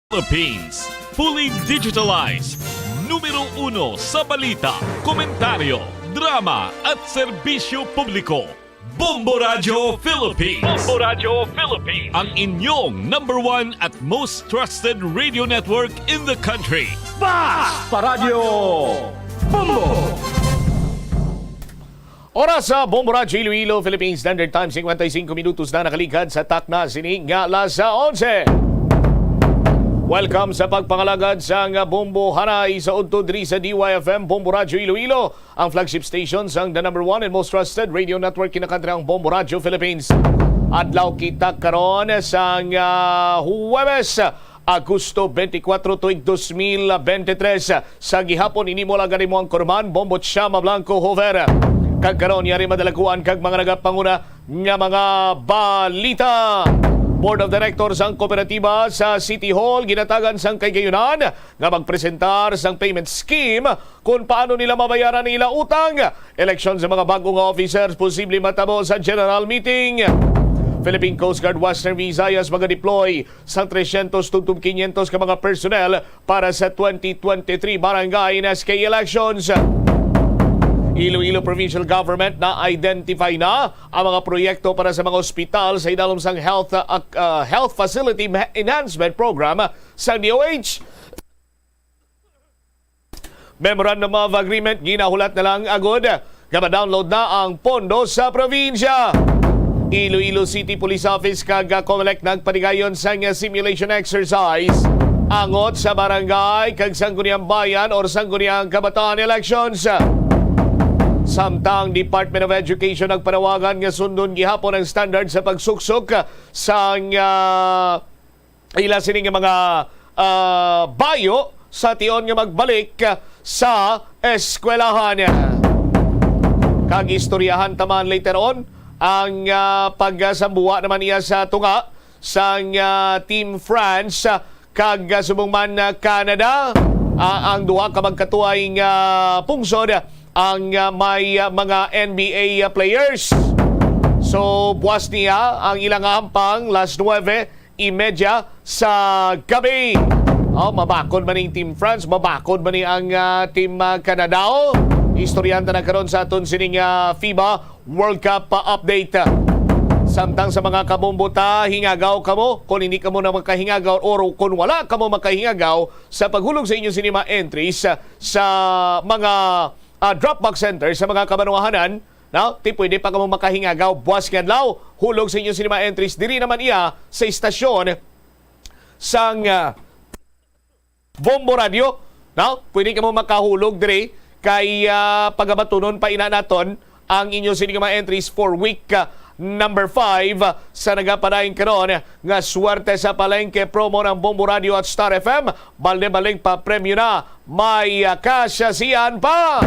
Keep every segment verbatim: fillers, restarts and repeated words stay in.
Philippines. Fully digitalized. Numero uno sa balita, komentaryo, drama at serbisyo publiko. Bombo Radio Philippines. Bombo Radio Philippines. Ang inyong number one at most trusted radio network in the country. Basta Radyo Bombo! Oras sa Bombo Radyo Iloilo, Philippine Standard Time, cincuenta y cinco minutos na nakaligad sa takna sini nga alas onse. Welcome sa pagpangalagad sang Bombo Hanay sa udto diri sa D Y F M, Bombo Radyo Iloilo, ang flagship station sang the number one and most trusted radio network in the country, ang Bombo Radyo Philippines. Adlaw kita karon sang, ah, Huwebes, Agosto twenty-four, tuig dos mil bente tres. Sa gihapon, ini mo lang gani mo ang kurman, Bombo Chama Blanco Hover. Kag karon, yari madalaguan kag mga nagapanguna nga mga balita. Board of Directors ang kooperatiba sa City Hall ginatagan sang kahigayonan nga magpresentar sang payment scheme kung paano nila mabayaran ila utang. Eleksyon sa mga bago nga officers posible matabo sa general meeting. Philippine Coast Guard Western Visayas magadeploy sang trescientos tungtod quinientos ka mga personnel para sa twenty twenty-three barangay and S K elections. Iloilo Provincial Government na-identify na ang mga proyekto para sa mga ospital sa idalom sang health, uh, uh, health facility ma-, enhancement program sa D O H. Memorandum of Agreement ginahulat na lang agud nga ma-download na ang pondo sa probinsya. Iloilo City Police Office kag, ah, Comelec nagpanigayon sang simulation exercise angot sa barangay kag Sangguniang Bayan or Sangguniang Kabataan elections. Samtang Department of Education nagpanawagan nga sundon gihapon ang standard sa pagsuksok sang, ah, ila sini nga mga, ah, bayo sa tion nga magbalik sa eskwelahan. Kag istoryahan ta man later on ang, ah, pagsambuwa naman niya sa tunga sang, ah, Team France, ah, kag, ah, subong man, ah, Canada. Ah, ang duha ka magkatuway nga pungsod ang, ah, may, ah, mga N B A players. So, buwas niya ang ilang hampang, las nuebe y media sa gabi. Oh, mabakod man ning Team France, mabakod man ni ang, ah, Team, ah, Canada. Oh, istoryahan ta na karon sa aton sining, ah, FIBA World Cup, ah, update. Samtang sa mga kabombo ta, hingagaw kamo. Kung hindi kamo na makahingagaw or kung wala kamo makahingagaw sa paghulog sa inyo sini mga entries, ah, sa mga, ah, drop box center sa mga kabanwahanan, no? Ti pwede pa kamo makahingagaw buwas nga adlaw. Hulog sa inyo sini mga entries. Diri naman iya sa istasyon sang, ah, Bombo Radio, no? Pwede kamo makahulog diri kay, ah, pagabatunon pa ina naton ang inyo sini nga mga entries for week, ah, number five, ah, sa nagapadayon karon nga Swerte sa Palengke promo ng Bombo Radio at Star F M. Balde-baldeng papremyo na, may, ah, kasasian pa.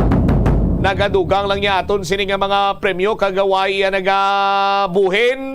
Nagadugang lang niya aton sini nga mga premyo kag way iya nagabuhin.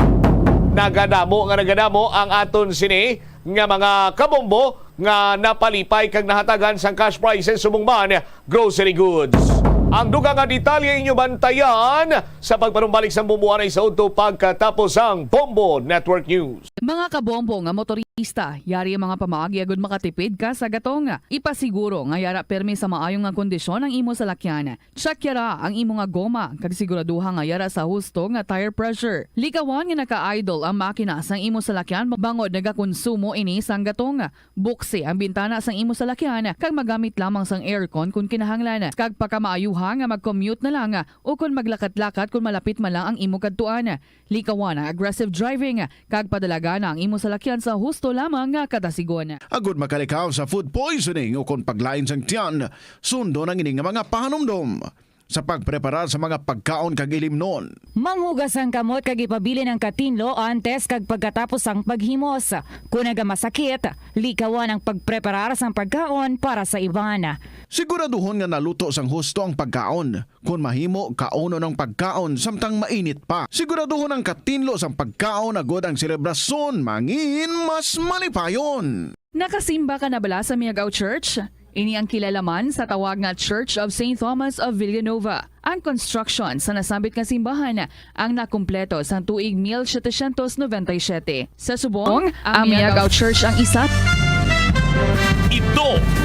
Nagadamo nga nagadamo ang aton sini nga mga kabombo nga napalipay kag nahatagan sang cash prizes subong man grocery goods. Ang dugang nga detalye inyo bantayan sa pagpanumbalik sang Bombo Hanay sa udto pagkatapos sang Bombo Network News. Mga kabombo nga motorista, yari ang mga pamaagi agud makatipid ka sa gatong. Ipasiguro nga yara permi sa maayo nga kondisyon ang imo salakyan. Check yara ang imo nga goma, kag siguraduha nga yara sa husto nga tire pressure. Likawan nga naka-idle ang makina sang imo salakyan bangod nagakonsumo ini sang gatong. Buksi ang bintana sang imo salakyan, kag magamit lamang sang aircon kon kinahanglan, kag pakamaayuha nga mag-commute na lang, o kon maglakat-lakat kon malapit man lang ang imo kadtuan. Likawan ang aggressive driving, kag padalagan ang imo salakyan sa husto lamang nga kadasigon. Agud makalikaw sa food poisoning o kon paglain sang tiyan, sundon ang ini nga mga pahanumdom sa pagpreparar sa mga pagkaon kag ilimnon. Manghugas ang kamot kag ipabilin ang katinlo antes kag pagkatapos sang paghimos. Kon nagamasakit, likawan ang pagpreparar sang pagkaon para sa iban. Siguraduhon nga naluto sang husto ang pagkaon. Kon mahimo, kaunon ang pagkaon samtang mainit pa. Siguraduhon ang katinlo sang pagkaon agud ang selebrasyon mangin mas malipayon. Nakasimba ka na bala sa Miagao Church? Ini ang kilala man sa tawag nga Church of Saint Thomas of Villanova. Ang construction sa nasambit nga simbahan ang nakumpleto sang tuig mil setecientos noventa y siete. Sa subong, ang Miagao Church ang isa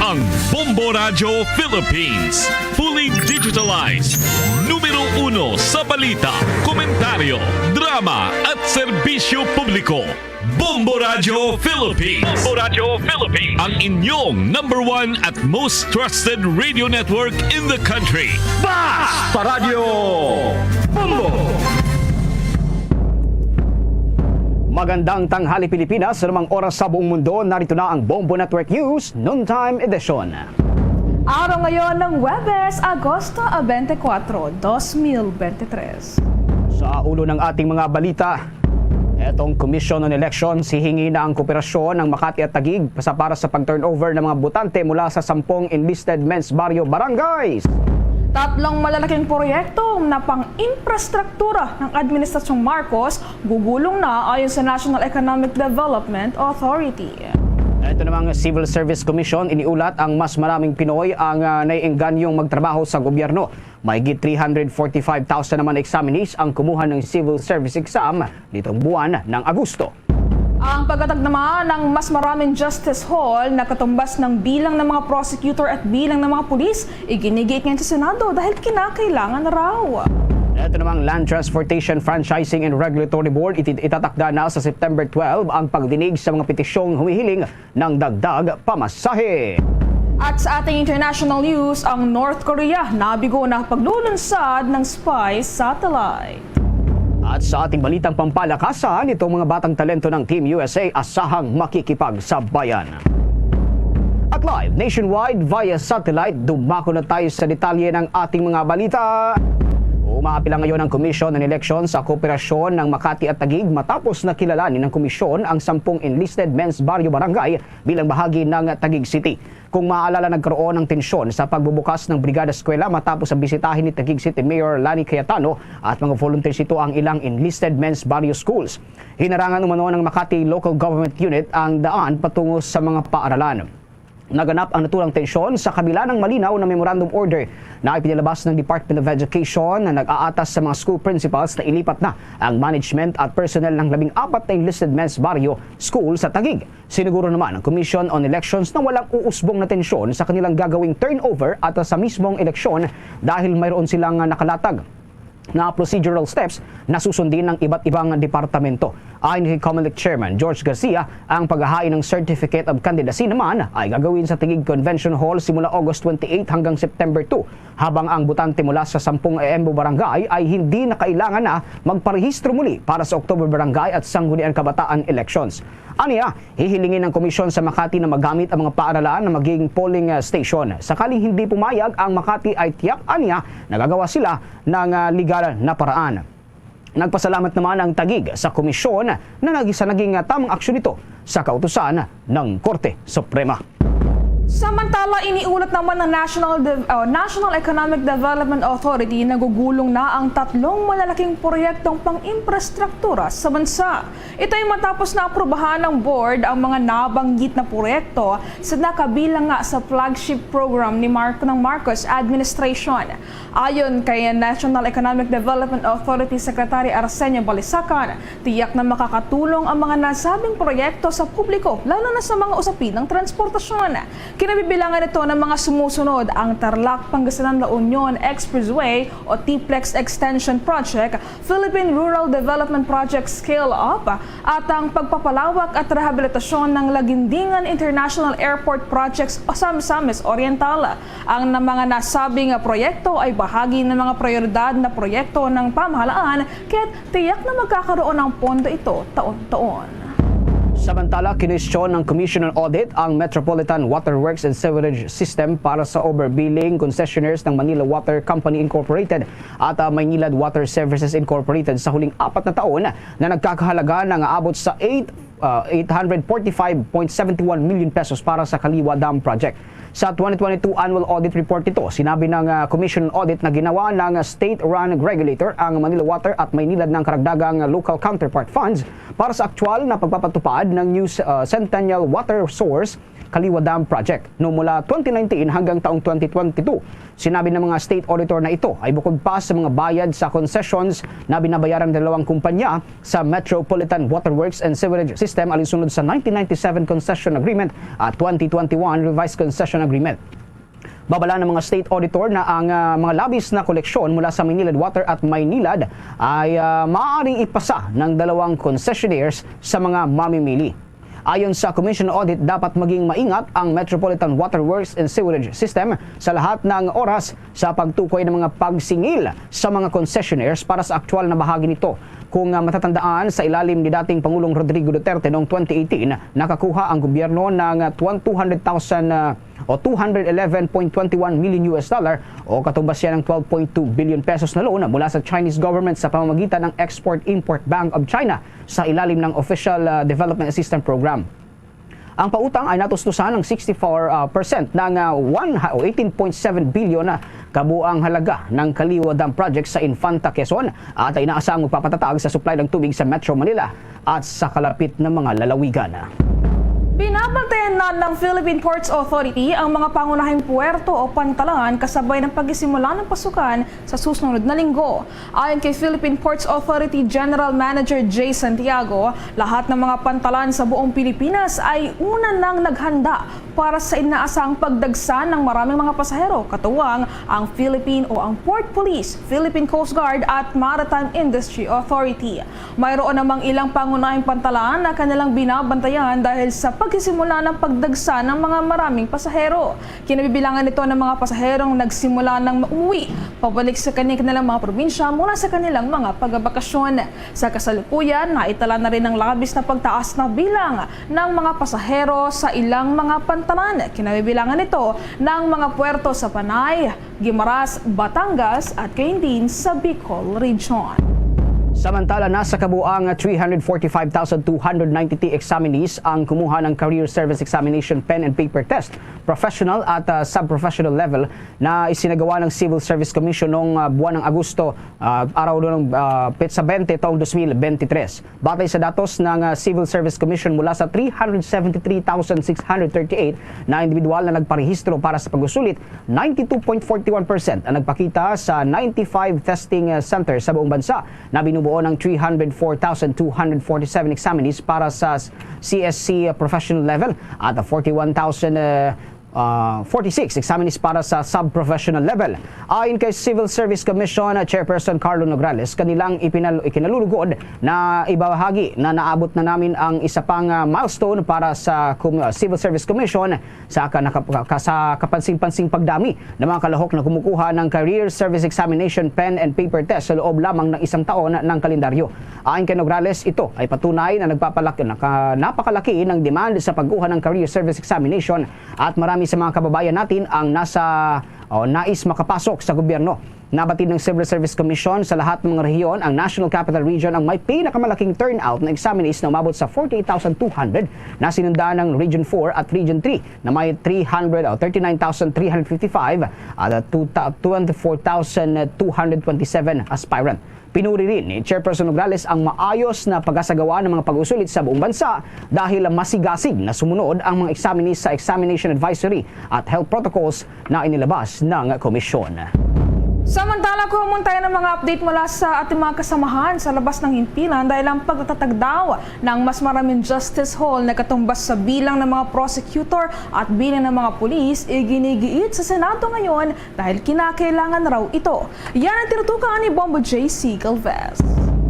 Ang Bombo Radyo Philippines, fully digitalized, numero uno sa balita, komentaryo, drama, at serbisyo publiko. Bombo Radyo Philippines. Bombo Radyo Philippines. Ang inyong number one at most trusted radio network in the country. Basta Radyo Bombo! Magandang tanghali, Pilipinas. Sa namang oras sa buong mundo, narito na ang Bombo Network News Noontime Edition. Araw ngayon ng Huwebes, Agosto twenty-four, twenty twenty-three. Sa ulo ng ating mga balita, etong Commission on Elections hihingi na ang kooperasyon ng Makati at Taguig sa, para sa pag-turnover ng mga botante mula sa sampung enlisted men's barrio barangays. Tatlong malalaking proyekto na pang-infrastruktura ng Administrasyong Marcos gugulong na ayon sa National Economic Development Authority. Ito namang Civil Service Commission, iniulat ang mas maraming Pinoy ang, ah, naiingganyong magtrabaho sa gobyerno. Mahigit three hundred forty-five thousand naman examinees ang kumuha ng civil service exam nitong buwan ng Agosto. Ang pagkatag naman ng mas maraming justice hall, nakatumbas ng bilang ng mga prosecutor at bilang ng mga pulis, iginigiit ngayon sa Senado dahil kinakailangan na raw. Ito namang Land Transportation Franchising and Regulatory Board, iti-, itatakda na sa September twelve ang pagdinig sa mga petisyong humihiling ng dagdag pamasahe. At sa ating international news, ang North Korea nabigo na paglulunsad ng spy satellite. At sa ating balitang pampalakasan, itong mga batang talento ng Team U S A asahang makikipagsabayan. At live nationwide via satellite, dumako na tayo sa detalye ng ating mga balita. Umaapila ngayon ang Commission on Elections sa kooperasyon ng Makati at Taguig matapos na kilalanin ng komisyon ang sampung enlisted men's barrio barangay bilang bahagi ng Taguig City. Kung maaalala, nagkaroon ng tensyon sa pagbubukas ng Brigada Eskwela matapos ang bisitahin ni Taguig City Mayor Lani Cayetano at mga volunteers ito ang ilang enlisted men's barrio schools. Hinarangan umano ng Makati Local Government Unit ang daan patungo sa mga paaralan. Naganap ang natulang tensyon sa kabila ng malinaw na memorandum order na ipinalabas ng Department of Education na nag-aatas sa mga school principals na ilipat na ang management at personnel ng labing apat na enlisted men's barrio school sa Taguig. Siniguro naman ang Commission on Elections na walang uusbong na tensyon sa kanilang gagawing turnover at sa mismong eleksyon dahil mayroon silang nakalatag na procedural steps na susundin ng iba't ibang departamento. Ayon kay Comelec Chairman George Garcia, ang paghahain ng Certificate of Candidacy naman ay gagawin sa Taguig Convention Hall simula August twenty-eight hanggang September two, habang ang botante mula sa sampung EMBO barangay ay hindi na kailangan na magparehistro muli para sa October barangay at Sangguniang Kabataan elections. Aniya, hihilingin ng komisyon sa Makati na magamit ang mga paaralan na maging polling, ah, station. Sakaling hindi pumayag ang Makati, ay tiyak aniya nagagawa sila ng, ah, legal na paraan. Nagpasalamat naman ang Taguig sa komisyon na nag-, sa naging, ah, tamang aksyon nito sa kautusan ng Korte Suprema. Samantala, iniulat naman ng National Dev-, ah, National Economic Development Authority na gugulong na ang tatlong malalaking proyektong pang-infrastruktura sa bansa. Ito ay matapos na aprubahan ng board ang mga nabanggit na proyekto sa nakabilang nga sa flagship program ni Mark-, ng Marcos administration. Ayon kay National Economic Development Authority Secretary Arsenio Balisacan, tiyak na makakatulong ang mga nasabing proyekto sa publiko, lalo na sa mga usapin ng transportasyon. Kinabibilangan ito ng mga sumusunod: ang Tarlac-Pangasinan-La Union Expressway o TPLEX Extension Project, Philippine Rural Development Project Scale Up, at ang pagpapalawak at rehabilitasyon ng Laguindingan International Airport Projects o sa Misamis Oriental. Ang na mga nasabing proyekto ay bahagi ng mga prioridad na proyekto ng pamahalaan, kaya't tiyak na magkakaroon ng pondo ito taon-taon. Samantala, kinwestiyon ng Commission on Audit ang Metropolitan Water Works and Sewerage System para sa overbilling concessionaires ng Manila Water Company Incorporated at, ah, Maynilad Water Services Incorporated sa huling apat na taon na nagkakahalaga na nga abot sa eight, ah, eight hundred forty-five point seven one million pesos para sa Kaliwa Dam Project. Sa twenty twenty-two annual audit report nito, sinabi ng, ah, Commission on Audit na ginawa ng state-run regulator ang Manila Water at Maynilad ng karagdagang local counterpart funds para sa aktual na pagpapatupad ng new, ah, Centennial Water Source Kaliwa Dam Project no mula twenty nineteen hanggang taong twenty twenty-two. Sinabi ng mga state auditor na ito ay bukod pa sa mga bayad sa concessions na binabayaran ng dalawang kumpanya sa Metropolitan Waterworks and Sewerage System alinsunod sa nineteen ninety-seven Concession Agreement at twenty twenty-one Revised Concession Agreement. Babala ng mga state auditor na ang ah, mga labis na koleksyon mula sa Maynilad Water at Maynilad ay ah, maaaring ipasa ng dalawang concessionaires sa mga mamimili. Ayon sa Commission Audit, dapat maging maingat ang Metropolitan Water Works and Sewerage System sa lahat ng oras sa pagtukoy ng mga pagsingil sa mga concessionaires para sa aktual na bahagi nito. Kung ah, matatandaan, sa ilalim ni dating Pangulong Rodrigo Duterte noong twenty eighteen, nakakuha ang gobyerno ng ah, twen-, two hundred thousand ah, o two hundred eleven point twenty one million U S dollar o katumbas siya ng twelve point two billion pesos na loan mula sa Chinese government sa pamamagitan ng Export-Import Bank of China sa ilalim ng Official ah, Development Assistance Program. Ang pautang ay natustusan ng sixty-four percent ng ah, one ha-, o eighteen point seven billion na kabuang halaga ng Kaliwa Dam Project sa Infanta, Quezon at ay inaasahang magpapatatag sa supply ng tubig sa Metro Manila at sa kalapit na mga lalawigan. Binabantayan na ng Philippine Ports Authority ang mga pangunahing puwerto o pantalan kasabay ng pagsisimula ng pasukan sa susunod na linggo. Ayon kay Philippine Ports Authority General Manager Jay Santiago, lahat ng mga pantalan sa buong Pilipinas ay una nang naghanda para sa inaasahang pagdagsa ng maraming mga pasahero, katuwang ang Philippine o ang Port Police, Philippine Coast Guard at Maritime Industry Authority. Mayroon namang ilang pangunahing pantalan na kanilang binabantayan dahil sa pagsisimula ng pagdagsa ng mga maraming pasahero. Kinabibilangan nito ng mga pasaherong nagsimula ng maumuwi pabalik sa kani-, kanilang mga probinsya mula sa kanilang mga pagabakasyon. Sa kasalukuyan, naitala na rin ang labis na pagtaas na bilang ng mga pasahero sa ilang mga pantalan. Kinabibilangan nito ng mga puerto sa Panay, Guimaras, Batangas, at gayon din sa Bicol Region. Samantala, nasa kabuang three hundred forty-five thousand two hundred ninety-three examinees ang kumuha ng Career Service Examination Pen and Paper Test, professional at ah, sub-professional level na isinagawa ng Civil Service Commission noong ah, buwan ng Agosto, ah, araw ng ah, petsa twenty taong dos mil bente tres. Batay sa datos ng ah, Civil Service Commission, mula sa three hundred seventy-three thousand six hundred thirty-eight na individual na nagparehistro para sa pag-usulit, ninety-two point forty-one percent ang nagpakita sa ninety-five testing ah, center sa buong bansa na binubuo ng three hundred four thousand two hundred forty-seven examinees para sa C S C professional level at forty-one thousand, ah, ah, forty-six examinees para sa sub-professional level. Ayon kay Civil Service Commission Chairperson Carlo Nograles, kanilang ipinal-, ikinalulugod na ibahagi na naabot na namin ang isa pang ah, milestone para sa Com-, ah, Civil Service Commission sa ka-, nakap-, ka-, sa kapansing-pansing pagdami ng mga kalahok na kumukuha ng Career Service Examination Pen and Paper Test sa loob lamang ng isang taon ng kalendaryo. Ayon kay Nograles, ito ay patunay na nagpapalaki, naka-, napakalaki ng demand sa pagkuha ng Career Service Examination at marami sa mga kababayan natin ang nasa, o, nais makapasok sa gobyerno. Nabatid ng Civil Service Commission, sa lahat ng mga rehiyon, ang National Capital Region ang may pinakamalaking turnout na examinees na umabot sa forty-eight thousand two hundred na sinundan ng Region four at Region three na may three hundred, o, thirty-nine thousand three hundred fifty-five at, uh, two ta-, twenty-four thousand two hundred twenty-seven aspirant. Pinuri rin ni Chairperson Nograles ang maayos na pag-asagawa ng mga pag-usulit sa buong bansa dahil masigasig na sumunod ang mga examinees sa examination advisory at health protocols na inilabas ng komisyon. Samantala, kuha muna tayo ng mga update mula sa ating mga kasamahan sa labas ng himpilan dahil ang pagtatatag daw ng mas maraming justice hall na katumbas sa bilang ng mga prosecutor at bilang ng mga pulis iginigiit sa Senado ngayon dahil kinakailangan raw ito. Yan ang tinutukan ni Bombo J C Galvez.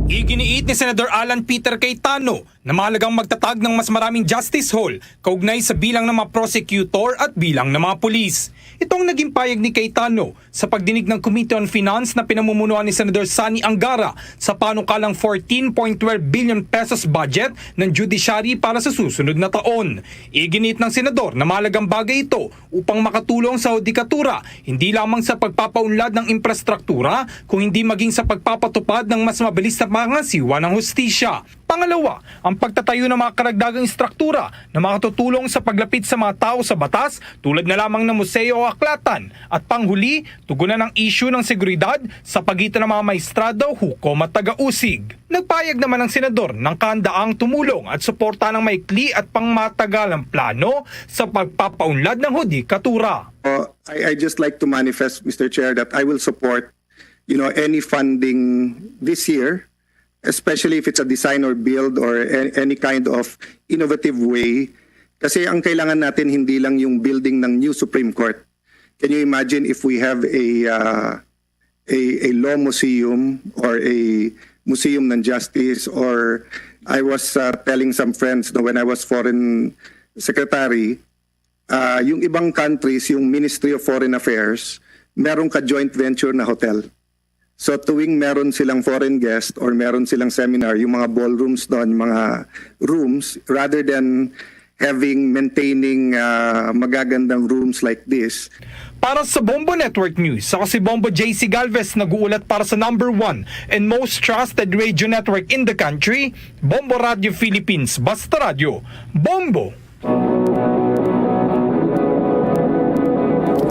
Iginiit ni Senador Alan Peter Cayetano na mahalagang magtatag ng mas maraming justice hall kaugnay sa bilang ng mga prosecutor at bilang ng mga pulis. Ito ang naging payag ni Cayetano sa pagdinig ng Committee on Finance na pinamumunuan ni Senador Sonny Angara sa panukalang fourteen point twelve billion pesos budget ng judiciary para sa susunod na taon. Iginiit ng senador na mahalagang bagay ito upang makatulong sa hudikatura, hindi lamang sa pagpapaunlad ng infrastruktura, kung hindi maging sa pagpapatupad ng mas mabilis na ang asiwa ng hustisya. Pangalawa, ang pagtatayo ng mga karagdagang istruktura na makatutulong sa paglapit sa mga tao sa batas, tulad na lamang ng museo o aklatan, at panghuli, tugunan ang isyu ng seguridad sa pagitan ng mga maestrado, hukom at taga-usig. Nagpayag naman ang senador ng kahandaang tumulong at suporta ng maikli at pangmatagalang plano sa pagpapaunlad ng hudikatura. Uh, I, I just like to manifest, Mister Chair, that I will support, you know, any funding this year, especially if it's a design or build or a- any kind of innovative way. Kasi ang kailangan natin hindi lang yung building ng new Supreme Court. Can you imagine if we have a uh, a, a law museum or a museum ng justice? Or I was uh, telling some friends, no, when I was foreign secretary, uh, yung ibang countries, yung Ministry of Foreign Affairs, meron ka joint venture na hotel. So tuwing meron silang foreign guest or meron silang seminar, yung mga ballrooms doon, yung mga rooms, rather than having, maintaining uh, magagandang rooms like this. Para sa Bombo Network News, ako si Bombo J C Galvez, nag-uulat para sa number one and most trusted radio network in the country, Bombo Radio Philippines. Basta Radyo, Bombo!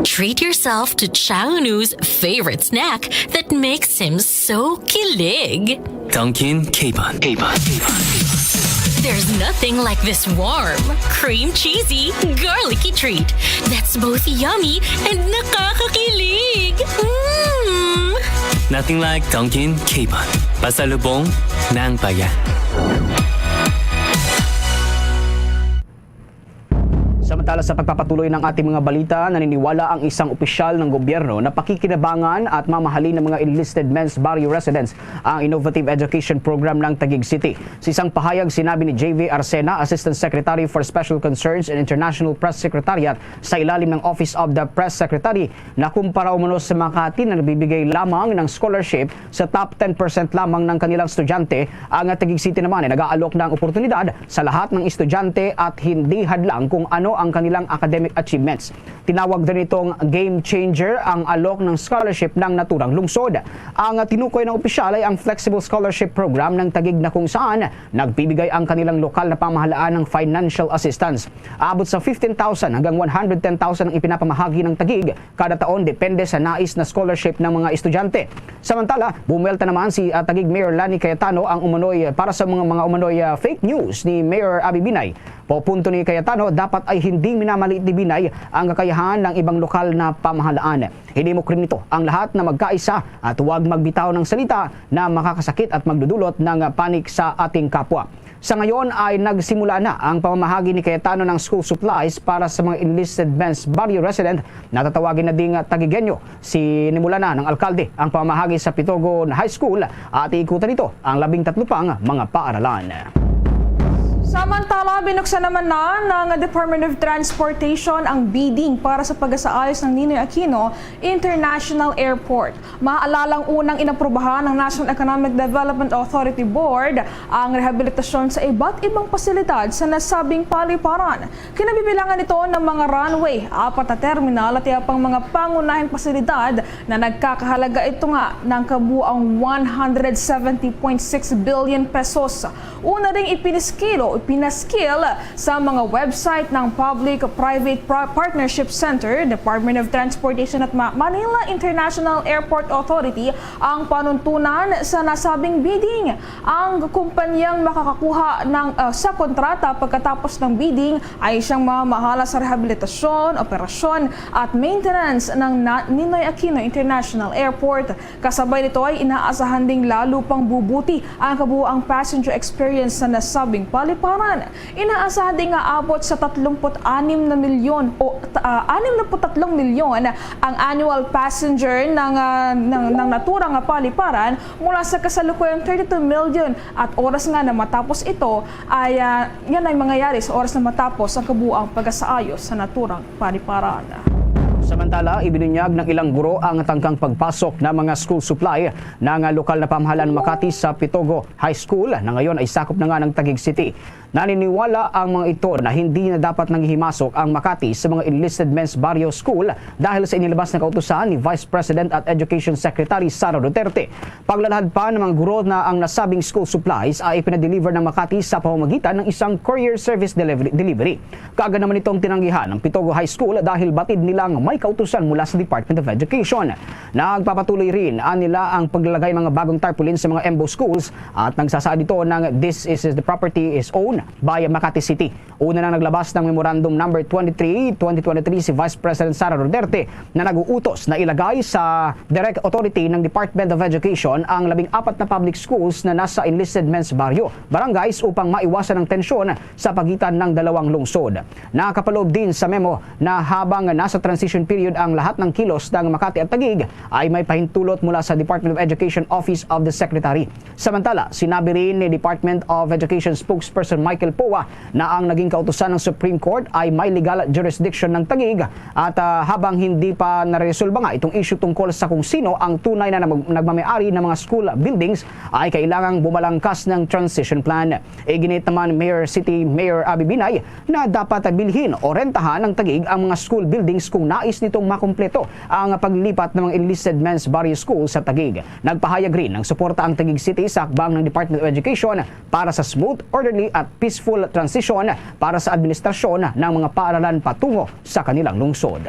Treat yourself to Chownu's favorite snack that makes him so kilig. Dunkin' Capon. Capon. There's nothing like this warm, cream cheesy, garlicky treat that's both yummy and nakakakilig. Mm! Nothing like Dunkin' Capon. Pasalubong ng bayan. Samantala, sa pagpapatuloy ng ating mga balita, naniniwala ang isang opisyal ng gobyerno na pakikinabangan at mamahalin ng mga enlisted men's barrio residents ang innovative education program ng Taguig City. Sa isang pahayag, sinabi ni J V Arcena, Assistant Secretary for Special Concerns and International Press Secretariat sa ilalim ng Office of the Press Secretary, na kumpara umano sa Makati na nagbibigay lamang ng scholarship sa top ten percent lamang ng kanilang estudyante, ang Taguig City naman ay nag-aalok ng oportunidad sa lahat ng estudyante at hindi hadlang kung ano ang kanilang academic achievements. Tinawag din itong game changer ang alok ng scholarship ng naturang lungsod. Ang tinukoy ng opisyal ay ang flexible scholarship program ng Taguig, na kung saan nagbibigay ang kanilang lokal na pamahalaan ng financial assistance. Aabot sa fifteen thousand hanggang one hundred ten thousand ang ipinapamahagi ng Taguig kada taon, depende sa nais na scholarship ng mga estudyante. Samantala, bumuwelta naman si, ah, Taguig Mayor Lani Cayetano ang umano'y, para sa mga, mga umano'y, ah, fake news ni Mayor Abby Binay. Pupunto ni Cayetano, dapat ay hindi minamaliit ni Binay ang kakayahan ng ibang lokal na pamahalaan. Hinimok rin nito ang lahat na magkaisa at huwag magbitaw ng salita na makakasakit at magdudulot ng panik sa ating kapwa. Sa ngayon ay nagsimula na ang pamamahagi ni Cayetano ng school supplies para sa mga enlisted men's barrio resident na tatawagin na ding Taguigeño. Sinimulan na ng alkalde ang pamamahagi sa Pitogon High School at iikutan nito ang labing tatlo pang mga paaralan. Samantala, binuksan naman na ng Department of Transportation ang bidding para sa pag-asaayos ng Ninoy Aquino International Airport. Maalalang unang inaprubahan ng National Economic Development Authority Board ang rehabilitasyon sa iba't ibang pasilidad sa nasabing paliparan. Kinabibilangan ito ng mga runway, apat na terminal at iba pang mga pangunahing pasilidad na nagkakahalaga ito nga ng kabuang one hundred seventy point six billion pesos. Una ring ipiniskil o ipinaskil sa mga website ng Public-Private Pro- Partnership Center, Department of Transportation at Ma- Manila International Airport Authority ang panuntunan sa nasabing bidding. Ang kumpanyang makakakuha ng, ah, sa kontrata pagkatapos ng bidding ay siyang mamamahala sa rehabilitasyon, operasyon at maintenance ng Na- Ninoy Aquino International Airport. Kasabay nito ay inaasahan ding lalo pang bubuti ang kabuoang passenger experience sa nasabing paliparan. Inaasahan ding aabot sa tatlumpu't anim na milyon o, ah, anim na put tatlong milyon ang annual passenger ng, ah, ng, ng naturang nga paliparan mula sa kasalukuyang thirty-two million at oras nga na matapos ito ay, ah, yan ay mangyayari sa oras na matapos ang kabuoang pag-asaayos sa naturang paliparan. Samantala, ibinunyag ng ilang guro ang tangkang pagpasok ng mga school supply ng lokal na pamahalaan Makati sa Pitogo High School na ngayon ay sakop na nga ng Taguig City. Naniniwala ang mga ito na hindi na dapat nanghihimasok ang Makati sa mga enlisted men's barrio school dahil sa inilabas na kautusan ni Vice President at Education Secretary Sara Duterte. Paglalahad pa ng mga guro na ang nasabing school supplies ay ipinadeliver ng Makati sa pamamagitan ng isang courier service delivery. Delivery. Kaagad naman itong tinanggihan ng Pitogo High School dahil batid nilang may kautusan mula sa Department of Education. Nagpapatuloy rin ang nila ang paglalagay ng mga bagong tarpaulin sa mga M B O schools at nagsasaad ito ng "This is the property is owned by Makati City." Una nang naglabas ng Memorandum Number twenty-three, twenty twenty-three si Vice President Sara Duterte na nag-uutos na ilagay sa direct authority ng Department of Education ang labing apat na public schools na nasa enlisted men's barrio, barangays upang maiwasan ang tensyon sa pagitan ng dalawang lungsod. Nakapaloob din sa memo na habang nasa transition period ang lahat ng kilos ng Makati at Taguig ay may pahintulot mula sa Department of Education Office of the Secretary. Samantala, sinabi rin ni Department of Education Spokesperson Michael Poa na ang naging kautusan ng Supreme Court ay may legal jurisdiction ng Taguig at, ah, habang hindi pa naresolba nga itong issue tungkol sa kung sino ang tunay na nag-, nagmamayari ng mga school buildings ay kailangang bumalangkas ng transition plan. Iginit naman Mayor City Mayor Abby Binay na dapat bilhin o rentahan ng Taguig ang mga school buildings kung nais nitong makumpleto ang paglipat ng mga enlisted men's barrio school sa Taguig. Nagpahayag rin ng suporta ang Taguig City sa hakbang ng Department of Education para sa smooth, orderly at peaceful transition para sa administrasyon ng mga paaralan patungo sa kanilang lungsod.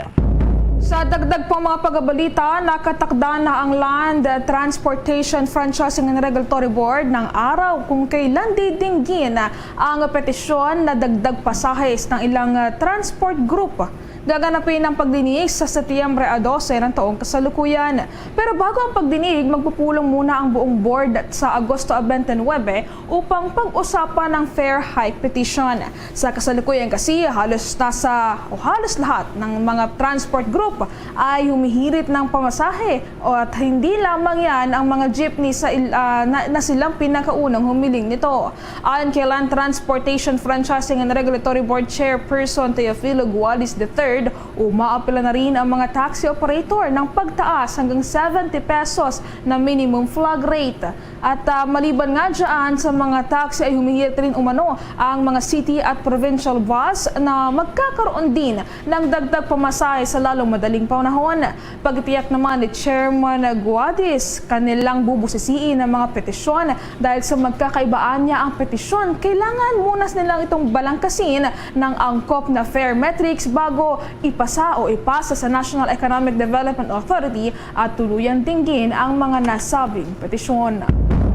Sa dagdag pang mga pagabalita, nakatakda na ang Land Transportation Franchising and Regulatory Board ng araw kung kailan didinggin ang petisyon na dagdag pasahes ng ilang, ah, transport group. Gaganapin ang pagdinig sa Setyembre a dose ng taong kasalukuyan. Pero bago ang pagdinig, magpupulong muna ang buong board sa Agosto a twenty-nine upang pag-usapan ang fare hike petition. Sa kasalukuyan kasi, halos nasa o halos lahat ng mga transport group ay humihirit ng pamasahe o at hindi lamang yan ang mga jeepney sa il-, ah, na, na silang pinakaunang humiling nito. Ayon kay Land Transportation Franchising and Regulatory Board Chairperson Teofilo Gualis the third, umaapila na rin ang mga taxi operator ng pagtaas hanggang seventy pesos na minimum flag rate. At, ah, maliban nga dyan sa mga taxi ay humihirit rin umano ang mga city at provincial bus na magkakaroon din ng dagdag pamasahe sa lalong madaling panahon. Pagtiyak naman ni Chairman Guadis, kanilang bubusisiin ang mga petisyon dahil sa magkakaibaan niya ang petisyon. Kailangan muna nilang itong balangkasin ng angkop na fare metrics bago ipasa o ipasa sa National Economic Development Authority at tuluyan dinggin ang mga nasabing petisyon.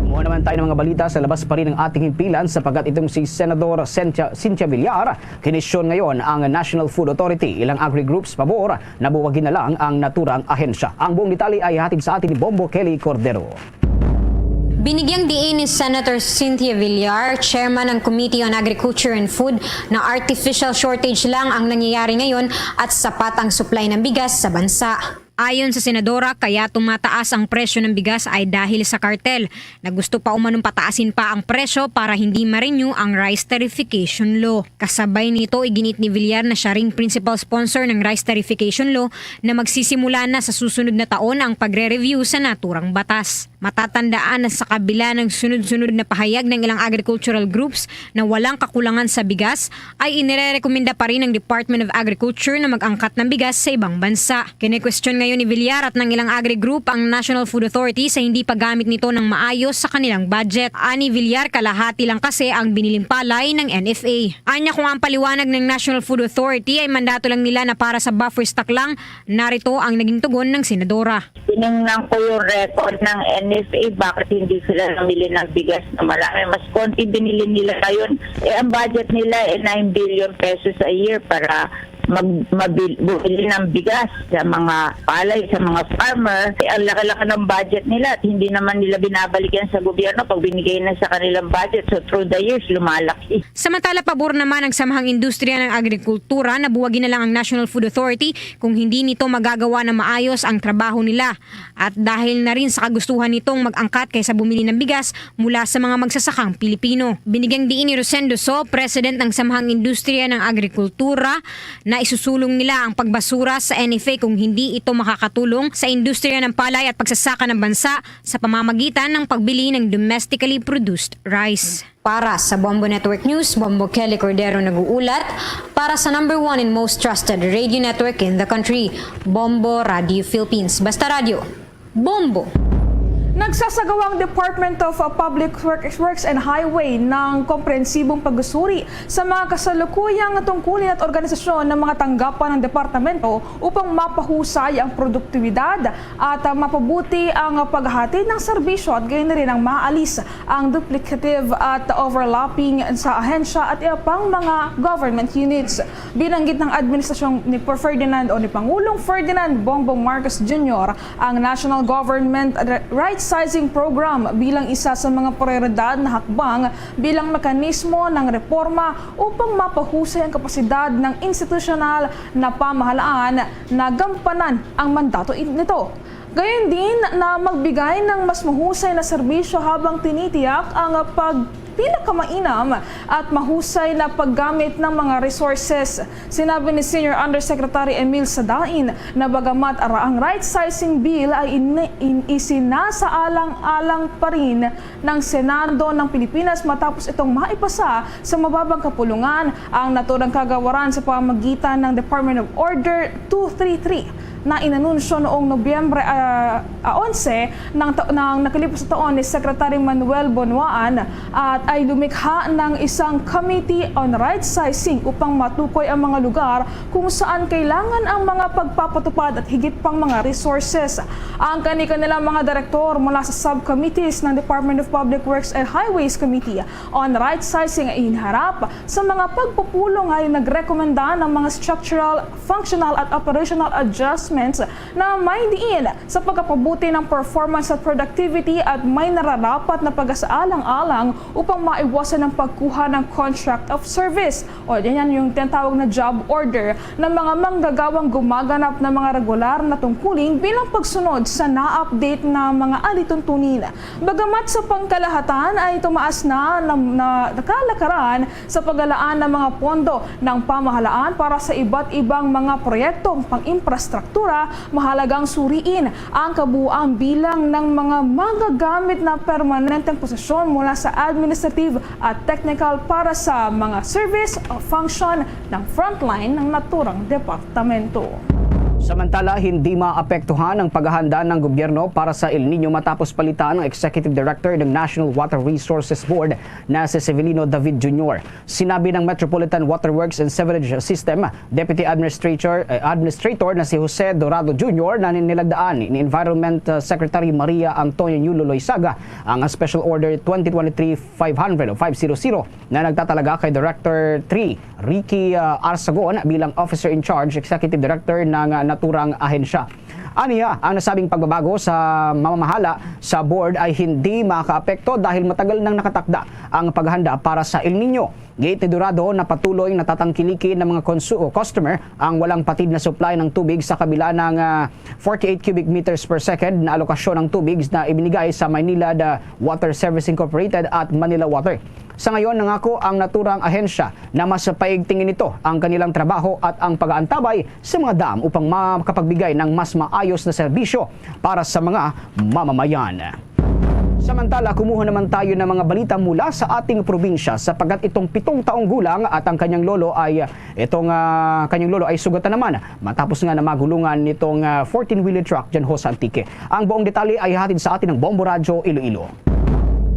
Kumuha naman tayo ng mga balita sa labas pa rin ng ating himpilan, sapagkat itong si Senador Cynthia, Cynthia Villar, kinisyon ngayon ang National Food Authority, ilang agri-groups pabor na buwagin na lang ang naturang ahensya. Ang buong detalye ay hatid sa atin ni Bombo Kelly Cordero. Binigyang diin ni Senator Cynthia Villar, chairman ng Committee on Agriculture and Food, na artificial shortage lang ang nangyayari ngayon at sapat ang supply ng bigas sa bansa. Ayon sa senadora, kaya tumataas ang presyo ng bigas ay dahil sa kartel na gusto pa umanong pataasin pa ang presyo para hindi ma-renew ang rice tarification law. Kasabay nito, iginit ni Villar na siya ring principal sponsor ng rice tarification law na magsisimula na sa susunod na taon ang pagre-review sa naturang batas. Matatandaan na sa kabila ng sunod-sunod na pahayag ng ilang agricultural groups na walang kakulangan sa bigas, ay inirerekomenda pa rin ng Department of Agriculture na mag-angkat ng bigas sa ibang bansa. Kinikwestiyon ngayon ni Villar at ng ilang agri-group ang National Food Authority sa hindi paggamit nito ng maayos sa kanilang budget. Ani Villar, kalahati lang kasi ang biniling palay ng N F A. Anya, kung ang paliwanag ng National Food Authority ay mandato lang nila na para sa buffer stock lang, narito ang naging tugon ng senadora. Tiningnan ko yung record ng N F A, bakit hindi sila namili ng bigas na marami? Mas konti binili nila ngayon. Eh, ang budget nila ay nine billion pesos a year para mag-, mabil-, bumili ng bigas sa mga palay, sa mga farmer. Eh, ang laki-laki ng budget nila at hindi naman nila binabalik yan sa gobyerno pag binigay na sa kanilang budget. So, through the years, lumalaki. Samantala, pabor naman ang Samahang Industriya ng Agrikultura na buwagin na lang ang National Food Authority kung hindi nito magagawa na maayos ang trabaho nila. At dahil na rin sa kagustuhan nitong mag-angkat kaysa bumili ng bigas mula sa mga magsasakang Pilipino. Binigyang diin ni Rosendo So, president ng Samahang Industriya ng Agrikultura, na isusulong nila ang pagbasura sa N F A kung hindi ito makakatulong sa industriya ng palay at pagsasaka ng bansa sa pamamagitan ng pagbili ng domestically produced rice. Para sa Bombo Network News, Bombo Kelly Cordero nag-uulat. Para sa number one and most trusted radio network in the country, Bombo Radio Philippines. Basta Radyo, Bombo! Nagsasagawa ang Department of Public Works and Highway ng komprehensibong pagsusuri sa mga kasalukuyang tungkulin at organisasyon ng mga tanggapan ng departamento upang mapahusay ang produktibidad at, ah, mapabuti ang paghatid ng serbisyo at gayon na rin ang maalis ang duplicative at overlapping sa ahensya at iba pang mga government units. Binanggit ng administrasyon ni Ferdinand o ni Pangulong Ferdinand Bongbong Marcos Junior ang National Government Right Sizing Program bilang isa sa mga prioridad na hakbang bilang mekanismo ng reforma upang mapahusay ang kapasidad ng institusyonal na pamahalaan na gampanan ang mandato nito. Gayon din na magbigay ng mas mahusay na serbisyo habang tinitiyak ang pagpinakamainam at mahusay na paggamit ng mga resources. Sinabi ni Senior Undersecretary Emil Sadain na bagamat ara ang right sizing bill ay in, in, isinasaalang-alang pa rin ng Senado ng Pilipinas matapos itong maipasa sa mababang kapulungan ang naturang kagawaran sa pamamagitan ng Department of Order two three three na inanunsyo noong Nobyembre, ah, ah, onse ng ta-, ng nakalipos na taon ni Secretary Manuel Bonoan at ay lumikha ng isang Committee on Right Sizing upang matukoy ang mga lugar kung saan kailangan ang mga pagpapatupad at higit pang mga resources. Ang kani-kanilang mga direktor mula sa subcommittees ng Department of Public Works and Highways Committee on Right Sizing ay inharap sa mga pagpupulong ay nagrekomenda ng mga structural, functional at operational adjustments na may diin sa pagkapabuti ng performance at productivity at may nararapat na pagkasaalang-alang upang maiwasan ang pagkuha ng contract of service o yan yung tinatawag na job order ng mga manggagawang gumaganap ng mga regular na tungkulin bilang pagsunod sa na-update na mga alituntunin. Bagamat sa pangkalahatan ay tumaas na, na, na nakalakaran sa paglalaan ng mga pondo ng pamahalaan para sa iba't ibang mga proyektong pang-infrastruktura, mahalagang suriin ang kabuuang bilang ng mga magagamit na permanenteng posisyon mula sa administrative at technical para sa mga service o function ng frontline ng naturang departamento. Samantala, hindi maapektuhan ang paghahanda ng gobyerno para sa El Niño matapos palitan ang Executive Director ng National Water Resources Board na si Severino David Junior. Sinabi ng Metropolitan Waterworks and Sewerage System Deputy Administrator, eh, Administrator na si Jose Dorado Junior na nilagdaan ni Environment, uh, Secretary Maria Antonia Yulo Loizaga ang Special Order twenty twenty-three five hundred o five zero zero na nagtatalaga kay Director three Ricky, uh, Arsagon bilang Officer in Charge, Executive Director ng, uh, naturang ahensya. Aniya, ang nasabing pagbabago sa mamamahala sa board ay hindi makaapekto dahil matagal nang nakatakda ang paghanda para sa El Niño. Giit ni Dorado na patuloy natatangkilikin ng mga konsu-, o customer ang walang patid na supply ng tubig sa kabila ng, ah, forty-eight cubic meters per second na alokasyon ng tubig na ibinigay sa Maynilad Water Service Incorporated at Manila Water. Sa ngayon, nangako ang naturang ahensya na mas paigtingin nito ang kanilang trabaho at ang pag-aantabay sa mga dam upang makapagbigay ng mas maayos na serbisyo para sa mga mamamayan. Samantala, kumuha naman tayo ng mga balita mula sa ating probinsya, sapagkat itong pitong taong gulang at ang kanyang lolo ay, itong, ah, kanyang lolo ay sugatan naman matapos nga na magulungan nitong, ah, fourteen-wheeler truck dyan ho sa Antique. Ang buong detalye ay hatid sa atin ng Bombo Radyo Iloilo.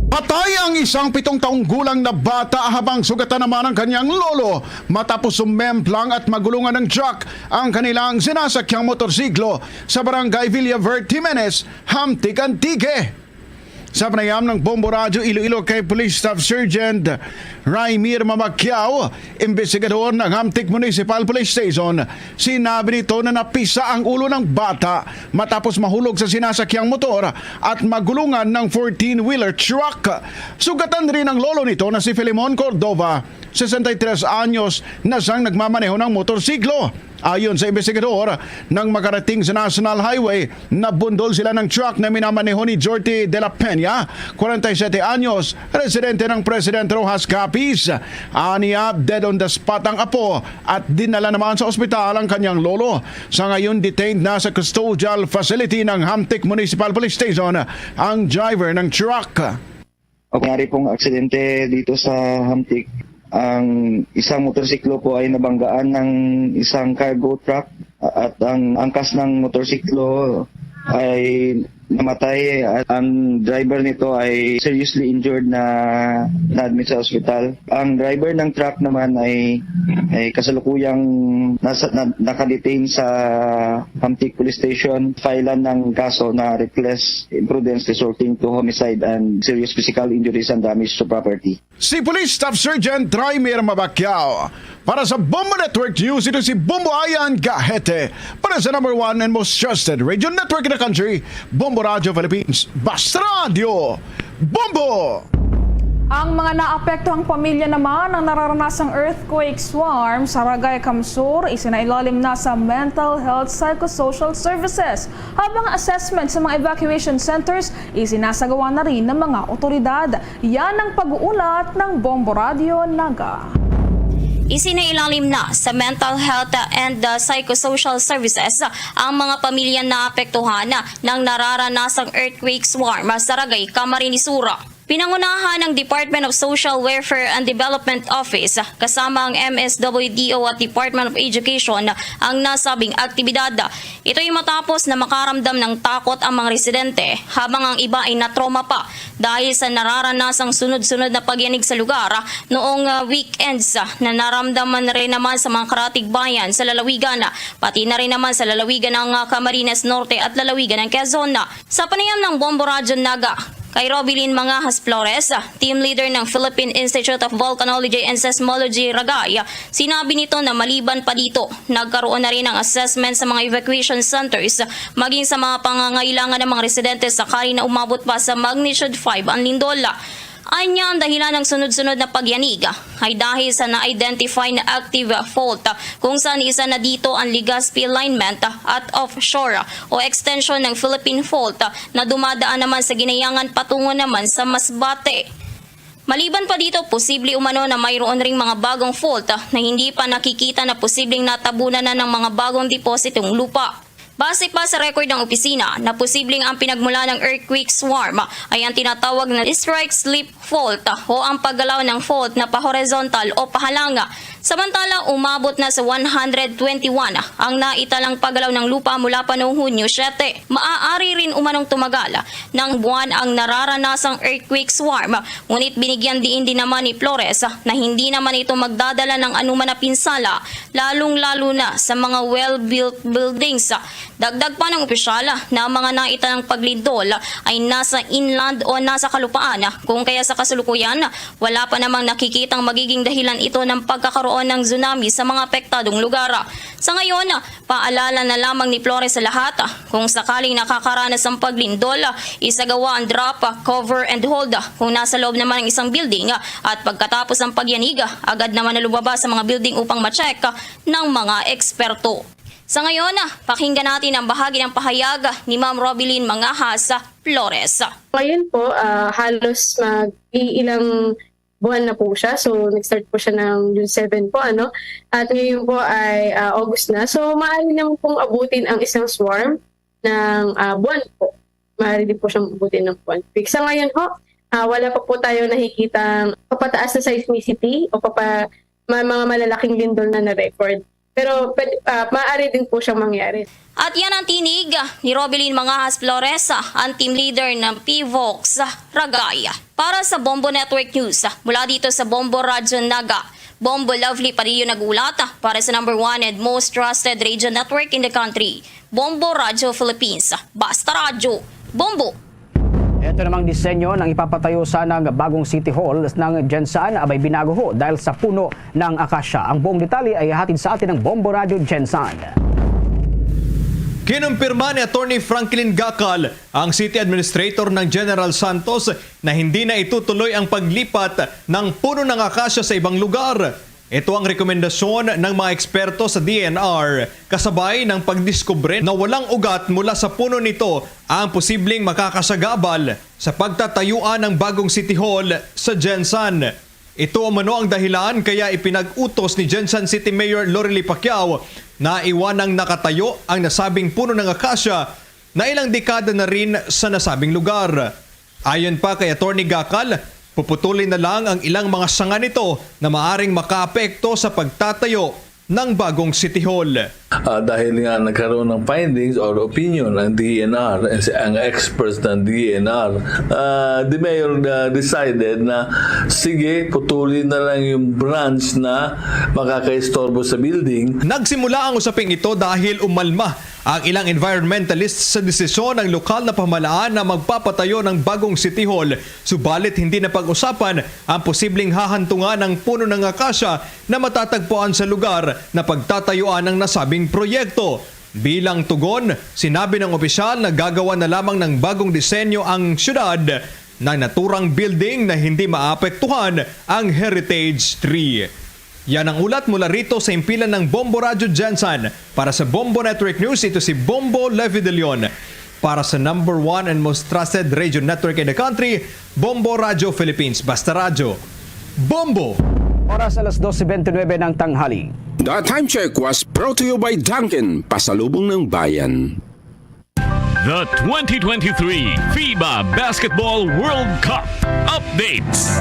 Patay ang isang pitong taong gulang na bata habang sugatan naman ang kanyang lolo matapos sumemplang at magulungan ng truck ang kanilang sinasakyang motorsiklo sa barangay Villaverde, Jimenez, Hamtic, Antique. Sa panayam ng Bombo Radyo Iloilo kay Police Staff Sergeant Raimir Mamacquiao, imbestigador ng Hamtic Municipal Police Station, sinabi nito na napisa ang ulo ng bata matapos mahulog sa sinasakyang motor at magulungan ng fourteen-wheeler truck. Sugatan rin ang lolo nito na si Filemon Cordova, sesenta y tres anyos, na siyang nagmamaneho ng motorsiklo. Ayon sa imbestigador, nang makarating sa National Highway, nabundol sila ng truck na minamaneho ni Jorty de la Peña, kwarenta y siyete anyos, residente ng President Roxas, Capiz. Aniya, dead on the spot ang apo at dinala naman sa ospital ang kanyang lolo. Sa ngayon, detained na sa custodial facility ng Hamtic Municipal Police Station ang driver ng truck. Okay, nangyari pong aksidente dito sa Hamtic. Ang isang motorsiklo po ay nabanggaan ng isang cargo truck, a-, at ang angkas ng motorsiklo ay namatay, at ang driver nito ay seriously injured na na-admit sa ospital. Ang driver ng truck naman ay, ay kasalukuyang nasa, na, nakadetain sa Hamtic Police Station. Filean ng kaso na reckless imprudence resulting to homicide and serious physical injuries and damage to property. Si Police Staff Sergeant Raimir Mabacquiao. Para sa Bombo Network News, ito si Bombo Ayan Gahete. Para sa number one and most trusted radio network in the country, Bombo Radio Philippines. Basta Radio, Bombo! Ang mga naapektuhang pamilya naman ang nararanasang earthquake swarm sa Ragay, Camsur, isinailalim na sa Mental Health Psychosocial Services, habang assessment sa mga evacuation centers isinasagawa na rin ng mga otoridad. Yan ang pag-uulat ng Bombo Radio Naga. Isinailalim na sa Mental Health and, uh, Psychosocial Services ang mga pamilya na naapektuhan ng nararanasang earthquake swarm sa Ragay, Camarines Sur. Pinangunahan ng Department of Social Welfare and Development Office kasama ang M S W D O at Department of Education ang nasabing aktibidad. Ito'y matapos na makaramdam ng takot ang mga residente, habang ang iba ay natroma pa dahil sa nararanasang sunod-sunod na pagyanig sa lugar noong, ah, weekends, ah, na naramdaman rin naman sa mga karatig bayan sa lalawigan, pati na rin naman sa lalawigan ng, ah, Camarines Norte at lalawigan ng Quezon. Sa panayam ng Bombo Radyo Naga kay Robilin Mangajas Flores, team leader ng Philippine Institute of Volcanology and Seismology Ragay, sinabi nito na maliban pa dito, nagkaroon na rin ng assessment sa mga evacuation centers, maging sa mga pangangailangan ng mga residente sakali na umabot pa sa magnitude five ang lindol. Anya, ang dahilan ng sunod-sunod na pagyanig ay dahil sa na-identify na active fault, kung saan isa na dito ang Legazpi alignment at offshore o extension ng Philippine Fault na dumadaan naman sa Ginayangan patungo naman sa Masbate. Maliban pa dito, posible umano na mayroon ring mga bagong fault na hindi pa nakikita na posibleng natabunan na ng mga bagong depositong lupa. Base pa sa record ng opisina na posibleng ang pinagmula ng earthquake swarm ay ang tinatawag na strike slip fault o ang paggalaw ng fault na pa-horizontal o pahalang. Samantala, umabot na sa one hundred twenty-one ang naitalang paggalaw ng lupa mula pa noong Hunyo siyete. Maaari rin umanong tumagal ng buwan ang nararanasang earthquake swarm, ngunit binigyan diin din naman ni Flores na hindi naman ito magdadala ng anuman na pinsala, lalong-lalo na sa mga well-built buildings. Dagdag pa ng opisyal na ang mga naitalang paglindol ay nasa inland o nasa kalupaan, kung kaya sa kasalukuyan, wala pa namang nakikitang magiging dahilan ito ng pagkakaroon ng tsunami sa mga apektadong lugar. Sa ngayon, paalala na lamang ni Flores sa lahat, kung sakaling nakakaranas ng paglindol, isagawa ang drop, cover, and hold kung nasa loob naman ang isang building, at pagkatapos ng pagyanig, agad naman na lumabas sa mga building upang ma-check ng mga eksperto. Sa ngayon, pakinggan natin ang bahagi ng pahayag ni Ma'am Robilin Mangajas Flores. Ngayon po, ah, halos mag-iilang buwan na po siya. So, nag-start po siya ng June seven po, ano? At ngayon po ay, ah, August na. So, maaari naman pong abutin ang isang swarm ng, ah, buwan po. Maaari din po siyang abutin ng buwan. Sa ngayon po, ah, wala pa po tayo nakikitang papataas na seismicity o papa-, ma-, mga malalaking lindol na na-record. Pero pwede, ah, maaari din po siyang mangyari. At yan ang tinig ni Robilin Mangajas Flores, ang team leader ng PHIVOLCS Ragay. Para sa Bombo Network News, mula dito sa Bombo Radyo Naga, Bombo Lovely Padillo nag-ulat para sa number one and most trusted radio network in the country, Bombo Radyo Philippines. Basta Radyo, Bombo! Ito namang disenyo ng ipapatayo sanang bagong City Hall ng GenSan abay binago ho dahil sa puno ng akasya. Ang buong detalye ay hatid sa atin ng Bombo Radyo GenSan. Kinumpirma ni Attorney Franklin Gacal, ang City Administrator ng General Santos, na hindi na itutuloy ang paglipat ng puno ng akasya sa ibang lugar. Ito ang rekomendasyon ng mga eksperto sa D N R, kasabay ng pagdiskubre na walang ugat mula sa puno nito ang posibleng makakasagabal sa pagtatayuan ng bagong City Hall sa GenSan. Ito umano ang dahilan kaya ipinag-utos ni GenSan City Mayor Lorelie Pacquiao na iwanang nakatayo ang nasabing puno ng akasya na ilang dekada na rin sa nasabing lugar. Ayon pa kay Attorney Gacal, Puputulin na lang ang ilang mga sanga nito na maaring makaapekto sa pagtatayo ng bagong City Hall. Ah, dahil nga nagkaroon ng findings or opinion ang D E N R, ang experts ng D E N R, ah, the mayor, ah, decided na, sige, putulin na lang yung branch na makakaistorbo sa building. Nagsimula ang usaping ito dahil umalma ang ilang environmentalists sa desisyon ng lokal na pamahalaan na magpapatayo ng bagong City Hall, subalit hindi na pag-usapan ang posibleng hahantungan ng puno ng akasya na matatagpuan sa lugar na pagtatayuan ng nasabing proyekto. Bilang tugon, sinabi ng opisyal na gagawa na lamang ng bagong disenyo ang syudad ng naturang building na hindi maapektuhan ang heritage tree. Yan ang ulat mula rito sa himpilan ng Bombo Radyo Gensan. Para sa Bombo Network News, ito si Bombo Levi De Leon. Para sa number one and most trusted radio network in the country, Bombo Radyo Philippines. Basta Radyo. Bombo! Oras alas dose bente nuebe ng tanghali. The time check was brought to you by Dunkin, pasalubong ng bayan. The twenty twenty-three FIBA Basketball World Cup updates.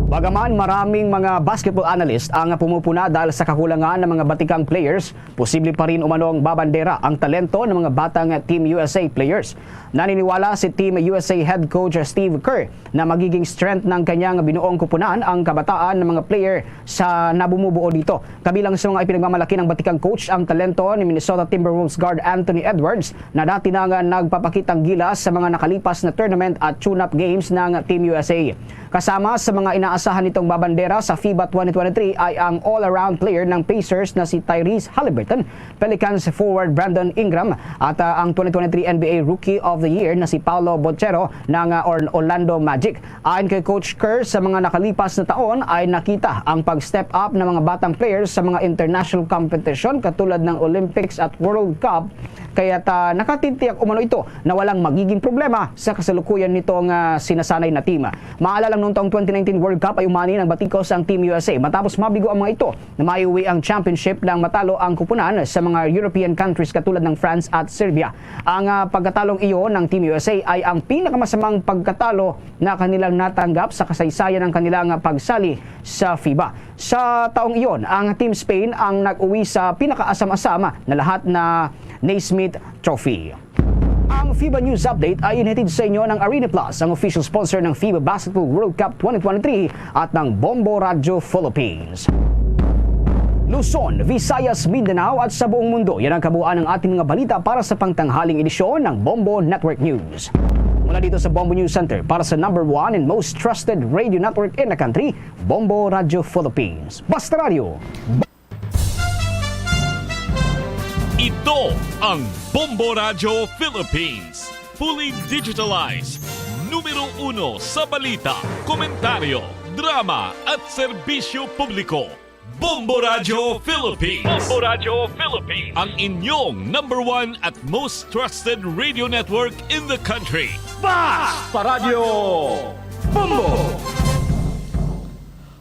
Bagaman maraming mga basketball analyst ang pumupuna dahil sa kakulangan ng mga batikang players, posible pa rin umanong babandera ang talento ng mga batang Team U S A players. Naniniwala si Team U S A head coach Steve Kerr na magiging strength ng kanyang binuong kupunan ang kabataan ng mga player sa na bumubuo dito. Kabilang sa mga ipinagmamalaki ng batikang coach ang talento ni Minnesota Timberwolves guard Anthony Edwards, na dati na nga nagpapakitang gilas sa mga nakalipas na tournament at tune-up games ng Team U S A. Kasama sa mga inaasahan nitong babandera sa FIBA twenty twenty-three ay ang all-around player ng Pacers na si Tyrese Halliburton, Pelicans forward Brandon Ingram, at, ah, ang twenty twenty-three N B A Rookie of the Year na si Paolo Banchero ng, ah, Or-, Orlando Magic. Ayon kay Coach Kerr, sa mga nakalipas na taon ay nakita ang pag-step up ng mga batang players sa mga international competition katulad ng Olympics at World Cup, kaya ta nakatintiyak umano ito na walang magiging problema sa kasalukuyan nitong, ah, sinasanay na team. Maalala, noong taong twenty nineteen World Cup ay umani nagbatikos ang Team U S A matapos mabigo ang mga ito na maiuwi ang championship nang matalo ang kupunan sa mga European countries katulad ng France at Serbia. Ang, ah, pagkatalong iyon ng Team U S A ay ang pinakamasamang pagkatalo na kanilang natanggap sa kasaysayan ng kanilang pagsali sa FIBA. Sa taong iyon, ang Team Spain ang nag-uwi sa pinakaasam-asam na lahat na Naismith Trophy. Ang FIBA News Update ay inhatid sa inyo ng Arena Plus, ang official sponsor ng FIBA Basketball World Cup twenty twenty-three, at ng Bombo Radyo Philippines. Luzon, Visayas, Mindanao at sa buong mundo, yan ang kabuuan ng ating mga balita para sa pangtanghaling edisyon ng Bombo Network News. Mula dito sa Bombo News Center, para sa number one and most trusted radio network in the country, Bombo Radyo Philippines. Basta Radyo! Ito ang Bombo Radyo Philippines. Fully digitalized. Numero uno sa balita, komentaryo, drama at serbisyo publiko. Bombo Radyo Philippines. Bombo Radyo Philippines. Ang inyong number one at most trusted radio network in the country. Basta Radyo Bombo!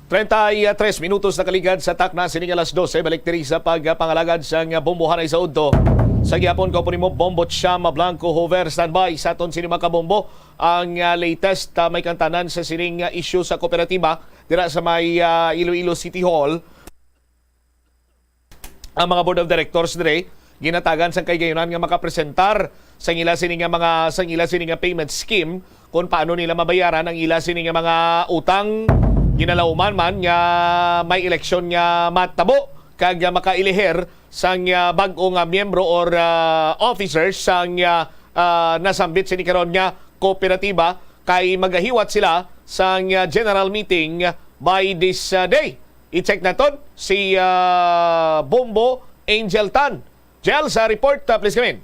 Treinta y tres minutos nakaligad sa takna sining alas dose. Balik diri sa pagpangalagad sang bombohanay sa udto. Sa gihapon, kaupo nimo, Bombo Chama Blanco Hover. Standby sa aton sini, mga kabombo. Ang, ah, latest, ah, may kantanan sa sining, ah, issue sa kooperatiba dira sa may, ah, Iloilo City Hall. Ang mga board of directors dire ginatagan sang kahigayonan nga makapresentar sang ila sini nga mga, sang ila sini nga payment scheme, kung paano nila mabayaran ang ila sini nga mga utang, ginalauman man nga may eleksyon nga matabo kag nga makailiher sang, ah, bag-o nga miyembro or, ah, officers sang, ah, ah, nasambit sini karon nga kooperatiba, kay magahiwat sila sang, ah, general meeting by this, ah, day. I-check naton si, ah, Bombo Angel Tan. Jel, sa report, ah, please come in.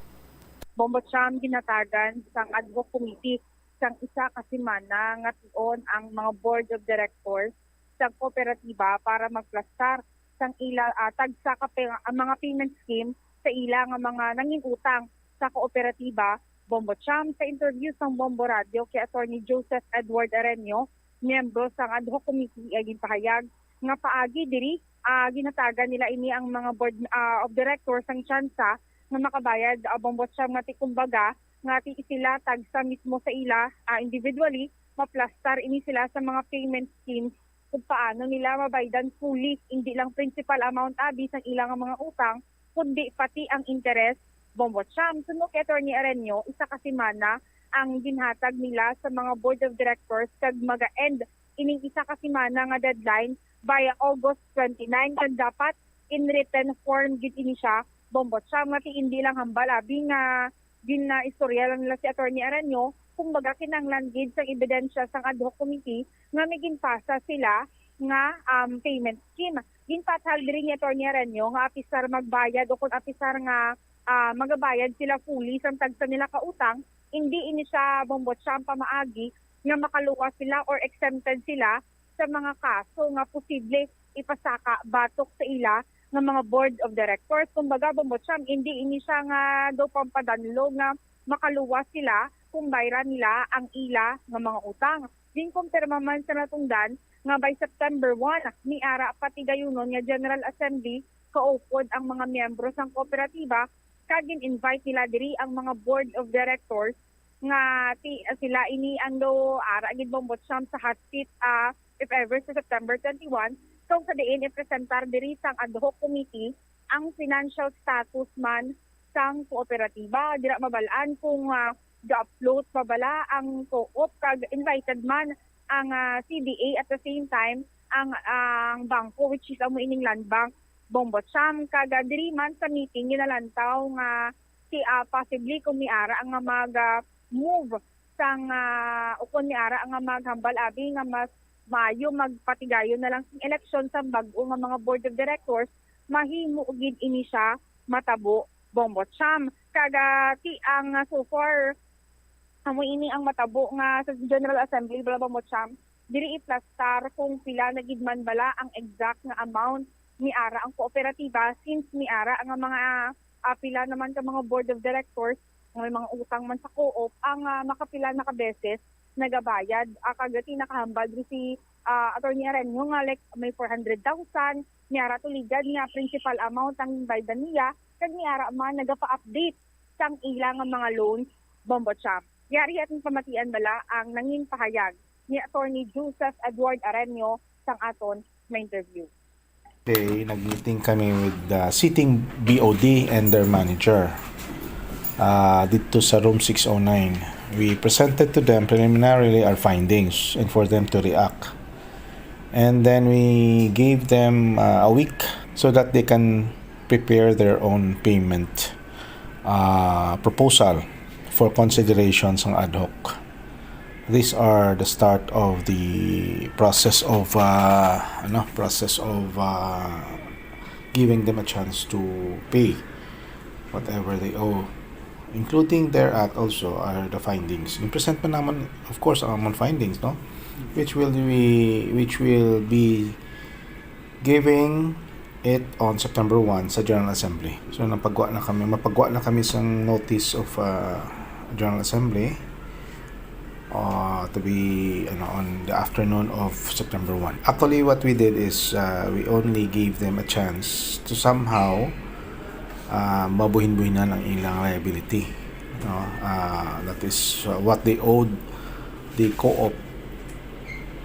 Bombo Cham, ginatagan sang ad hoc committee sang isa ka semana nga tion ang mga board of directors sang kooperatiba para magplastar sang ila, ah, tagsa ka pay-, ang mga payment scheme sa ila nga mga nangin-utang sa kooperatiba. Bombo Cham, sa interview sang Bombo Radio kay Attorney Joseph Edward Areño, miyembro sang ad hoc committee, ay ginpahayag nga paagi diri, ah, ginhatagan nila ini ang mga board, ah, of directors sang tsansa nga makabayad, ah, Bombo Cham, nga ti-, kumbaga, nga ti sila tagsa mismo sa ila, ah, individually, maplastar ini sila sa mga payment schemes kung paano nila mabaydan fully, hindi lang principal amount abi sang ilang mga utang, kundi pati ang interest. Bombo Cham, suno kay Attorney Arenio, isa ka semana ang ginhatag nila sa mga board of directors kag maga-end ining isa ka semana nga deadline by August twenty-nine, kag dapat in written form gid ini siya. Bombo Cham, nga ti hindi lang hambal abi nga ginaistorya lang nila si Attorney Aranyo, kumbaga kinahanglan gid sang ebidensya sang ad hoc committee nga may ginpasa sila nga, um, payment scheme. Ginpathag diri ni Attorney Aranyo nga apisar magbayad o kung apisar nga, ah, magabayad sila fully sang tagsa nila ka utang, hindi ini siya, Bombo Cham, pamaagi nga makaluwas sila or exempted sila sa mga kaso nga posible ipasaka batok sa ila nga mga board of directors. Kumbaga, Bombo Cham, hindi ini siya nga daw pampadanlo nga makaluwas sila kung bayran nila ang ila nga mga utang. Ginkumpirma man sa natungdan nga by September one, may ara patigayunon nga General Assembly kaupod ang mga miyembro sang kooperatiba, kag gin-invite nila diri ang mga board of directors nga ti-, sila ini ang do ara gid, Bombo Cham, sa hot seat, ah, if ever, sa September twenty-one, kung sa diin ipresentar diri sang ad hoc committee ang financial status man sang kooperatiba. Dira mabalaan kung, ah, ga-float pa bala ang co-op kag invited man ang, ah, C D A, at the same time ang, ang bangko, which is amo ining Land Bank, Bombo Cham. Kag, ah, diri man sa meeting ginalantaw nga si, ah, possibly kung may ara nga mag, ah, move sang, ah, o kung may ara nga maghambal abi nga mas maayo magpatigayon na lang sing eleksyon sa bag-o nga mga board of directors, mahimo gid ini siya matabo, Bombo Cham. Kag, ah, ti ang, ah, so far, amo ini ang matabo nga sa General Assembly bala, Bombo Cham, diri iplastar kung pila na gid man bala ang exact nga amount ni ara ang kooperatiba, since ni ara nga mga, ah, pila naman ka mga board of directors nga may mga utang man sa co-op ang, ah, makapila na ka beses nagabayad. Ah, kag ti nakahambal diri si, ah, Attorney Arenio nga, like, may four hundred thousand, ni ara tuligan nga principal amount ang baydan niya, kag ni ara man nagapa-update sang ila nga mga loans, Bombo Cham. Yari aton pamatian bala ang nangin pahayag ni Attorney Joseph Edward Arenio sang aton na interview. Okay, nag-meeting kami with the sitting B O D and their manager, ah, dito sa room six oh nine. We presented to them preliminarily our findings and for them to react. And then we gave them, ah, a week so that they can prepare their own payment, ah, proposal for consideration sang ad hoc. These are the start of the process of, ah, ano, process of, ah, giving them a chance to pay whatever they owe, including thereat also are the findings. Ginpresent man namon, of course, ang amon findings, no? Which will be, which will be giving it on September one sa General Assembly. So, napagwa na kami, mapagwa na kami sang notice of, uh, General Assembly, uh, to be, ano, on the afternoon of September one. Actually, what we did is, uh, we only gave them a chance to somehow, uh, mabuhin-buhinan ang ilang liability, no? Uh, that is, uh, what they owed the co-op,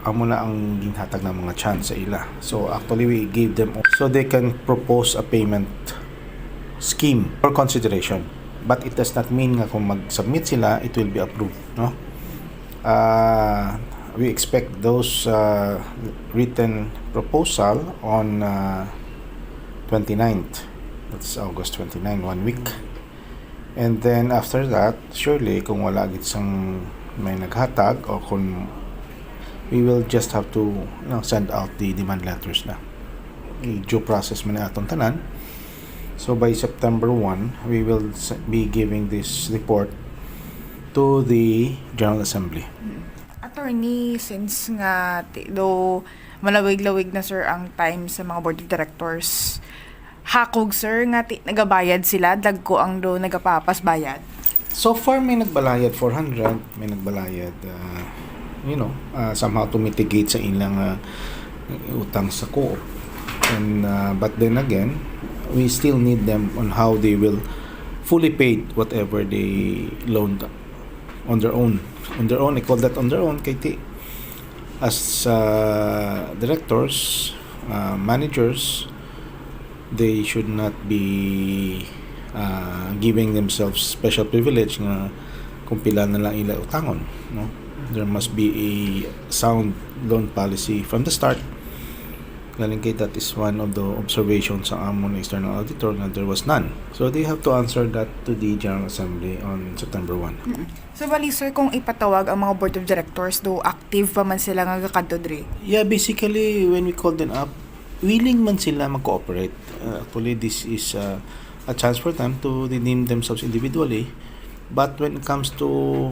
amo na ang ginhatag na mga chance sa ila. So, actually, we gave them so they can propose a payment scheme for consideration. But it does not mean nga kung mag-submit sila, it will be approved, no? Uh, we expect those, uh, written proposal on, uh, twenty-ninth. That's August twenty-nine, one week. And then after that, surely kung wala gid sang may naghatag, o kung, we will just have to, you know, send out the demand letters na. I-due process man ni atong tanan. So by September one, we will s-, be giving this report to the General Assembly. Attorney, since nga ti-, do malawig-lawig na, sir, ang time sa mga board of directors, hakog, sir, nga ti-, nagabayad sila, dagko ang do nagapapas bayad? So far, may nagbalayad four hundred, may nagbalayad, uh, you know, uh, somehow to mitigate sa ilang, uh, utang sa co-op. And, uh, but then again, we still need them on how they will fully paid whatever they loaned on their own. On their own, I call that on their own, kay ti-, as, uh, directors, uh, managers, they should not be, uh, giving themselves special privilege nga kung pila na lang ila utangon, no? There must be a sound loan policy from the start. Galing kay that is one of the observations sa amon external auditor nga there was none. So they have to answer that to the General Assembly on September one. Mm-mm. So, bali, sir, kung ipatawag ang mga board of directors, do active pa man sila nga gakadto diri? Yeah, basically, when we call them up, willing man sila mag-cooperate. Uh, actually, this is, uh, a chance for them to redeem themselves individually. But when it comes to,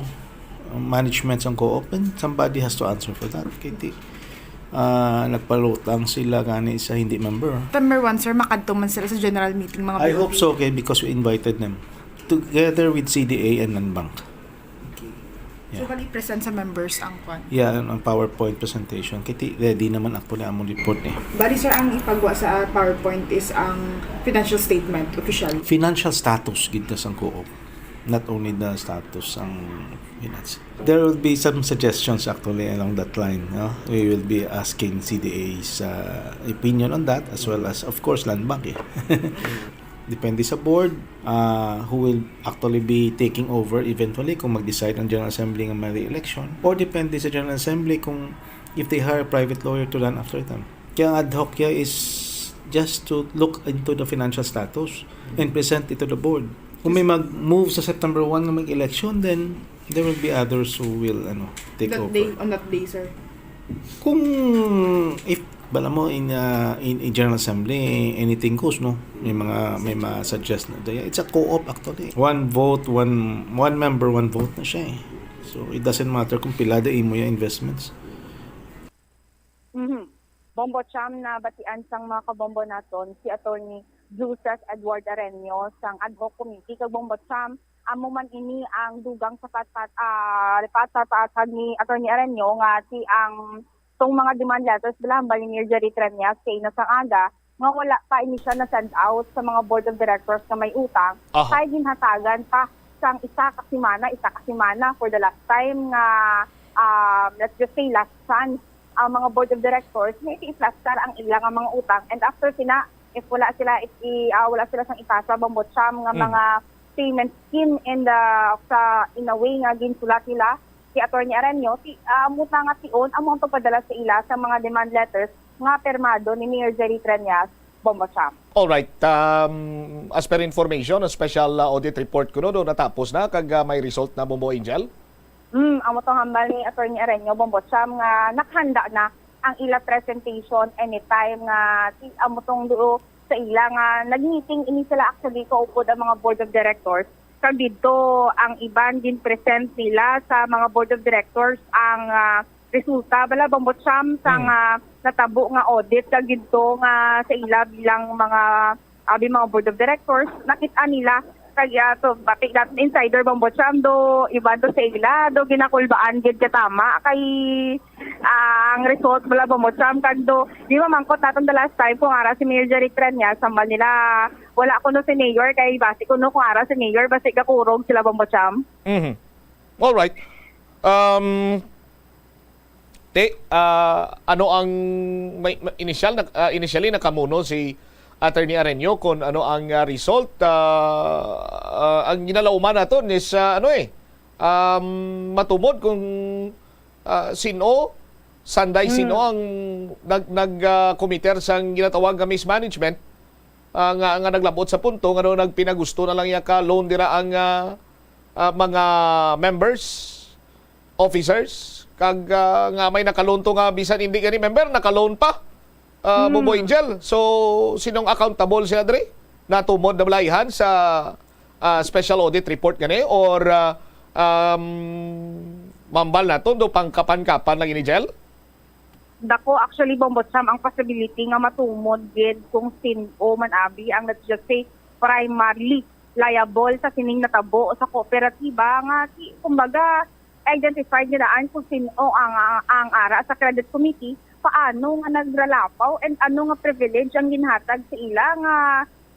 uh, management sang co-op, then somebody has to answer for that. Kay ti-, ah, nagpalutang sila gani sa hindi member. September one, sir, makadto man sila sa general meeting, mga I B O P? Hope so, kay, because we invited them together with C D A and Land Bank. Okay. So, Yeah. bali, present sa members ang kwan? Yeah, ang, ang PowerPoint presentation. Kay ti-, ready naman actually among report eh. Bali, sir, ang ipagwa sa PowerPoint is ang financial statement, official? Financial status gid na sang co-op. Not only the status ang finance. There will be some suggestions actually along that line, no? We will be asking C D A's, uh, opinion on that, as well as, of course, Land Bank eh. Depende sa board, uh, who will actually be taking over eventually kung mag-decide ang General Assembly nga may re-election, or depende sa General Assembly kung if they hire a private lawyer to run after them. Kaya ang ad hoc here is just to look into the financial status and present it to the board. Kung may mag-move sa September one nga mag-election, then there will be others who will, ano, take That over. Day, on that day, sir? Kung, if, bala mo, in, uh, in, in General Assembly, anything goes, no? May mga, may ma-suggest na. It's a co-op, actually. One vote, one, one member, one vote na siya eh. So, it doesn't matter kung pila da imo yung investments. Mhm. Bombo Cham, nabatian sang mga kabombo naton si Attorney Joseph Edward Areño sang ad hoc committee. Kag Bombo Cham, amo man ini ang dugang sa pat-, pat-, ah, patpatag ni Attorney Areño nga si ang tong mga demand letters bala hambal ni Mayor Jerry Treñas kay ina sang aga nga wala pa ini siya na-send out sa mga board of directors nga may utang. Aha. Kay ginhatagan pa sang isa ka semana, isa ka semana for the last time nga, um, let's just say, last chance ang mga board of directors nga i-plastar ang ila nga mga utang. And after sina, if wala sila, if i-, ah, wala sila sang ipasa, Bombo Cham, nga Mm. mga payment scheme in the, sa, in a way nga ginsulat nila si Attorney Areño, ti-, ah, amo na nga tion, amo ang pagpadala sa ila sa mga demand letters nga pirmado ni Mayor Jerry Treñas, Bombo Cham. Alright. Um, as per information, ang special, uh, audit report kuno do natapos na kag, uh, may result na, Bombo Angel? Mm, amo tong hambal ni Attorney Areño, Bombo Cham, nga nakahanda na ang ila presentation anytime nga ti-, amo tong duo sa ila nga nag-meeting ini sila actually kaupod ang mga board of directors. Kag didto ang iban gin-present nila sa mga board of directors ang, ah, resulta bala, Bombo Cham, sang, Mm. ah, natabo nga audit kag didto nga sa ila bilang mga, abi, mga board of directors, nakit-an nila kag, ah, to, bati naton insider, Bombo Cham, do iban to sa ila do ginakulbaan gid ka tama kay, ah, ang result bala, Bombo Cham, kag do di mamangkot naton the last time kung ara si Mayor Jerry Treñas, hambal nila wala kuno si Mayor kay basi kuno kung ara si Mayor basi gakurog sila, Bombo Cham. Mhm. Alright. Um, Te, ah, ano ang may, may initial na, ah, initially nakamuno si Attorney Areño kung ano ang, ah, result, ah, ah, ang ginalauman naton is, ah, ano eh, um, matumod kung, ah, sino, sanday sino Mm. ang nag, nag, ah, committer sang ginatawag nga mismanagement, ah, nga, nga naglabot sa punto nga no, nagpinagusto na lang iya ka loan dira ang, ah, ah, mga members, officers, kag, ah, nga may nakalon to nga bisan hindi gani member, nakalon pa, ah, Mm. Bombo Angel. So, sinong accountable sila diri? Natumod na balay han sa, ah, special audit report gani or, ah, um, mambal naton do pangkapan-kapan lang ini, Jel? Dako, actually, Bombo Cham, ang possibility nga matumod gid kung sin-o man abi ang, let's just say, primarily liable sa sining natabo sa kooperatiba nga si, kumbaga, identified nila an kung sin-o ang, ang, ang ara sa credit committee, paano nga nagralapaw and ano nga privilege ang ginhatag sa ila nga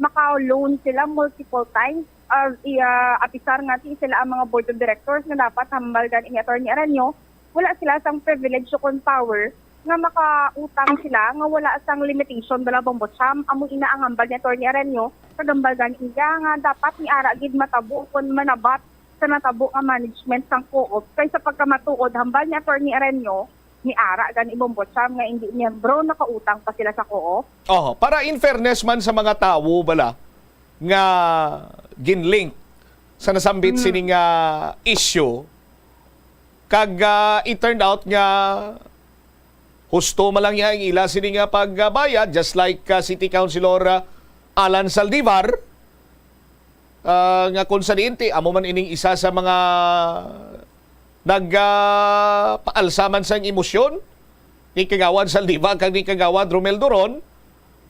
maka-loan sila multiple times uh, iya, apisar nga ti sila ang mga board of directors nga dapat hambal gani ni Attorney Aranio, wala sila sang privilege o kon power nga makautang sila nga wala sang limitation bala, Bombo Cham. Amo ina ang hambal ni Attorney Aranio, kag hambal gani niya nga dapat ni ara gid matabo kon manabat sa natabo nga management sang co-op, kay sa pagkamatuod, hambal ni Attorney Aranio, ni ara gani, Bombo Cham, nga hindi miyembro nakautang pa sila sa co-op. Oho, para in fairness man sa mga tawo bala nga ginlink sa nasambit Mm. sini nga issue, kag, ah, it turned out nga husto man lang niya ang ila sini nga pagbayad, just like, ah, City Councilor, ah, Alan Saldivar, ah, nga kung sa diin ti, amo man ining isa sa mga nag, ah, paalsa man sang emosyon ni Kagawad Saldivar kag ni Kagawad Romel Duron,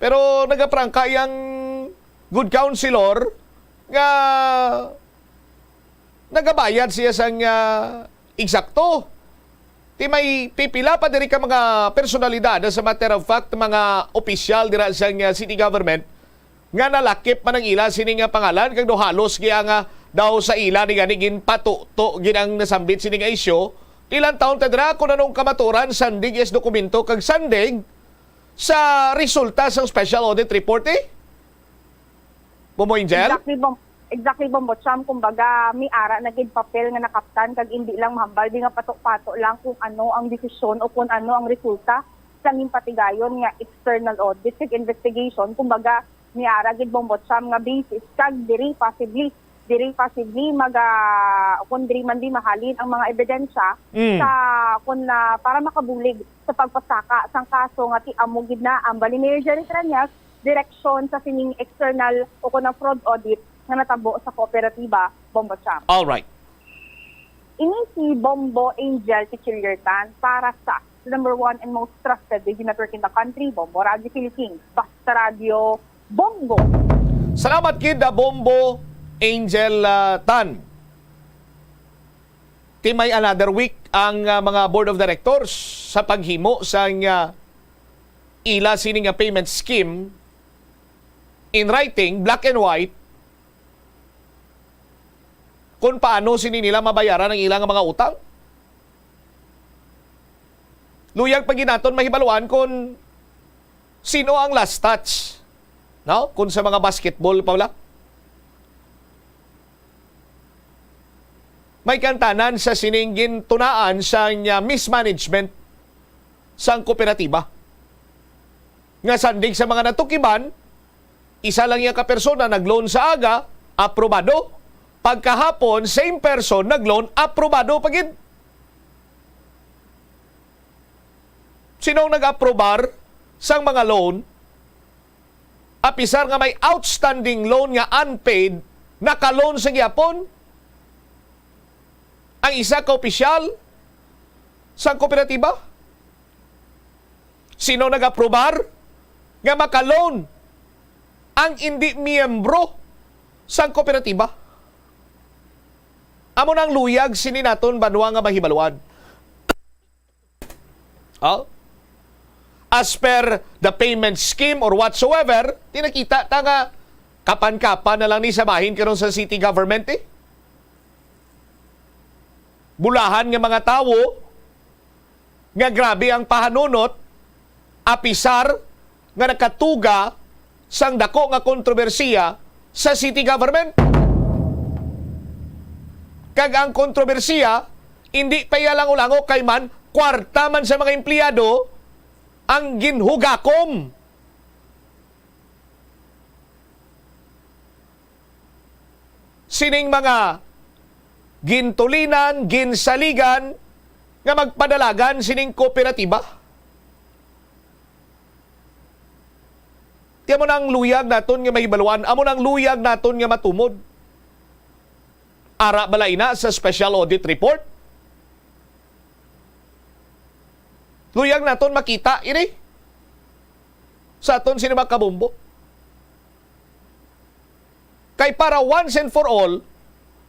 pero nagaprangka yang good councilor nga nagabayad siya sang, ah, eksakto. Ti may pipila pa diri ka mga personalidad, as a matter of fact, mga opisyal dira sa, ah, city government, nga nalakip man ang ila sini nga pangalan, kag daw halos kaya nga daw sa ila ni gani ginpatuto gid ang nasambit sini nga isyu. Ilang taon ta dira kung anong kamaturan, sandig is dokumento, kag sandig sa resulta sang special audit report, eh? Bombo Angel? Exactly, Bom-, exactly, Bombo Cham. Kumbaga, may ara na gid papel nga nakaptan, kag hindi lang mahambal, di nga pato-pato lang kung ano ang desisyon o kung ano ang resulta sa ginpatigayon nga external audit kag investigation. Kumbaga, may ara gid, Bombo Cham, nga basis kag diri possibly, diri possibly maga-, kung diri man di mahalin ang mga ebidensya Mm. sa, kung na, para makabulig sa pagpasaka sang kaso nga ti amo gid na ang bali Mayor Jerry Treñas direksyon sa sining external o kon ang fraud audit nga natabo sa kooperatiba, Bombo Cham. All right. Ini si Bombo Angel Pichillertan para sa the number one and most trusted radio network in the country, Bombo Radio Philippines. Basta Radio, Bombo! Salamat gid, ah, Bombo Angel, ah, Tan. Ti may another week ang, ah, mga board of directors sa paghimo sang, ah, ila sini nga payment scheme in writing, black and white, kung paano sini nila mabayaran ang ilang mga utang. Luyag pa gid naton mahibaluan kung sino ang last touch, no? Kung sa mga basketball pa wala. May kantanan sa sining gintunaan sa, ah, mismanagement sang kooperatiba. Nga sandig sa mga natukiban, isa lang iya ka persona nag-loan sa aga, aprobado. Pagkahapon, same person nag-loan, aprobado pa gid. Sino ang nag-aprobar sang mga loan? Apisar nga may outstanding loan nga unpaid, naka-loan sa gihapon ang isa ka opisyal sang kooperatiba? Sino nag-aprobar nga maka-loan ang indi miyembro sang kooperatiba? Amo na ang luyag sini naton banwa nga mahibaluan. Oh? As per the payment scheme or whatsoever, ti nakita ta nga kapan-kapan na lang ni sa bahin karon sa city government, eh. Bulahan nga mga tawo nga grabe ang pahanunot, apisar nga nakatuga sang dako nga kontrobersiya sa city government. Kag ang kontrobersiya, indi pa iya lango-lango kay man kwarta man sa mga empleyado ang ginhugakom sining mga gintulinan, ginsaligan nga magpadalagan sining kooperatiba. Ti amo na ang luyag naton nga mahibaluan, amo na ang luyag naton nga matumod. Ara bala ina sa special audit report? Luyag naton makita ini sa aton sini mga kabombo. Kay para once and for all,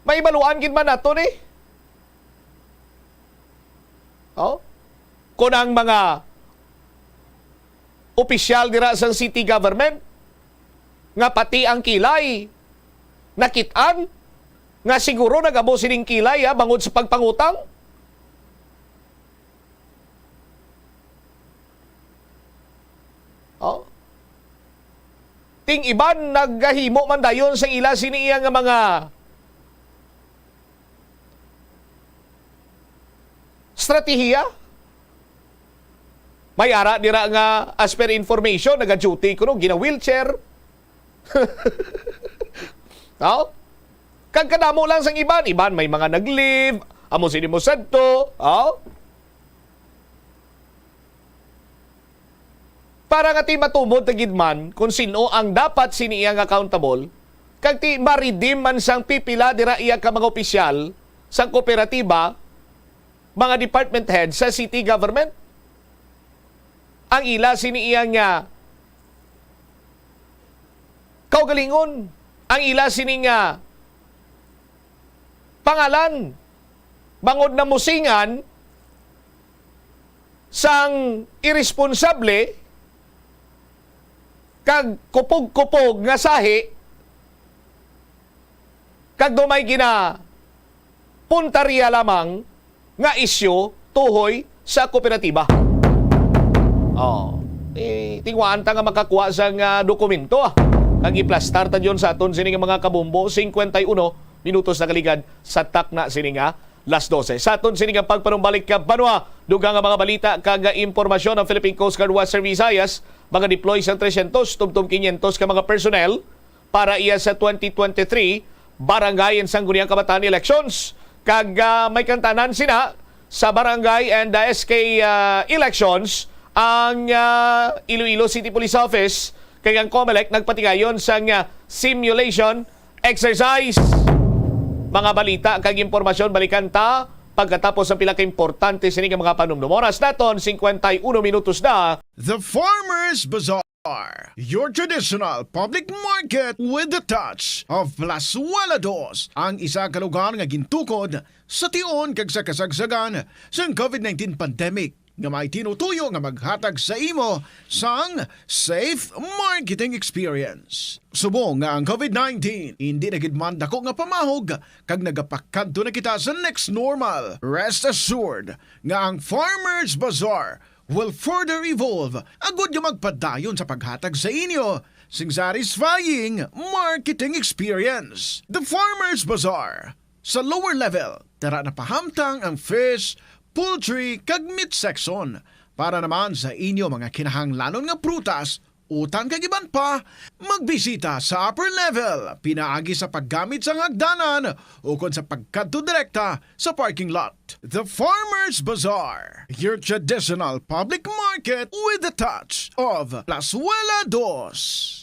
mahibaluan gid man naton, eh. Oh? Kung ang mga opisyal dira sa city government nga pati ang kilay Nakit-an nga siguro nag-amo sining kilay, ah, bangod sa pagpangutang. Oh. Ting iban nagahimo man dayon sa ila sini iya nga mga estratehiya. May ara dira nga, as per information, naga-duty kuno, gina-wheelchair. Oh? Kag kadamo lang sang iban, iban may mga nag-leave, amo sini mo sadto, oh? Para nga ti matumod ta gid man kung sin-o ang dapat sini iya nga accountable, kag ti ma-redeem man sang pipila dira iya ka mga opisyal sang kooperatiba, mga department head sa city government. Ang ila sini iya nga kaugalingon, ang ila sini nga pangalan, bangod namusingan sang iresponsable kag kupog-kupog nga sahi, kag do may ginapuntarya lamang nga isyu tuhoy sa kooperatiba. Oh, eh, tingwaan ta nga makakuha sang, ah, dokumento, ah. Kag iplastar ta diyon sa aton sini nga mga kabombo, cincuenta y uno minutos nakaligad sa takna sini nga las doce. Sa aton sini nga pagpanumbalik ka banwa, dugang nga mga balita kag impormasyon ang Philippine Coast Guard Western Visayas, mga deploy sang trescientos tubtob quinientos ka mga personnel para iya sa twenty twenty-three Barangay and Sangguniang Kabataan elections. Kag, ah, may kantanan sina sa barangay and, ah, S K, ah, elections ang, ah, Iloilo City Police Office kag ang COMELEC nagpatigayon sang, ah, simulation exercise. Mga balita kag impormasyon balikan ta pagkatapos ang pila ka importante sini nga mga panumdom. Oras naton, cincuenta y uno minutos na. The Farmers Bazaar, your traditional public market with the touch of Plazuela Dos, ang isa ka lugar nga gintukod sa tion kag sa kasagsagan sang COVID nineteen pandemic, nga may tinutuyo nga maghatag sa imo sang safe marketing experience. Subong nga ang COVID nineteen indi na gid man dako nga pamahog kag nagapakadto na kita sa next normal, rest assured nga ang Farmers Bazaar will further evolve agud nga magpadayon sa paghatag sa inyo sing satisfying marketing experience. The Farmers Bazaar. Sa lower level, tara na pahamtang ang fish, poultry, kag meat section. Para naman sa inyo mga kinahanglanon nga prutas, utan kag iban pa, magbisita sa upper level pinaagi sa paggamit sang hagdanan ukon sa pagkadto direkta sa parking lot. The Farmers Bazaar, your traditional public market with the touch of Plazuela Dos.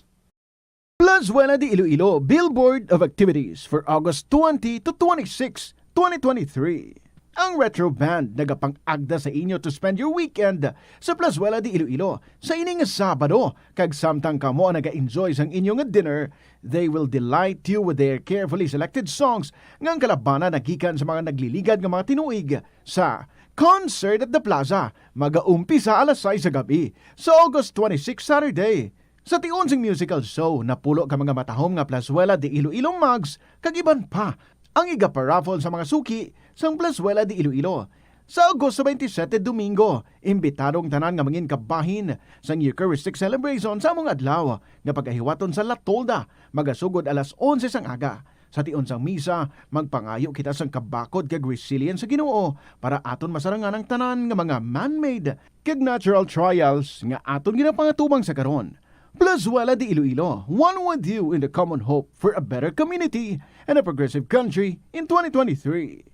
Plazuela de Iloilo, Billboard of Activities for August twenty to twenty-six, twenty twenty-three. Ang Retro Band nagapang-agda sa inyo to spend your weekend sa Plazuela de Iloilo sa ini nga Sabado, kag samtang kamo ang naga-enjoy sang inyo nga dinner, they will delight you with their carefully selected songs nga ang kalabana nagikan sa mga nagliligad nga mga tinuig sa Concert at the Plaza. Magaumpisa alas sais sa gab-i sa August twenty-six, Saturday. Sa tion sing musical show, napulo ka mga matahom nga Plazuela de Iloilo mugs kag iban pa ang igaparaffle sa mga suki sang Plazuela de Iloilo. Sa Agosto twenty-seven, Domingo, imbitado ang tanan nga mangin kabahin sang Eucharistic Celebration sa among adlaw nga pagahiwaton sa La Tolda, magasugod alas onse sang aga. Sa tion sang misa, magpangayo kita sang kabakod kag resilience sa Ginoo para aton masarangan ang tanan nga mga man-made kag natural trials nga aton ginapangatubang sa karon. Plazuela de Iloilo, one with you in the common hope for a better community and a progressive country in twenty twenty-three.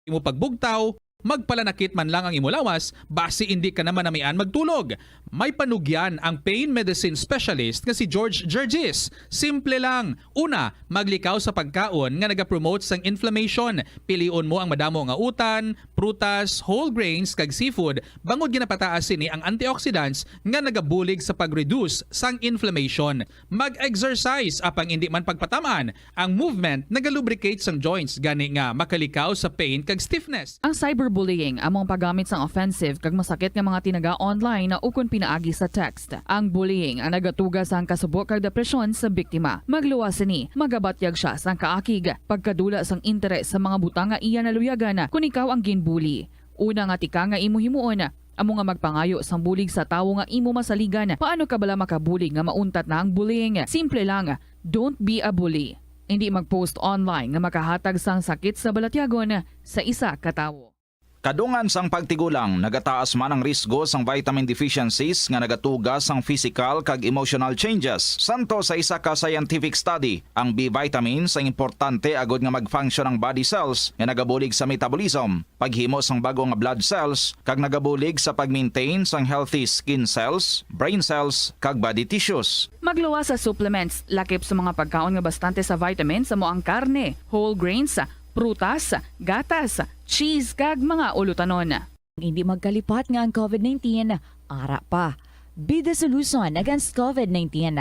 Imo pagbugtaw, magpalanakit man lang ang imo lawas, basi indi ka na manamian magtulog. May panugyan ang pain medicine specialist nga si George Gergis. Simple lang. Una, maglikaw sa pagkaon nga nagapromote sang inflammation. Pilion mo ang madamo nga utan, prutas, whole grains, kag seafood, bangod ginapataas sini ang antioxidants nga nagabulig sa pag-reduce sang inflammation. Mag-exercise, apang indi man pagpatam-an, ang movement nagalubricate sang joints, gani nga makalikaw sa pain kag stiffness. Ang cyber Bullying amo ang paggamit sang offensive kag masakit nga mga tinaga online ukon pinaagi sa text. Ang bullying ang nagatuga sang kasubo kag depresyon sa biktima. Magluwas sini, magabatyag sia sang kaakig, pagkadula sang interes sa mga butang nga iya naluyagan kon ikaw ang ginbully. Una nga tika nga imo himuon amo nga magpangayo sang bulig sa tawo nga imo masaligan. Paano ka bala makabulig nga mauntat na ang bullying? Simple lang, don't be a bully. Hindi mag-post online nga makahatag sang sakit sa balatyagon sa isa ka tawo. Kadungan sang pagtigulang, nagataas man ang risgo sang vitamin deficiencies nga nagatuga sang physical kag emotional changes. Santo sa isa ka scientific study, ang B vitamins ang importante agod nga mag-function ang body cells nga nagabulig sa metabolism, paghimo sang bag-o nga blood cells, kag nagabulig sa pag-maintain sang healthy skin cells, brain cells, kag body tissues. Magluwas sa supplements, lakip sa mga pagkaon nga bastante sa vitamins, amo ang karne, whole grains, prutas, gatas, cheese, kag mga ulutanon. Hindi magkalipat nga ang covid nineteen ara pa. Be the solution against covid nineteen.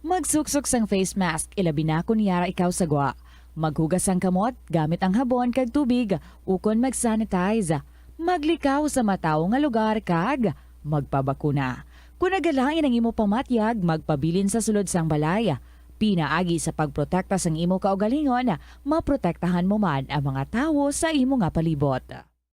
Magsuksok sang face mask, ilabi na kon yara ikaw sa gwa. Maghugas sang kamot gamit ang habon kag tubig, ukon mag-sanitize. Maglikaw sa matawo nga lugar kag magpabakuna. Kon nagalain ang imo pamatyag, magpabilin sa sulod sang balay. Pinaagi sa pagprotekta sang imo kaugalingon, maprotektahan mo man ang mga tawo sa imo nga palibot.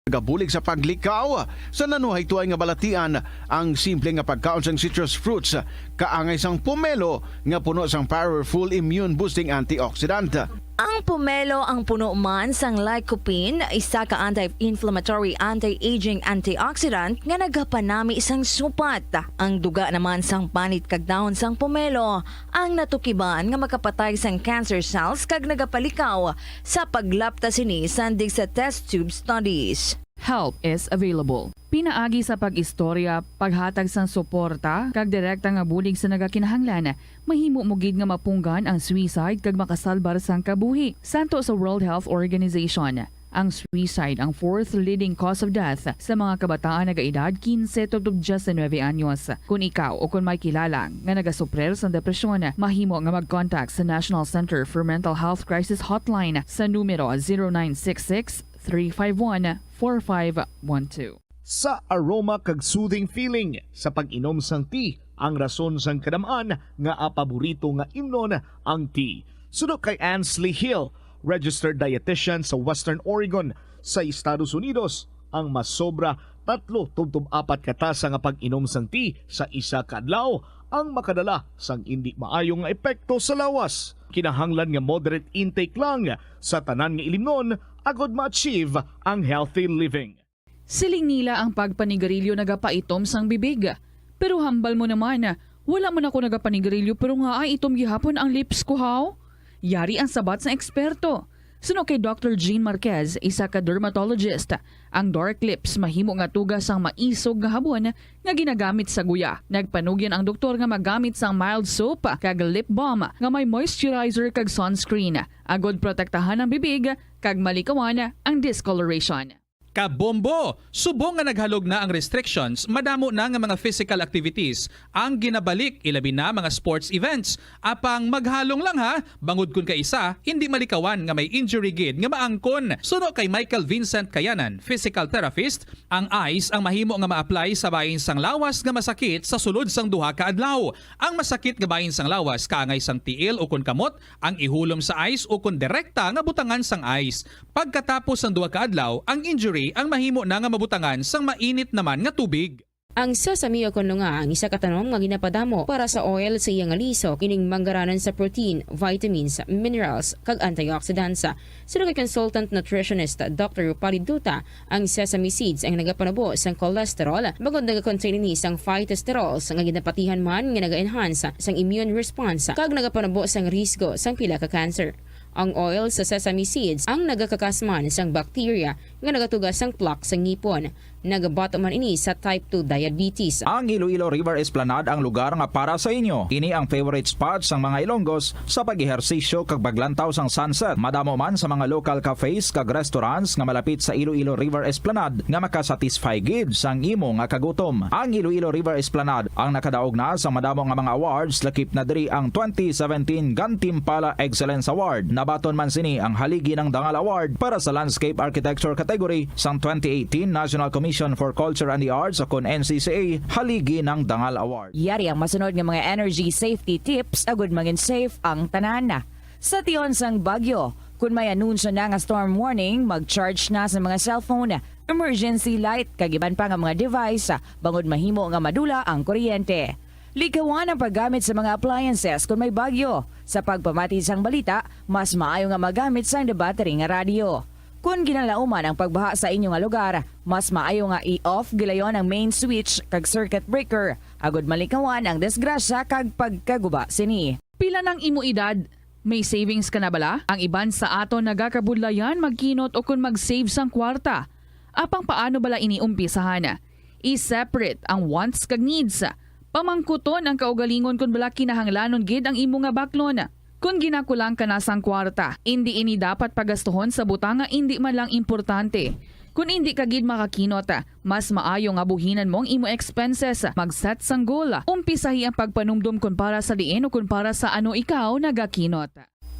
Nagabulig sa paglikaw sa nanuhaytoay nga balatian ang simple nga pagkaon sang citrus fruits, kaangay sang pomelo nga puno sang powerful immune boosting antioxidant. Ang pomelo ang puno man sang lycopene, isa ka anti-inflammatory, anti-aging antioxidant nga nagapanami sang supat. Ang duga naman sang panit kag dahon sang pomelo ang natukiban nga makapatay sang cancer cells kag nagapalikaw sa paglapta sini sandig sa test tube studies. Help is available. Pinaagi sa pag-istorya, paghatag sang suporta, kag direkta nga bulig sa nagakinahanglan, mahimo mo gid nga mapunggan ang suicide kag makasalbar sang kabuhi. Santo sa World Health Organization, ang suicide ang fourth leading cause of death sa mga kabataan nagaedad quince tubtob diecinuebe anyos. Kon ikaw o kon may kilala nga nagasuprir sang depresyon, mahimo nga mag-contact sa National Center for Mental Health Crisis Hotline sa numero zero nine six six, three five one, four five one two. Sa aroma kag soothing feeling sa pag-inom sang tea ang rason sang kadam-an nga paborito nga imnon ang tea. Suno kay Ansley Hill, registered dietitian sa Western Oregon sa Estados Unidos, ang masobra tatlo tubtob apat ka tasa nga pag-inom sang tea sa isa ka adlaw ang makadala sang indi maayo nga epekto sa lawas. Kinahanglan nga moderate intake lang sa tanan nga ilimnon agod ma-achieve ang healthy living. Siling nila ang pagpanigarilyo nagapaitom sang bibig. Pero hambal mo naman, wala man ako nagapanigarilyo pero nga ay itom gihapon ang lips ko, haw? Yari ang sabat sang eksperto. Suno kay Doctor Jean Marquez, isa ka dermatologist, ang dark lips mahimo nga tuga sang maisog nga habon nga ginagamit sa guya. Nagpanugyan ang doktor nga magamit sang mild soap kag lip balm nga may moisturizer kag sunscreen, agod protektahan ang bibig kag malikawan ang discoloration. Kabombo! Subong nga naghalog na ang restrictions, madamo na nga mga physical activities ang ginabalik, ilabi na mga sports events. Apang maghalong lang ha, bangod kon kaisa, indi malikawan nga may injury gid nga maangkon. Suno kay Michael Vincent Kayanan, physical therapist, ang ice ang mahimo nga ma-apply sa bahin sang lawas nga masakit sa sulod sang duha ka adlaw. Ang masakit nga bahin sang lawas kaangay sang tiil ukon kamot ang ihulom sa ice ukon direkta nga butangan sang ice. Pagkatapos sang duha ka adlaw, ang injury ang mahimo na nga mabutangan sang mainit naman nga tubig. Ang sesame o kon lunga ang isa ka tanom nga ginapadamo para sa oil sa iya nga liso, kining manggaranon sa protein, vitamins, minerals, kag antioxidants. Suno kay consultant nutritionist Doctor Rupali Duta, ang sesame seeds ang nagapanubo sang cholesterol, bangod nagakontain ini sang phytosterols nga ginapatihan man nga naga-enhance sang immune response kag nagapanubo sang risgo sang pila ka cancer. Ang oil sa sesame seeds ang nagakakas man sang bacteria nga nagatuga sang plaque sa ngipon. Nagabato man ini sa type two diabetes. Ang Iloilo River Esplanade ang lugar nga para sa inyo. Ini ang favorite spot sang mga Ilonggos sa pag-ehersisyo kag paglantaw sang sunset. Madamo man sa mga local cafes kag restaurants nga malapit sa Iloilo River Esplanade nga makasatisfy gid sang imo nga kagutom. Ang Iloilo River Esplanade ang nakadaog na sa madamo nga mga awards, lakip na diri ang twenty seventeen Gantimpala Excellence Award. Nabaton man sini ang Haligi ng Dangal Award para sa Landscape Architecture Category sang twenty eighteen National Commission for Culture and the Arts, o kon N C C A, haligi ng Dangal Award. Yari ang masunod nga mga energy safety tips agud mangin safe ang tanan. Sa tion sang bagyo, kun may anunsyo na nga storm warning, mag-charge na sa mga cellphone, emergency light, kag iban pa nga mga device, bangod mahimo nga madula ang kuryente. Likawan ang paggamit sa mga appliances kun may bagyo. Sa pagpamati sang balita, mas maayo nga magamit sang battery nga radyo. Kon ginalauman ang pagbaha sa inyo nga lugar, mas maayo nga i-off gilayon ang main switch kag circuit breaker, agud malikawan ang disgrasya kag pagkaguba sini. Pila nang imo edad? May savings ka na bala? Ang iban sa aton nagakabudlayan magkinot ukon mag-save sang kwarta. Apang paano bala ini umpisahan? I-separate ang wants kag needs. Pamangkuton ang kaugalingon kon bala kinahanglanon gid ang imo nga baklon. Kon ginakulang ka na sang kwarta, indi ini dapat pagastuhon sa butang nga indi man lang importante. Kon indi ka gid makakinot, mas maayo nga buhinan mo ang imo expenses. Mag-set sang goal. Umpisahi ang pagpanumdom kon para sa diin o kon para sa ano ikaw nagakinot.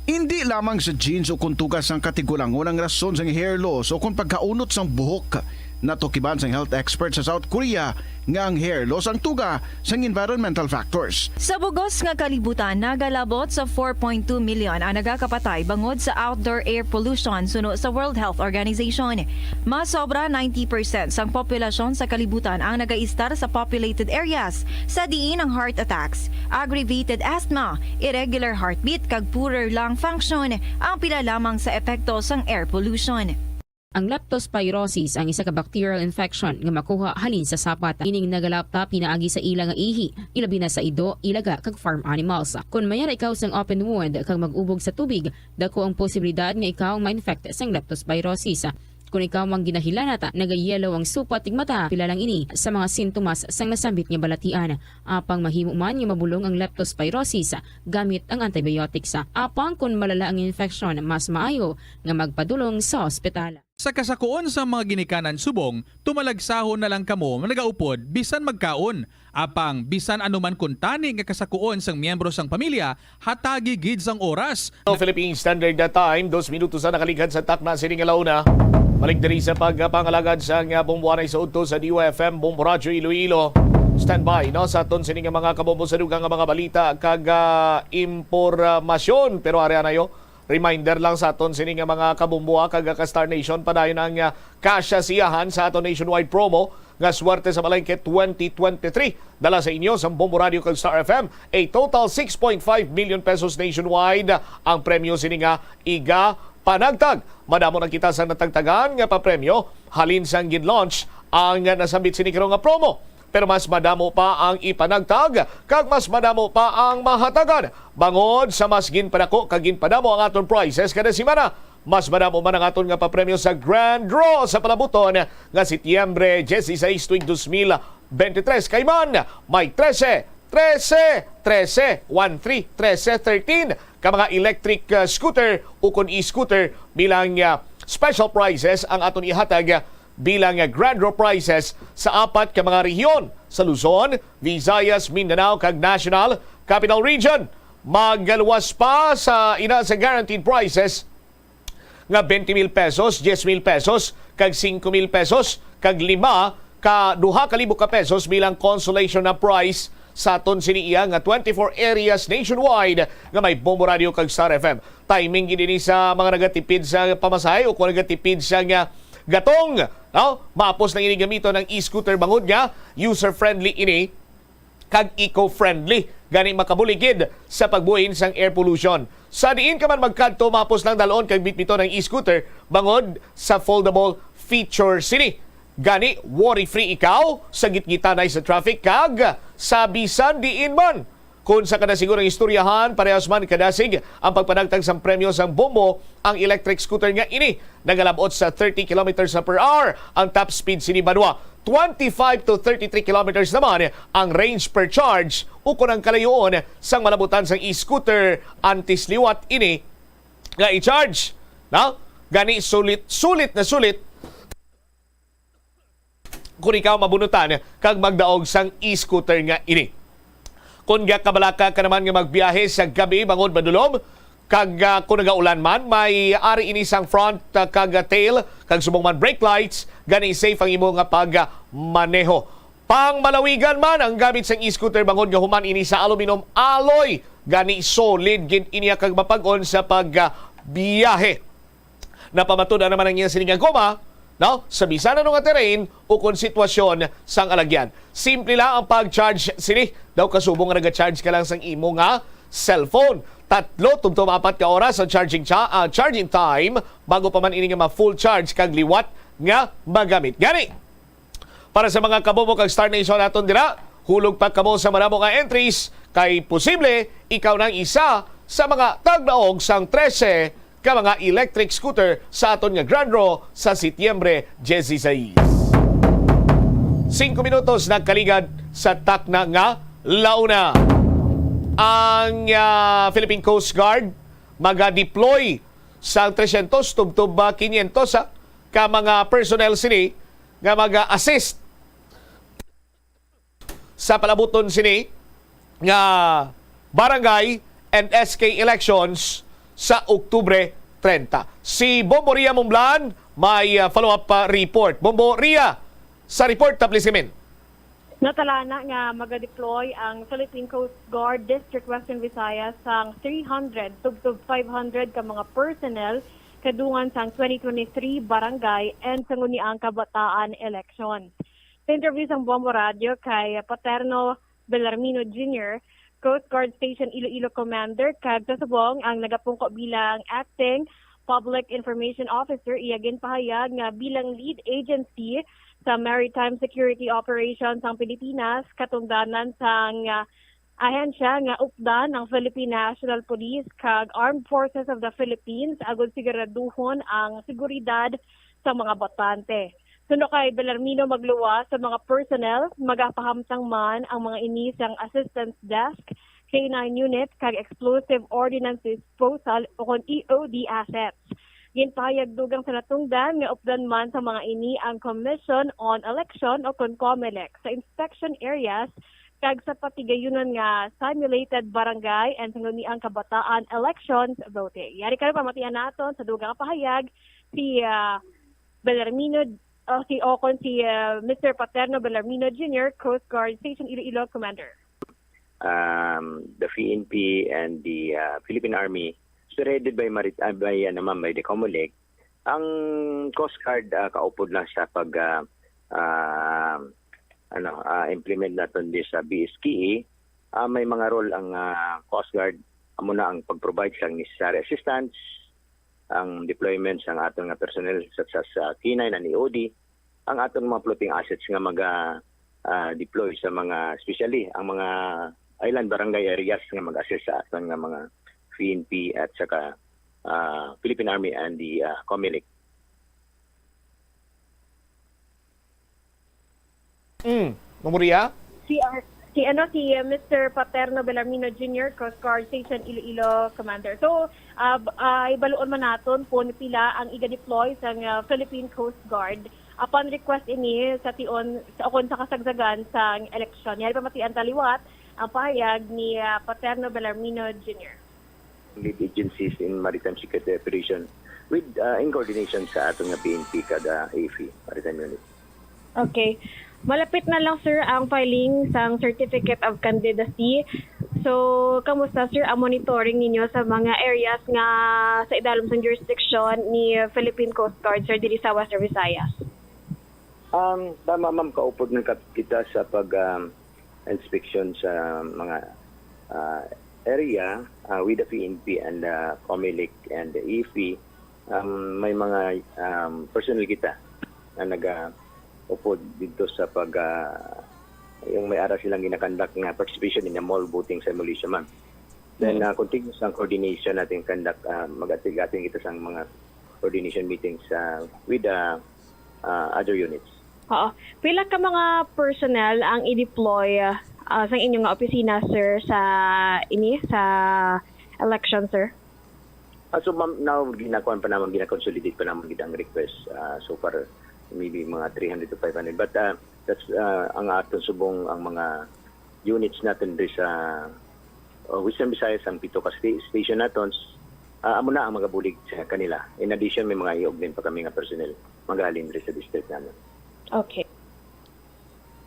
Indi lamang sa genes o kon tuga sang katigulangon ang rason sang hair loss o kon pagkaunot sang buhok. Natukiban sang health expert sa South Korea nga ang hair loss ang tuga sang environmental factors. Sa bugos nga kalibutan, nagalabot sa four point two million ang nagakapatay bangod sa outdoor air pollution suno sa World Health Organization. Mas sobra ninety percent sang populasyon sa kalibutan ang nagaistar sa populated areas, sa diin ang heart attacks, aggravated asthma, irregular heartbeat, kag poorer lung function ang pila lamang sa epekto sang air pollution. Ang leptospirosis ang isa ka bacterial infection nga makuha halin sa sapat. Ining nagalapta pinaagi sa ila nga ihi, ilabi na sa ido, ilaga, kag farm animals. Kon mayara ikaw sang open wound kag mag-ubog sa tubig, dako ang posibilidad nga ikaw ma-infect sang leptospirosis. Kon ikaw ang ginahilanat, nagayelo ang supat tig mata, pila lang ini sa mga sintomas sang nasambit nga balatian. Apang mahimo man nga mabulong ang leptospirosis gamit ang antibiotics. Apang kon malala ang infeksyon, mas maayo nga magpadulong sa ospital. Sa kasakuon sang mga ginikanan subong, tumalagsahon na lang kamo nga nagaupod bisan magkaon. Apang bisan ano man kuntani nga kasakuon sang miyembro sang pamilya, hatagi gid sang oras. Sa Philippine Standard Time, dos minutos ang nakaligad sa takna sini nga launa. Balik diri sa pagpangalagad sang, ah, bomboanay sa udto sa D O F M Bombo Radyo Iloilo. Standby, no, sa aton sini nga mga kabombo sa dugang nga mga balita kag, ah, impormasyon. Pero ari anayo, reminder lang sa aton sini nga mga kabombo, ah, kag ka Star Nation, padayon ang, ah, kasya siyahan sa aton nationwide promo nga Swerte sa Palengke twenty twenty-three. Dala sa inyo sa Bombo Radio kag Star F M. A total six point five million pesos nationwide ang premyo sini nga iga panagtag. Madamo na kita sa natagtagan nga papremyo halin sang gin-launch ang nasambit sini karon nga promo. Pero mas madamo pa ang ipanagtag kag mas madamo pa ang mahatagan bangod sa mas ginpadako kag ginpadamo ang aton prizes kada semana. Mas madamo man ang aton nga papremyo sa Grand Draw sa palabuton nga Setyembre dieciséis tuig dos mil veintitrés. Kay man, may trese, trese, trese, one three, trese, thirteen ka mga electric, uh, scooter ukon e-scooter bilang, uh, special prizes ang aton ihatag, uh, bilang, uh, Grand Draw prizes sa apat ka mga rehiyon sa Luzon, Visayas, Mindanao, kag National Capital Region. Magaluwas pa sa ina sa guaranteed prizes nga twenty mil pesos, diez mil pesos, kag cinco mil pesos, kag lima ka, duha ka libo ka pesos bilang consolation na prize sa aton sini iya nga twenty-four areas nationwide nga may Bombo Radio kag Star F M. Timing gid ini sa mga nagatipid sa pamasahe o kung nagatipid sa nga gatong, no? Mapos lang ini gamiton ang e-scooter bangod nga user-friendly ini kag eco-friendly, gani makabulig gid sa pagbuhin sang air pollution. Sa diin ka man magkadto, mapos lang dalon kag bitbiton ang e-scooter bangod sa foldable feature sini. Gani, worry-free ikaw sa gitgitanay sa traffic kag sa bisan diin man. Kung sa kada siguro ang istoryahan, parehas man kadasig ang pagpanagtag sang premyo sang Bombo ang electric scooter nga ini. Nagalabot sa thirty kilometers per hour ang top speed sini banwa. Twenty-five to thirty-three kilometers naman ang range per charge ukon ang kalayoon sang malabutan sang e-scooter antes liwat ini nga i-charge. Na? Gani sulit, sulit na sulit kung ikaw mabunutan kag magdaog sang e-scooter nga ini. Kung gakabalaka ka naman nga magbiyahe sa gabi bangod madulom, Kag, ah, kung nagaulan man, may ari ini sang front, ah, kag, ah, tail, kag subong man brake lights, gani safe ang imo nga pagmaneho. Pangmalawigan man ang gamit sang e-scooter bangod nga human ini sa aluminum alloy, gani solid gid ini kag mapag-on sa pagbiyahe. Napamatud-an naman ang iya sini nga goma, no? Sa bisan ano nga terrain o kon sitwasyon sang alagyan. Simple lang ang pag-charge sini. Daw kasubong nga nag-charge ka lang sang imo nga cellphone. Tatlo tubtob apat ka oras ang charging cha-, ah, charging time bago pa man ini nga ma-full charge kag liwat nga magamit. Gani, para sa mga kabobo kag Star Nation naton dira, hulog pa kamo sa madamo nga entries kay posible ikaw nang isa sa mga tagnaog sang trese ka mga electric scooter sa aton nga Grand Draw sa Setyembre dieciséis. Singko minutos nagkaligad sa takna nga launa. Ang, ah, Philippine Coast Guard maga-deploy sang tresyentos tubtob, ah, kinyentos, ah, ka mga personnel sini nga maga-assist sa palabuton sini nga barangay and S K elections sa Oktubre trenta. Si Bombo Ria Mumblan may, ah, follow-up, ah, report. Bombo Ria, sa report, ah, please, Jimin. Natalana nga maga-deploy ang Philippine Coast Guard District Western Visayas sang three hundred tubtob five hundred ka mga personnel kadungan sang twenty twenty-three barangay and sangguniang kabataan elections. Sa interview sang Bombo Radio kay Paterno Bellarmino Junior, Coast Guard Station Iloilo Commander, kag sa subong ang nagapungko bilang Acting Public Information Officer, iya ginpahayag nga bilang lead agency sa maritime security operation sang Pilipinas, katungdanan sang, ah, ahensya nga updan ang Philippine National Police kag Armed Forces of the Philippines agud siguraduhon ang seguridad sa mga botante. Suno kay Bellarmino, magluwas sa mga personnel, magapahamtang man ang mga ini sang assistance desk, K nine unit, kag explosive ordnance disposal o kon E O D assets. Ginpahayag dugang sa natungdan nga updan man sa mga ini ang Commission on Election o kon COMELEC sa inspection areas kag sa patigayunon nga simulated barangay and sangguniang kabataan elections voting. Yari karon pamatian naton sa dugang nga pahayag si, ah, Bellarmino, o si, o kon si, ah, Mister Paterno Bellarmino Junior, Coast Guard Station Iloilo Commander. Um, the P N P and the, uh, Philippine Army, spearheaded by Marit-, uh, by, ano, ma'am, by the COMELEC, ang Coast Guard, uh, kaupod lang sa pag, uh, uh, ano, uh, implement naton di sa B S K E, uh, may mga role ang, uh, Coast Guard, amo na ang pag-provide sang necessary assistance, ang deployment sang aton nga personnel such as, uh, K nine and E O D, ang aton mga floating assets nga maga, ah, deploy sa mga, especially ang mga island barangay areas nga mag-assist sa aton nga mga P N P at saka, ah, Philippine Army and the, ah, COMELEC. Mm, Bombo Ria? Si, ah, si, ano, si, uh, Mister Paterno Bellarmino Junior, Coast Guard Station Iloilo Commander. So, ah, b-, ah, ibaluon man naton kung pila ang iga-deploy sang, ah, Philippine Coast Guard upon request ini sa tion, sa, o kon sa kasagsagan sang eleksyon. Yari pamatian ta liwat ang pahayag ni, ah, Paterno Bellarmino Junior. Lead agencies in maritime security operation with, uh, in coordination sa aton nga P N P kag, uh, A F P Maritime Unit. Okay. Malapit na lang, sir, ang filing sang Certificate of Candidacy. So, kamusta, sir, ang monitoring ninyo sa mga areas nga sa idalom sang jurisdiction ni Philippine Coast Guard, sir, diri sa Western Visayas? Um, tama, ma'am, kaupod na kap-, kita sa pag, um, inspection sa mga, ah, area, ah, with the P N P and, ah, COMELEC and the A F P. Um, may mga, um, personnel kita na naga-upod dito sa pag, ah, yung may ara silang ginakandak nga participation in a mall voting simulation, ma'am. Then, Mm. ah, continuous ang coordination natin conduct, ah, mag-attend kita sa mga coordination meetings, ah, with the, ah, other units. Oo. Pila ka mga personnel ang i-deploy, ah, sa inyo nga opisina, sir, sa ini, sa election, sir? Ah, so, ma'am, now, ginakuan pa naman, gina-consolidate pa naman gid ang request. Ah, so far, maybe mga three hundred to five hundred. But, ah, that's, ah, ang aton subong, ang mga units natin diri sa, uh, Western Visayas, ang pito ka sta-, station naton, Ah, amo na ang magabulig sa kanila. In addition, may mga i-augment pa kami nga personnel magahalin diri sa district namin. Okay.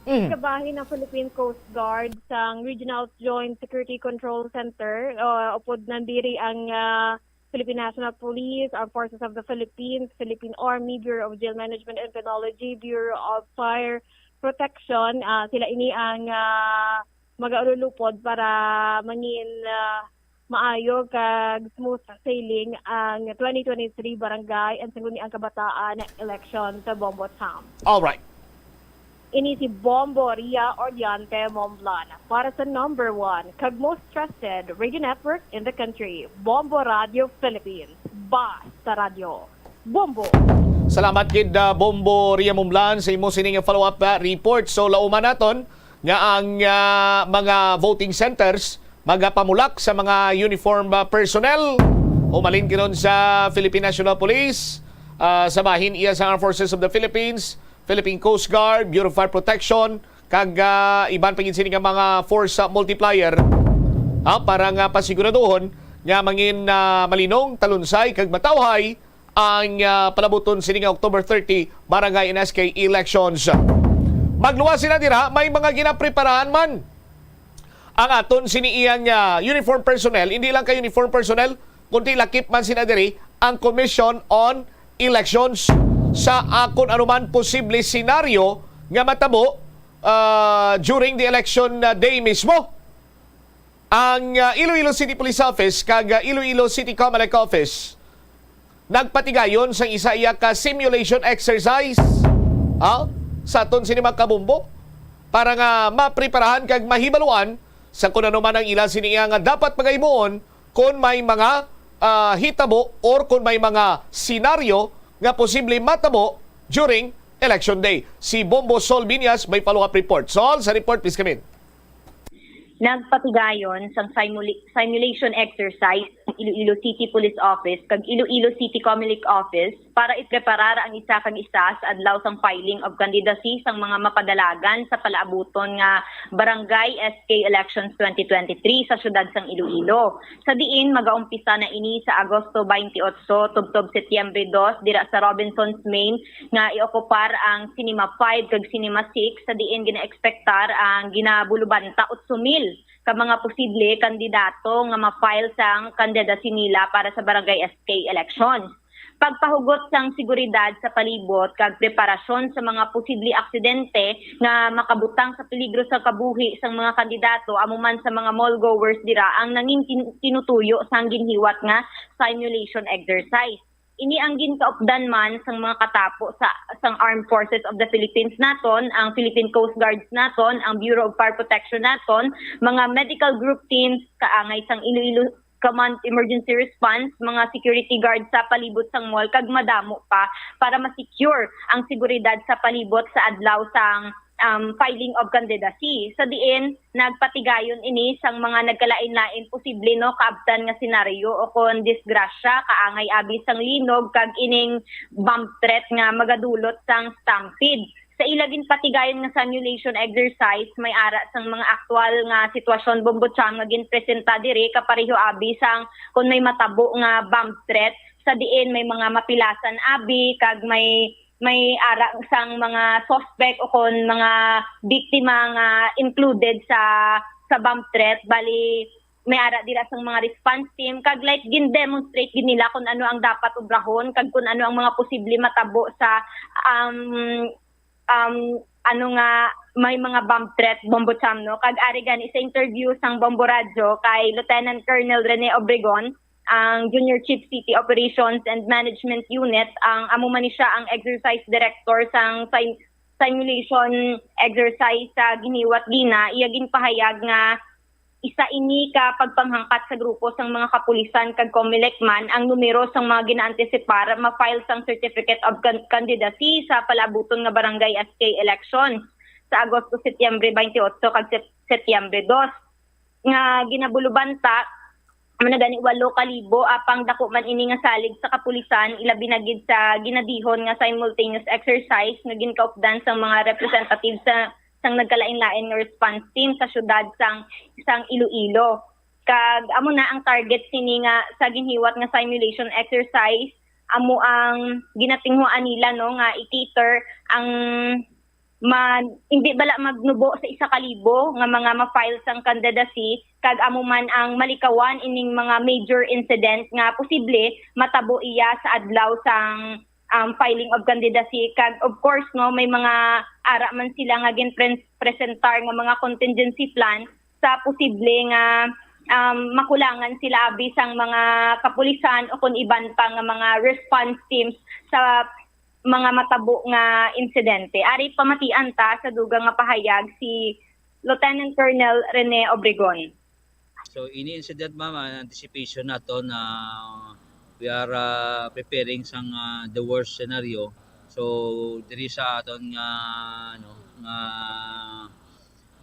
Mm. Kabahin ang Philippine Coast Guard sang Regional Joint Security Control Center, uh, upod nandiri ang ah, Philippine National Police, Armed Forces of the Philippines, Philippine Army, Bureau of Jail Management and Penology, Bureau of Fire Protection. Ah, sila ini ang ah, magaululupod para mangin ah, maayo kag smooth sailing ang twenty twenty-three Barangay and Sangguniang Kabataan Election sa Bombo Town. All right. Ini si Bombo Ria Ordiante Momblan para sa number one kag most trusted radio network in the country, Bombo Radio Philippines. Basta Radio Bombo. Salamat gid, ah, Bombo Ria Mumlan, sa imo sining follow-up, ah, report. So, lauman naton nga ang ah, mga voting centers magapamulak sa mga uniform ah, personnel. Umalin kinon sa Philippine National Police, ah, sa bahin iya sa Armed Forces of the Philippines, Philippine Coast Guard, Bureau of Fire Protection, kag ah, iban pa gid sini nga mga force ah, multiplier, ha, para nga pasiguraduhon nga mangin ah, malinong, talunsay kag matawhay ang ah, palabuton sini nga October thirty Barangay and S K elections. Magluwas sila dira, may mga ginapreparahan man ang aton sini iyang ah, uniform personnel, hindi lang kay uniform personnel, kundi lakip man sila diri ang Commission on Elections sa akon anuman posible senaryo nga matabo ah, during the election ah, day mismo. Ang ah, Iloilo City Police Office kag ah, Iloilo City Comelec Office nagpatigayon sang isa iya ka simulation exercise, ha, sa aton sini mga kabombo para nga mapreparahan kag mahibaluan sa kun ano man ang ila sini iya nga dapat pagahimoon kon may mga ah, hitabo or kon may mga senaryo nga posible matabo during election day. Si Bombo Sol Binyas may follow-up report. Sol, sa report, please come in. Nagpatigayon sang simula- simulation exercise ang Iloilo City Police Office kag Iloilo City Comelec Office para ipreparar ang isa kag isa sa adlaw sang filing of candidacy sang mga mapadalagan sa palaabuton nga Barangay S K Elections twenty twenty-three sa siyudad sang Iloilo. Sa diin magaumpisa na ini sa Agosto twenty-eight tubtob Setyembre dos dira sa Robinsons Main nga iokupar ang Cinema five kag Cinema six, sa diin ginaekspektar ang ginabulubanta otso mil ka mga posible kandidato nga ma-file sang candidacy nila para sa barangay S K elections. Pagpahugot sang seguridad sa palibot kag preparasyon sa mga posible aksidente nga makabutang sa peligro sa kabuhi sang mga kandidato, amo man sa mga mall goers dira ang nangin tin- tinutuyo sang ginhiwat nga simulation exercise. Ini ang ginkaupdan man sang mga katapo sa sang Armed Forces of the Philippines naton, ang Philippine Coast Guards naton, ang Bureau of Fire Protection naton, mga medical group teams kaangay sang Iloilo Command Emergency Response, mga security guards sa palibot sang mall, kag madamo pa para ma-secure ang seguridad sa palibot sa adlaw sang um, filing of candidacy. Sa diin nagpatigayon ini sang mga nagkalain-lain posible, no, kaabtan nga senaryo o kon disgrasya kaangay abi sang linog kag ining bomb threat nga magadulot sang stampede. Sa ila ginpatigayon nga simulation exercise, may ara sang mga aktual nga sitwasyon bombocham nga ginpresenta diri, kapareho abi sang kon may matabo nga bomb threat, sa diin may mga mapilasan abi kag may may ara sang mga suspect o kon mga biktima nga included sa sa bomb threat. Bali, may ara dira sang mga response team kag, like, gin-demonstrate gid nila kung ano ang dapat obrahon kag kung ano ang mga posible matabo sa um, um, ano nga may mga bomb threat, bombocham, no? Kag ari gani sa interview sang Bombo Radyo kay Lieutenant Colonel Rene Obregon, ang Junior Chief City Operations and Management Unit, ang amo man ni siya ang exercise director sang sim- simulation exercise sa giniwat gina, iya ginpahayag nga isa ini ka pagpanghangkat sa grupo sang mga kapulisan kag Comelec man ang numero sang mga ginaantisipar ma-file sang Certificate of Can- Candidacy sa palaabuton nga Barangay S K elections sa Agosto, Setyembre twenty-eight kag Sep- Setyembre dos nga ginabulubanta. Amo na gani, walo ka libo, apang dako man ini nga salig sa kapulisan, ilabi na gid sa ginadihon nga simultaneous exercise nga ginkaupdan sang mga representatives sa sang nagkalain-lain nga response team sa siyudad sang sang Iloilo. Kag amo na ang target sini nga sa ginhiwat nga simulation exercise, amo ang ginatinguhaan nila, no, nga i-cater ang ma-, hindi bala magnubo sa isa ka libo nga mga ma-file sang candidacy, kag amo man ang malikawan ining mga major incident nga posible matabo iya sa adlaw sang, um, filing of candidacy. Kag of course, no, may mga ara man sila nga gin-presentar nga mga contingency plan sa posible nga, um, makulangan sila abi sang mga kapulisan o kon iban pa nga mga response teams sa mga matabo nga insidente. Ari pamatian ta sa dugang nga pahayag si Lieutenant Colonel Rene Obregon. So, ini incident, ma'am, ah, anticipation naton na we are, ah, preparing sang, ah, the worst scenario. So, diri sa aton nga, ano, nga,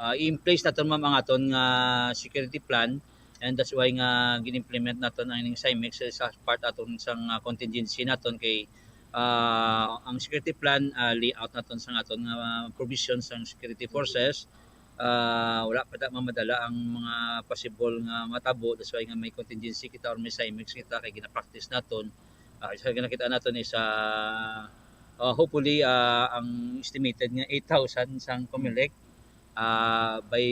ah, i-in place naton, ma'am, ang aton nga security plan, and that's why nga gin-implement naton ang ining SIMEX sa part aton sang, ah, contingency naton kay, ah, ang security plan, ah, layout naton sang aton nga provision sang security forces. Ah, wala pa ta mamadala ang mga possible nga matabo. That's why nga may contingency kita or may SIMEX kita kay gina-practice naton. Ah, sa nakita naton is, ah, ah, hopefully, ah, ang estimated nga eight thousand sang COMELEC, ah, by,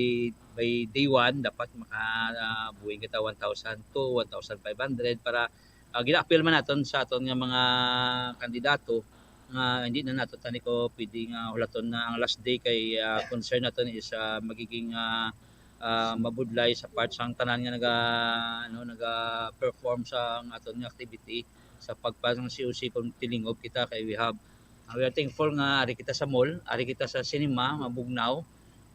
by day one, dapat maka, ah, buhing kita one thousand to one thousand five hundred para, ah, gina-appeal man naton sa aton nga mga kandidato nga hindi na nato tani ko pwede nga hulaton na ang last day kay, ah, concern naton is, ah, magiging, ah, ah, mabudlay sa part sang tanan nga naga, ano, naga-perform sa ang aton nga activity sa pagpas ng C O C kung tilingob kita kay we have, ah, we are thankful nga ari kita sa mall, ari kita sa cinema, mabugnaw.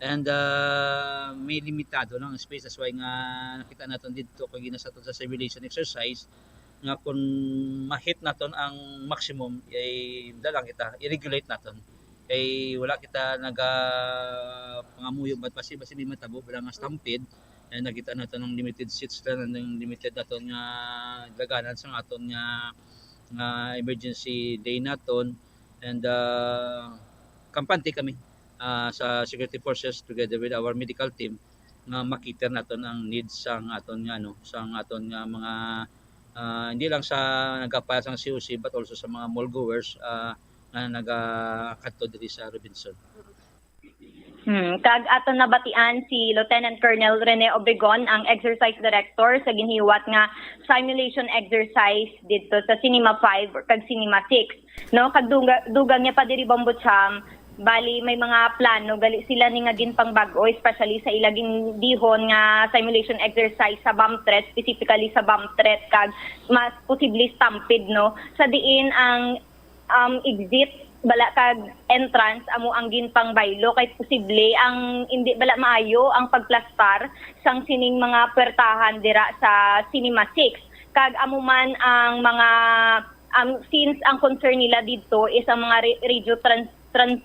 And, ah, may limitado lang ang space. That's why nga nakita naton dito kay gina sa aton sa simulation exercise nga kung ma-hit naton ang maximum, ay dalang kita, i-regulate naton. Kay wala kita naga pangamuyo, but basi, basi may matabo, wala nga stampede. And nakita naton ang limited seats lang, ang limited naton nga daganan sa aton nga, nga emergency lane naton. And, ah, kampante kami, ah, sa security forces together with our medical team nga ma-cater naton ang needs sang aton nga, ano, sang aton nga mga, ah, hindi lang sa nagapayas ang C O C but also sa mga mall goers, ah, nga nagakadto diri sa Robinson. Hmm, kag aton nabatian si Lieutenant Colonel Rene Obregon, ang exercise director sa ginhiwat nga simulation exercise didto sa Cinema five kag Cinema six, no? Kag duga-, dugang niya pa diri, Bombo Cham, bali may mga plano gali sila ni nga ginpangbag-o, especially sa ila gindihon nga simulation exercise sa bomb threat, specifically sa bomb threat kag mas posible stampede, no? Sa diin ang um, exit bala kag entrance amo ang ginpangbaylo kay posible ang hindi bala maayo ang pagplastar sang sining mga puwertahan dira sa Cinema six. Kag amo man ang mga, um, since ang concern nila didto is ang mga re-, radio trans-, trans-,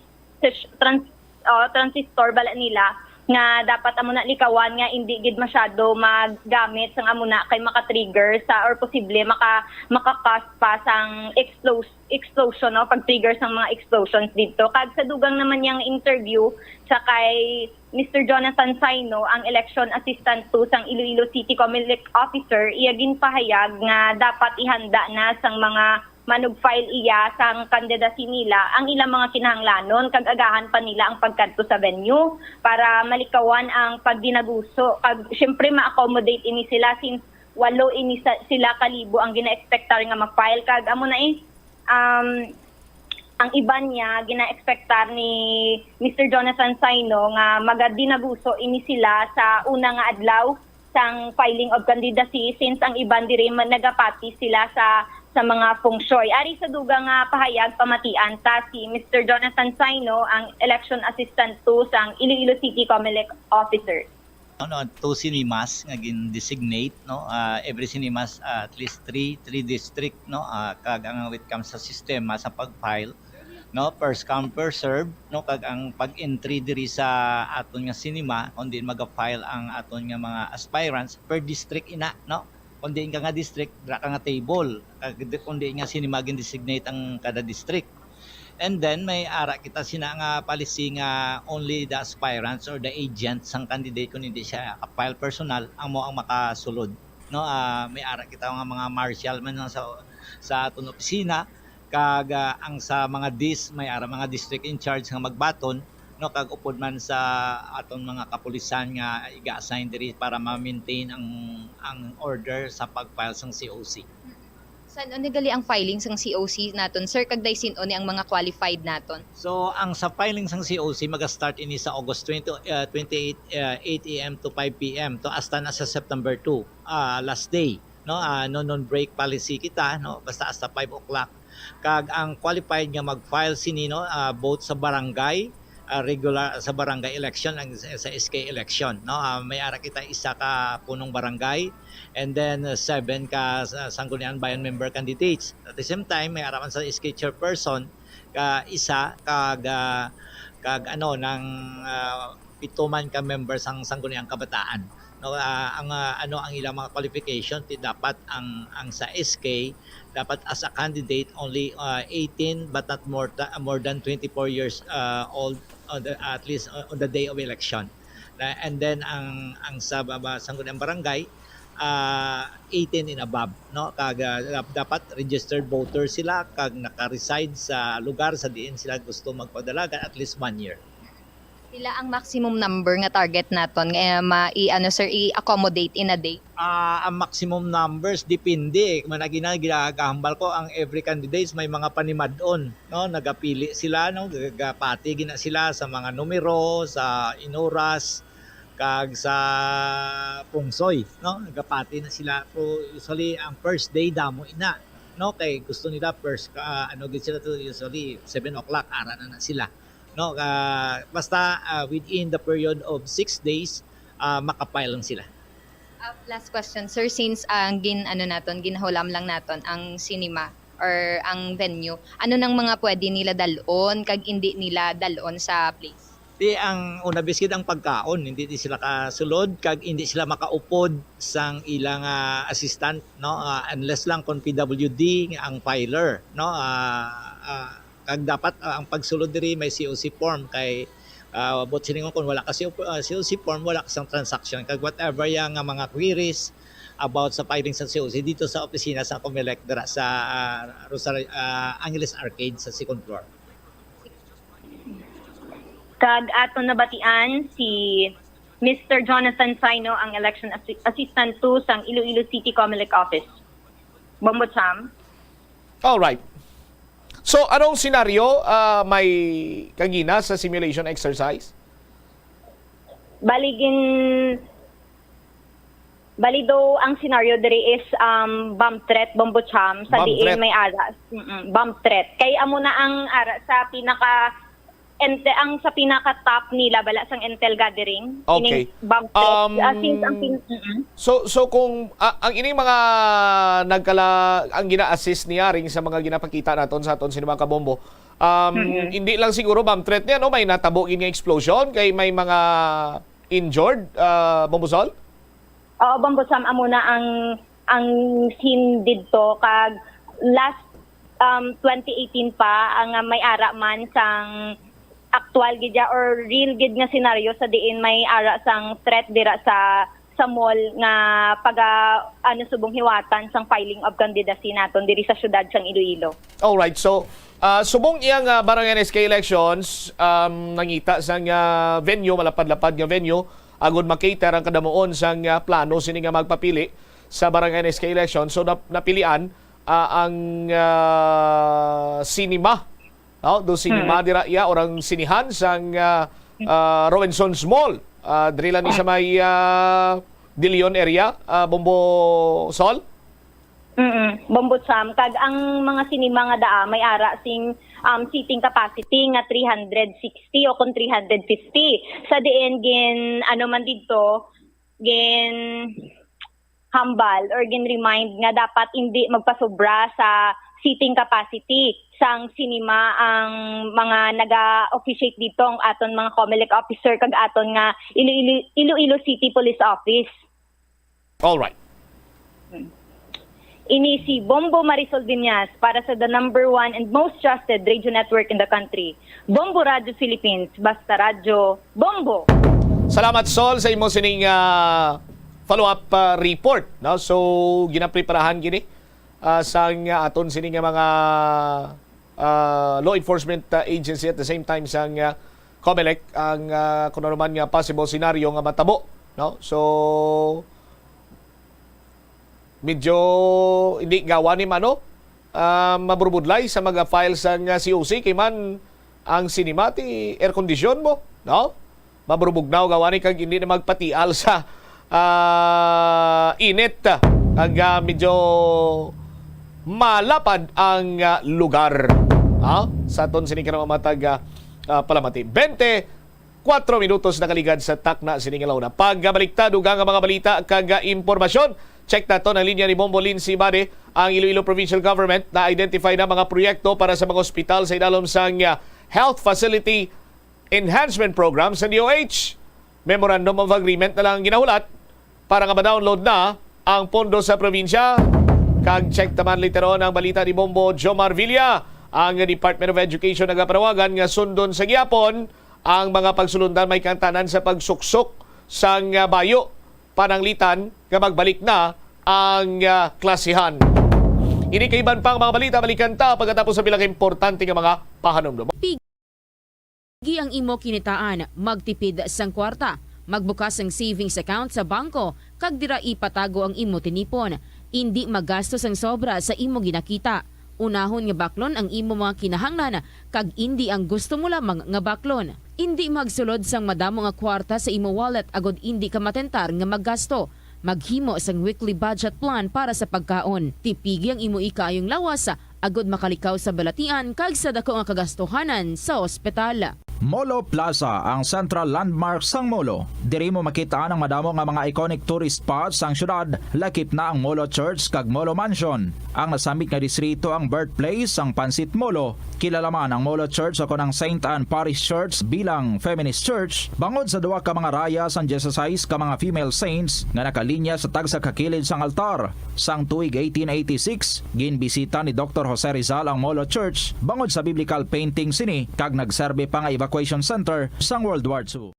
trans-, oh, transistor bala nila nga dapat amo na likawan nga hindi gid masyado magamit sang amo na kay maka-trigger sa or posible maka-, maka-cause pa sang explos-, explosion, no, pag-trigger sang mga explosions didto. Kag sa dugang naman niyang interview sa kay Mister Jonathan Saino, ang election assistant to sang Iloilo City Comelec officer, iya ginpahayag nga dapat ihanda na sang mga manug-file iya sang candidacy nila ang ilang mga kinahanglanon kag agahan pa nila ang pagkadto sa venue para malikawan ang pagdinaguso. Kag syempre ma-accommodate ini sila since walo ini sa, sila ka libo ang gina-expectar nga ma-file. Kag amo na eh, um, ang iban niya gina-expectar ni Mister Jonathan Saino nga magadinaguso ini sila sa una nga adlaw sang filing of candidacy since ang iban diri man nagapati sila sa, sa mga feng shui. Ari sa dugang nga pahayag, pamatian ta si Mister Jonathan Saino, ang election assistant to sang Iloilo City Comelec officer. Ano, two cinemas nga gin-designate, no? Ah, every cinemas, ah, at least three, three district, no? Ah, kag ang when it comes sa sistema sa pag-file, no, first come, first serve, no, kag ang pag-entry diri sa aton nga cinema, kung diin maga-file ang aton nga mga aspirants per district ina, no? Kung diin ka nga district, dira ka nga table, kag di-, kung diin nga cinema gin-designate ang kada district. And then may ara kita sina nga policy nga only the aspirants or the agents sang candidate, kung hindi siya ka-file personal, amo ang makasulod, no? Ah, may ara kita nga mga marshal man lang sa, sa aton opisina, kag, ah, ang sa mga dis, may ara mga district in charge nga magbaton, no, kag upod man sa aton mga kapulisan nga iga-assign diri para ma-maintain ang, ang order sa pag-file sang C O C. San-o ni gali ang filing sang C O C naton, sir, kag daw sin-o ni ang mga qualified naton? So, ang sa filing sang C O C, maga-start ini sa August twenty, uh, twenty-eight, uh, eight A M to five P M to hasta na sa September two, ah, last day, no? Ah, no, non-break policy kita, no? Basta hasta five o'clock. Kag ang qualified nga mag-file sini, no, ah, both sa barangay, ah, regular sa barangay election, ang sa, sa S K election, no? Ah, may ara kita isa ka punong barangay, and then, uh, seven ka sa Sangguniang Bayan member candidates. At the same time, may ara man sa S K chairperson ka isa, kag, ah, kag ano, nang, ah, pito man ka member sang Sangguniang Kabataan. No, ah, ang, ah, ano ang ilang mga qualification, ti dapat ang, ang sa S K, dapat as a candidate only, ah, eighteen but not more ta-, more than twenty-four years, ah, old on the, at least on, on the day of election. Na, and then ang, ang sa baba, Sangguniang Barangay, ah, eighteen and above, no? Kag, ah, dap-, dapat registered voter sila kag naka-reside sa lugar sa diin sila gusto magpadalagan at least one year. Pila ang maximum number nga target naton nga ma-, i-, ano, sir, i-accommodate in a day? Ah, ang maximum numbers depende. Kung man gina-, ginagahambal ko, ang every candidates may mga panimad-on, no? Nagapili sila, no? Gagapati gina sila sa mga numero, sa inuras, kag sa pungsoy, no? Nagapati na sila. Pero usually, ang first day, damo ina, no? Kay gusto nila first, ah, ano gid sila to, usually, seven o'clock, ara na na sila, no? Ah, basta, ah, within the period of six days, ah, makapile lang sila. Ah, last question, sir. Since ang gin-, ano naton, ginahulam lang naton ang cinema or ang venue, ano nang mga pwede nila dalon kag indi nila dalon sa place? Di ang una, biskid ang pagkaon, hindi di sila kasulod kag hindi sila makaupod sang ilang, ah, assistant, no? Ah, unless lang kung P W D ang filer, no? Ah, ah, kag dapat, ah, ang pagsulod diri may C O C form kay, ah, buot silingon, kung wala ka C O, ah, C O C form, wala ka sang transaction. Kag whatever yang nga mga queries about sa filing sa C O C dito sa opisina sa Comelec dira sa, ah, Rosario, ah, Angeles Arcade sa second floor. Kag aton nabatian si Mister Jonathan Saino, ang election assi-, assistant two sang Iloilo City Comelec Office. Bombo Cham. All right. So, anong senaryo, ah, may kagina sa simulation exercise? Bali, gin-, bali daw ang senaryo diri is, um, bomb threat, Bombo Cham, sa Bomb diin threat. May ara, mm, bomb threat. Kay amo na ang ara sa pinaka, ente, ang sa pinaka top nila, bala sang intel gathering. Okay. Ining bomb threat. Um, Ah, since ang pin-, mm-mm. So, so kung, ah, ang ining mga nagkala, ang gina-assist niya ring sa mga ginapakita naton sa aton sini, mga kabombo, um, Mm-mm. hindi lang siguro bomb threat niya, no? May natabo gid nga explosion, kay may mga injured, ah, Bombo Sol? Oo, Bombo Sam, amo na ang, ang scene didto, kag last, um, twenty eighteen pa, ang, ah, may ara man sang aktual gid ya or real gid nga senaryo sa diin may ara sang threat dira sa, sa mall nga paga, ano, subong hiwatan sang filing of candidacy naton diri sa siyudad sang Iloilo. Alright, so, ah, subong iyang, ah, barangay and S K elections, um, nangita sang, ah, venue, malapad-lapad nga venue, agud makater ang kadamuon sang, ah, plano sini nga magpapili sa barangay and S K election. So, nap-, napilian, ah, ang, ah, cinema. No? Do cinema dira iya, or ang sinihan sang, ah, ah, Robinson's Mall. Ah, diri lang ni sa may, ah, De Leon area, ah, Bombo Sol? Mm, Bombo Sam. Kag ang mga sinima nga daa may ara sing, um, seating capacity nga three hundred sixty o kon three hundred fifty. Sa diin gin, ano man didto, gin hambal or gin remind nga dapat indi magpasobra sa seating capacity sang sinima ang mga naga-officiate dito, ang aton mga Comelec officer kag aton nga Iloilo, Iloilo City Police Office. Alright. Ini si Bombo Marisol Viñas para sa the number one and most trusted radio network in the country, Bombo Radio Philippines, basta radyo, Bombo! Salamat, Sol, sa imo sining ah, follow-up ah, report, no? So, ginapreparahan gini ah, sang ah, aton sini nga mga ah, law enforcement ah, agency, at the same time sang ah, COMELEC ang ah, kung ano man nga possible scenario nga matabo, no? So, medyo hindi gawa ni mano ah, maburubudlay sa mga files sang ah, C O C, kay man ang cinema ti air condition mo, no? Maburubugnaw gawa ni kag hindi na magpatial sa ah, init, kag ah, medyo malapad ang ah, lugar, ha? Sa aton sini karong matag ah, ah, palamati. Bente kuwatro minutos nakaligad sa takna sini nga launa. Pagabaliktad, dugang nga mga balita kag ah, impormasyon. Check naton ang linya ni Bombo Lindsay Bade. Ang Iloilo Provincial Government na-identify na mga proyekto para sa mga ospital sa idalom sang ah, Health Facility Enhancement Program sa D O H. Memorandum of Agreement na lang ang ginahulat para nga ma-download na ang pondo sa probinsya. Kag check taman later on ang balita ni Bombo Jomar Villa. Ang Department of Education nagapanawagan nga sundon sa gihapon ang mga pagsulundan, may kaangtanan sa pagsuksok sang ah, bayo, pananglitan nga magbalik na ang ah, klasihan. Ini kag iban pang mga balita, balikan ta pagkatapos sa pila ka importante nga mga pahanumdom. Pigi ang imo kinitaan, magtipid sang kwarta, magbukas sang savings account sa bangko, kag dira ipatago ang imo tinipon. Indi magasto sang sobra sa imo ginakita. Unahon nga baklon ang imo mga kinahanglan, kag indi ang gusto mo lamang nga baklon. Indi magsulod sang madamo nga kwarta sa imo wallet agod indi ka matentar nga maggasto. Maghimo sang weekly budget plan para sa pagkaon. Tipigi ang imo ikaayong lawas, agod makalikaw sa balatian kag sa daku nga kagastuhanan sa ospital. Molo Plaza, ang central landmark sang Molo. Diri mo makit-an ang madamo nga mga iconic tourist spots sang syudad, lakip na ang Molo Church kag Molo Mansion. Ang nasambit nga distrito ang birthplace sang Pansit Molo. Kilala man ang Molo Church, o kon ang Saint Anne Parish Church, bilang feminist church, bangod sa duha ka mga raya sang dieciséis ka mga female saints nga nakalinya sa tagsa ka kilid sang altar. Sang tuig eighteen eighty-six, ginbisita ni Doktor Jose Rizal ang Molo Church bangod sa biblical painting sini, kag nagserbi pa nga evacuation center sang World War Two.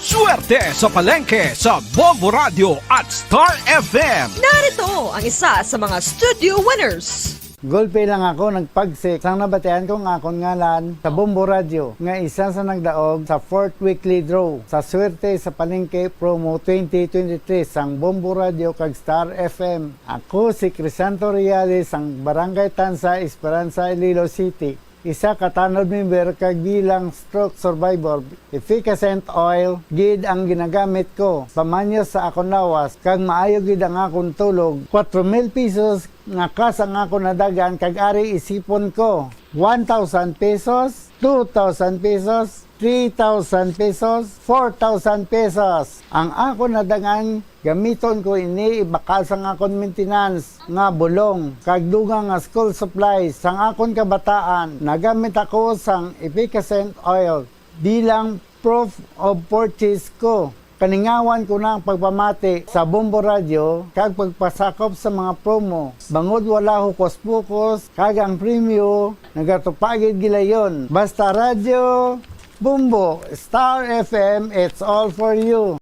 Swerte sa palengke sa Bombo Radio at Star F M. Narito ang isa sa mga studio winners. Gulpi lang ako nagpagsik sang nabatian ko nga akon ngalan sa Bombo Radio nga isa sa nagdaog sa fourth weekly draw sa Swerte sa Palengke Promo twenty twenty-three sang Bombo Radio kag Star F M. Ako si Crisanto Reales sang Barangay Tansa, Esperanza, Iloilo City. Isa ka tanod member kag bilang stroke survivor, efficascent oil gid ang ginagamit ko. Pamanyo sa akon lawas kag maayo gid ang akon tulog. Kwatro mil pesos nga cash ang akon nadag-an kag ari isipon ko. One thousand pesos, two thousand pesos, three thousand pesos, four thousand pesos. Ang akon nadag-an, gamiton ko ini ibakal sang akon maintenance nga bulong kag dugang nga school supplies sang akon kabataan. Nagamit ako sang efficascent oil bilang proof of purchase ko. Kaningawan ko na ang pagpamati sa Bombo Radio kag pagpasakop sa mga promo, bangod wala hukus-pukus kag ang premyo nagatupagid gilayon. Basta Radyo Bombo, Star F M, it's all for you.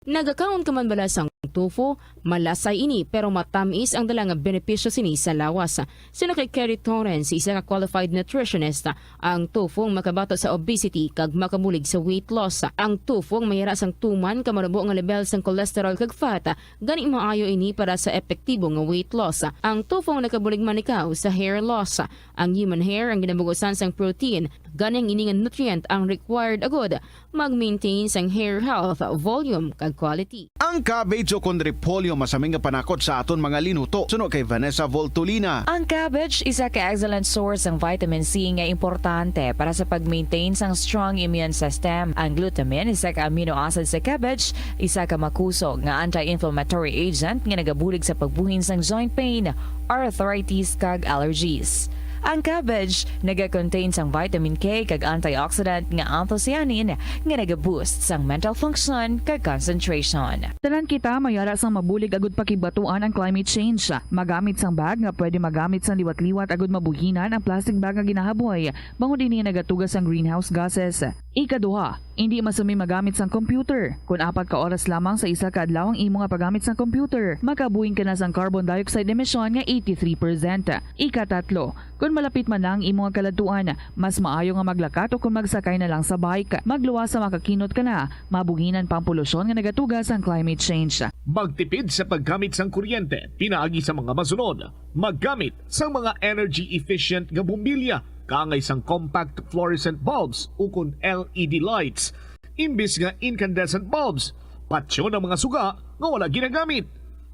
Nagakaon ka man bala sang tofu? Malasay ini, pero matamis ang dala nga benepisyo sini sa lawas. Suno kay Kerry Torrens, isa ka qualified nutritionist, ang tofu ang makabato sa obesity kag makabulig sa weight loss. Ang tofu ang mayara sang tuman ka marubo nga lebel sang cholesterol kag fat, gani maayo ini para sa epektibo nga weight loss. Ang tofu ang nakabulig man ikaw sa hair loss. Ang human hair ang ginabugusan sang protein, gani ang ini nga nutrient ang required agud mag-maintain sang hair health, volume, kag quality. Ang cabbage o kon repolyo masami nga panakot sa aton mga linuto, suno kay Vanessa Voltolina. Ang cabbage isa ka excellent source sang vitamin C nga importante para sa pag-maintain sang strong immune system. Ang glutamine, isa ka amino acid sa cabbage, isa ka makusog nga anti-inflammatory agent nga nagabulig sa pagbuhin sang joint pain, arthritis, kag allergies. Ang cabbage nagakontain sang vitamin K kag antioxidant nga anthocyanin nga nagaboost sang mental function kag concentration. Tanan kita mayara sang mabulig agud pakigbatuan ang climate change. Magamit sang bag nga pwede magamit sang liwat-liwat agud mabuhinan ang plastic bag nga ginahaboy, bangod ini nagatuga sang greenhouse gases. Ikaduha, indi masumi magamit sang computer. Kon apat ka oras lamang sa isa ka adlaw ang imo nga paggamit sang computer, makabuhing ka na sang carbon dioxide emission nga eighty-three percent. Ikatatlo, kon malapit man na ang imo nga kaladtuan, mas maayo nga maglakat o kon magsakay na lang sa bike. Magluwas sa makakinot ka na, mabuhinan pa ang polusyon nga nagatuga sang climate change. Magtipid sa paggamit sang kuryente pinaagi sa mga masunod. Maggamit sang mga energy efficient nga bombilya kaangay sang compact fluorescent bulbs ukon L E D lights imbis nga incandescent bulbs. Patyon ang mga suga nga wala ginagamit.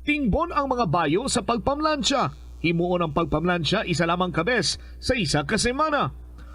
Tingbon ang mga bayo sa pagpamlansya. Himuon ang pagpamlansya isa lamang ka bes sa isa ka semana.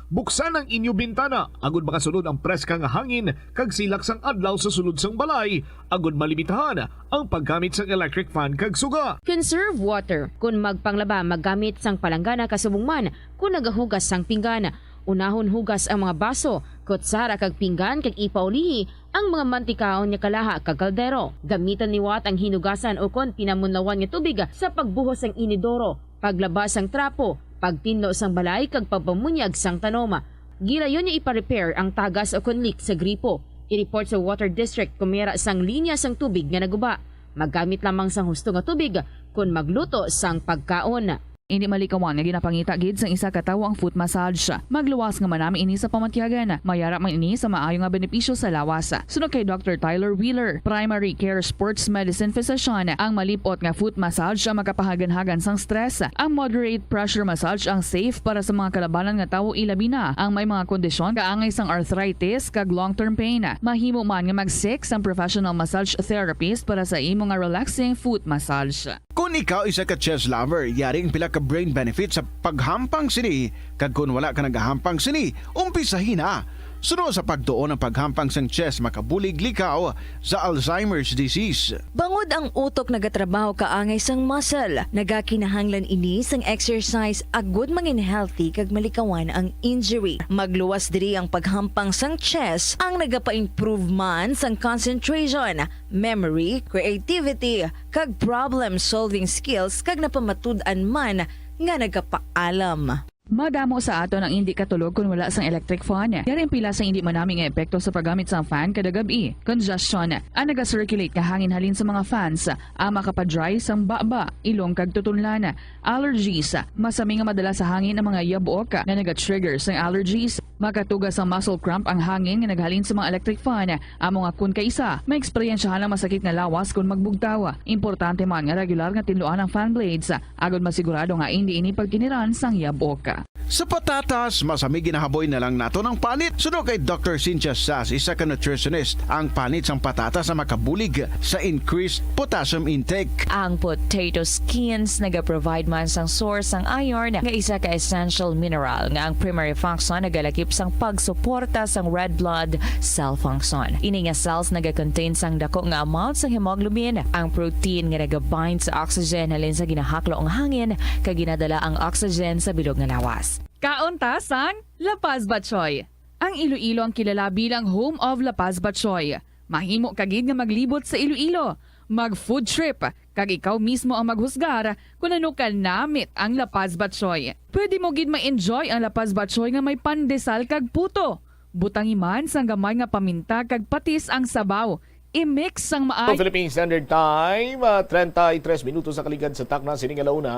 Buksan ang inyo bintana agud makasulod ang preska nga hangin kag silak sang adlaw sa sulod sang balay, agud malimitahan ang paggamit sang electric fan kag suga. Conserve water. Kon magpanglaba, maggamit sang palanggana kasubong man kon nagahugas sang pinggan. Unahon hugas ang mga baso, kutsara kag pinggan kag ipaulihi ang mga mantikaon nga kalaha kag kaldero. Gamiton liwat ang hinugasan ukon pinamunlawan nga tubig sa pagbuhos sang inidoro, paglaba sang trapo, pagtinlo sang balay kag pagpamunyag sang tanom. Gilayon nga ipa-repair ang tagas ukon leak sa gripo. I-report sa Water District kon may ara sang linya sang tubig nga naguba. Maggamit lamang sang husto nga tubig kon magluto sang pagkaon. Indi malikawan nga ginapangita gid sang isa ka tawo ang foot massage. Magluwas nga manami ini sa pamatyagan. Mayara man ini sa maayo nga benepisyo sa lawas. Suno kay Doctor Tyler Wheeler, primary care sports medicine physician, ang malip-ot nga foot massage ang makapahaganhagan sang stress. Ang moderate pressure massage ang safe para sa mga kalabanan nga tawo, ilabi na ang may mga kondisyon kaangay sang arthritis kag long-term pain. Mahimo man nga mag-seek sang professional massage therapist para sa imo nga relaxing foot massage. Kon ikaw isa ka chess lover, yari ang pila ka brain benefits sa paghampang sini, kag kon wala ka nagahampang sini, umpisahi na. Suno sa pagtuon ang paghampang sang chess makabulig likaw sa Alzheimer's disease. Bangod ang utok nagatrabaho kaangay sang muscle, nagakinahanglan ini sang exercise agud mangin healthy kag malikawan ang injury. Magluwas diri ang paghampang sang chess ang nagapa-improve man sang concentration, memory, creativity, kag problem-solving skills kag napamatud-an man nga nagapaalam. Madamo sa aton ang indi katulog kon wala sang electric fan. Yari ang pila sa indi manami nga epekto sa paggamit sang fan kada gab-i. Congestion, ang naga-circulate nga hangin halin sa mga fans, ang makapa-dry sang baba, ilong kag tutunlan. Allergies, masami nga madala sa hangin ang mga yabok nga naga-trigger sang allergies. Makatuga sang muscle cramp ang hangin nga naghalin sa mga electric fan. Amo nga kon kaisa, maeksperiensyahan ang masakit nga lawas kon magbugtaw. Importante man nga regular nga tinluan ang fan blades, agod masigurado nga indi ini pagkiniran sang yabok. Sa patatas, masami ginahaboy na lang naton ang panit. Suno kay Doctor Cynthia Sass, isa ka nutritionist, ang panit sang patatas ang makabulig sa increased potassium intake. Ang potato skins nagaprovide man sang source sang iron nga isa ka essential mineral nga ang primary function nagalakip sang pagsuporta sang red blood cell function. Ini nga cells nagakontain sang dako nga amount sang hemoglobin, ang protein nga nagabind sa oxygen halin sa ginahaklo nga hangin kag ginadala ang oxygen sa bilog nga lawas. Kaon ta sang La Paz Batchoy. Ang Iloilo ang kilala bilang home of La Paz Batchoy. Mahimo ka gid nga maglibot sa Iloilo, mag-food trip, kag ikaw mismo ang maghusgar kon ano ka namit ang La Paz Batchoy. Pwede mo gid ma-enjoy ang La Paz Batchoy nga may pandesal kag puto. Butangi man sang gamay nga paminta kag patis ang sabaw. I-mix sang maay. Philippine Standard Time, ah, treinta y tres minutos sa kaligad sa takna sining alauna.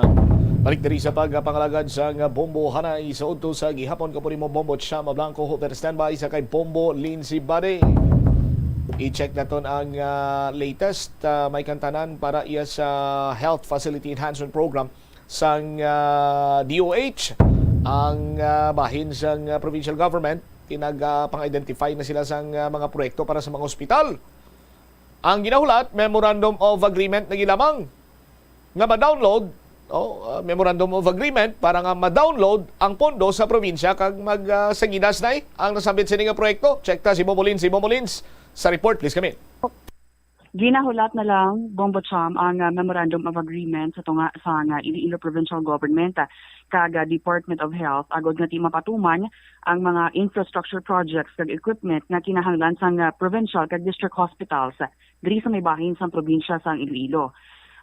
Balik diri sa pagpangalagad sang Bombo Hanay sa udto sa gihapon, kapunin mo Bombo Chama Blanco, Hooper standby sa kay Bombo Lindsay Bade. I-check naton ang, ah, latest, ah, may kantanan para iya sa Health Facility Enhancement Program sang, ah, D O H. Ang, ah, bahin sang, ah, provincial government, kinag, ah, pang-identify na sila sang, ah, mga proyekto para sa mga ospital. Ang ginahulat, Memorandum of Agreement na gilamang nga ma-download, no? Ah, Memorandum of Agreement para nga ma-download ang pondo sa probinsya kag mag, ah, sagidas na, eh, ang nasambit sini nga proyekto. Check ta si Bombo Lins. Si Bombo Lins sa report, please, kami. Ginahulat na lang, Bombo Cham, ang, ah, Memorandum of Agreement sa tunga sang, ah, Iloilo Provincial Government, ah, kag, ah, Department of Health agod nga di mapatuman ang mga infrastructure projects kag equipment nga kinahanglan sang, ah, provincial kag district hospitals, ah, diri sa may bahin sang probinsya sang Iloilo.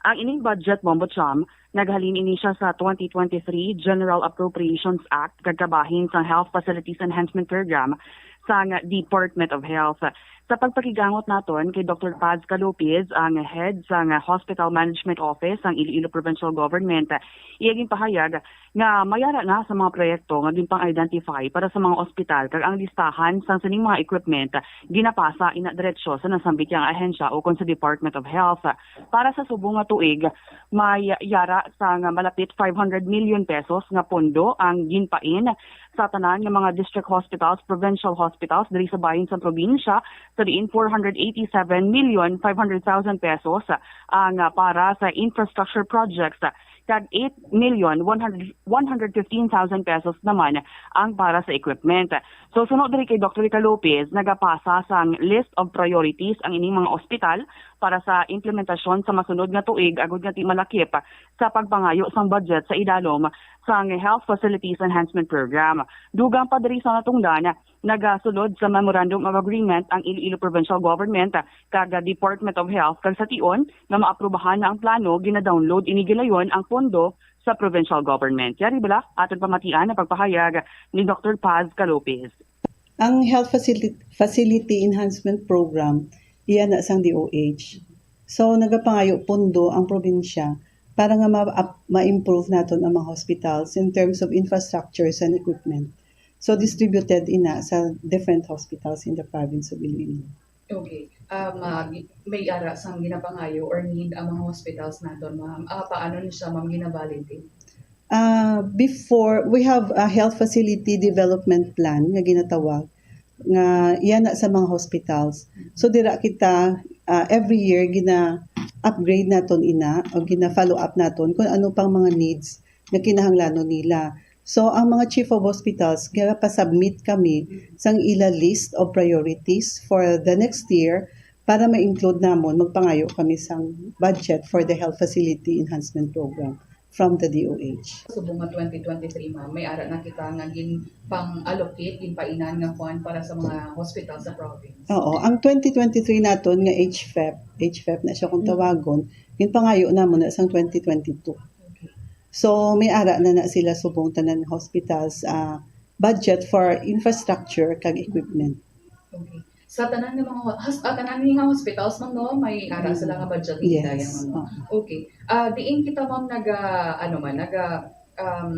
Ang ining budget, Bombo Cham, naghalin ini siya sa twenty twenty-three General Appropriations Act kag kabahin sang Health Facilities Enhancement Program sang Department of Health. Sa pagpakigangot naton kay Doktor Paz Calopez, ang head sang Hospital Management Office sang Iloilo Provincial Government, iya ginpahayag nga may ara na sa mga proyekto nga ginpang-identify para sa mga ospital, kag ang listahan sang sining mga equipment ginapasa ina diretso sa nasambit nga ahensya ukon sa Department of Health. Para sa subong nga tuig, may yara sang malapit five hundred million pesos nga pondo ang ginpain sa tanan nga mga district hospitals, provincial hospitals diri sa bahin sang probinsya, sa diin four hundred eighty-seven million five hundred thousand pesos ang, ah, para sa infrastructure projects, kag eight million one hundred, one hundred fifteen thousand pesos naman ang para sa equipment. So, suno diri kay Doktor Rica Lopez, nagapasa sang list of priorities ang ining mga ospital para sa implementasyon sa masunod nga tuig, agud nga di malakip sa pagpangayo sang budget sa idalom sang Health Facilities Enhancement Program. Dugang pa diri sa natungdan, nagasulod sa Memorandum of Agreement ang Iloilo Provincial Government kag Department of Health, kag sa tion nga maaprubahan na ang plano, gina-download ini gilayon ang pondo sa provincial government. Yari bala, aton pamatian ang pagpahayag ni Doktor Paz Calopez. Ang Health Facility, Facility Enhancement Program, iya na sang D O H. So, nagapangayo pondo ang probinsya para nga ma-, ap-, ma-improve naton ang mga hospitals in terms of infrastructures and equipment. So, distributed ina sa different hospitals in the province of Iloilo. Okay. Um, ah, gi-, may ara sang ginapangayo or need ang mga hospitals naton, ma'am. Ah, paano ni siya, ma'am, gina-validate? Ah, before, we have a health facility development plan nga ginatawag, nga iya na sa mga hospitals. So, dira kita, ah, every year gina-upgrade naton ina o gina-follow up naton kung ano pang mga needs nga kinahanglanon nila. So, ang mga chief of hospitals, gapa-submit kami sang ila list of priorities for the next year para ma-include namon, magpangayo kami sang budget for the Health Facility Enhancement Program from the D O H. Subong nga twenty twenty-three, ma'am, may ara na kita nga ginpang-allocate, ginpainan nga fund para sa mga hospital sa province. Oo, ang twenty twenty-three naton nga H F E P, H F E P na siya kung Mm. tawagon, ginpangayo namon na sang twenty twenty-two. Okay. So, may ara na na sila subong tanan hospitals, ah, budget for infrastructure kag equipment. Okay. Sa tanan nga mga ho-, has-, ah, tanan nga hospitals, ma'am, no, may ara Mm. sila nga budget Yes. nila, ma'am, no? Oo. Okay. Ah, diin kita, ma'am, naga, ano man, naga, um,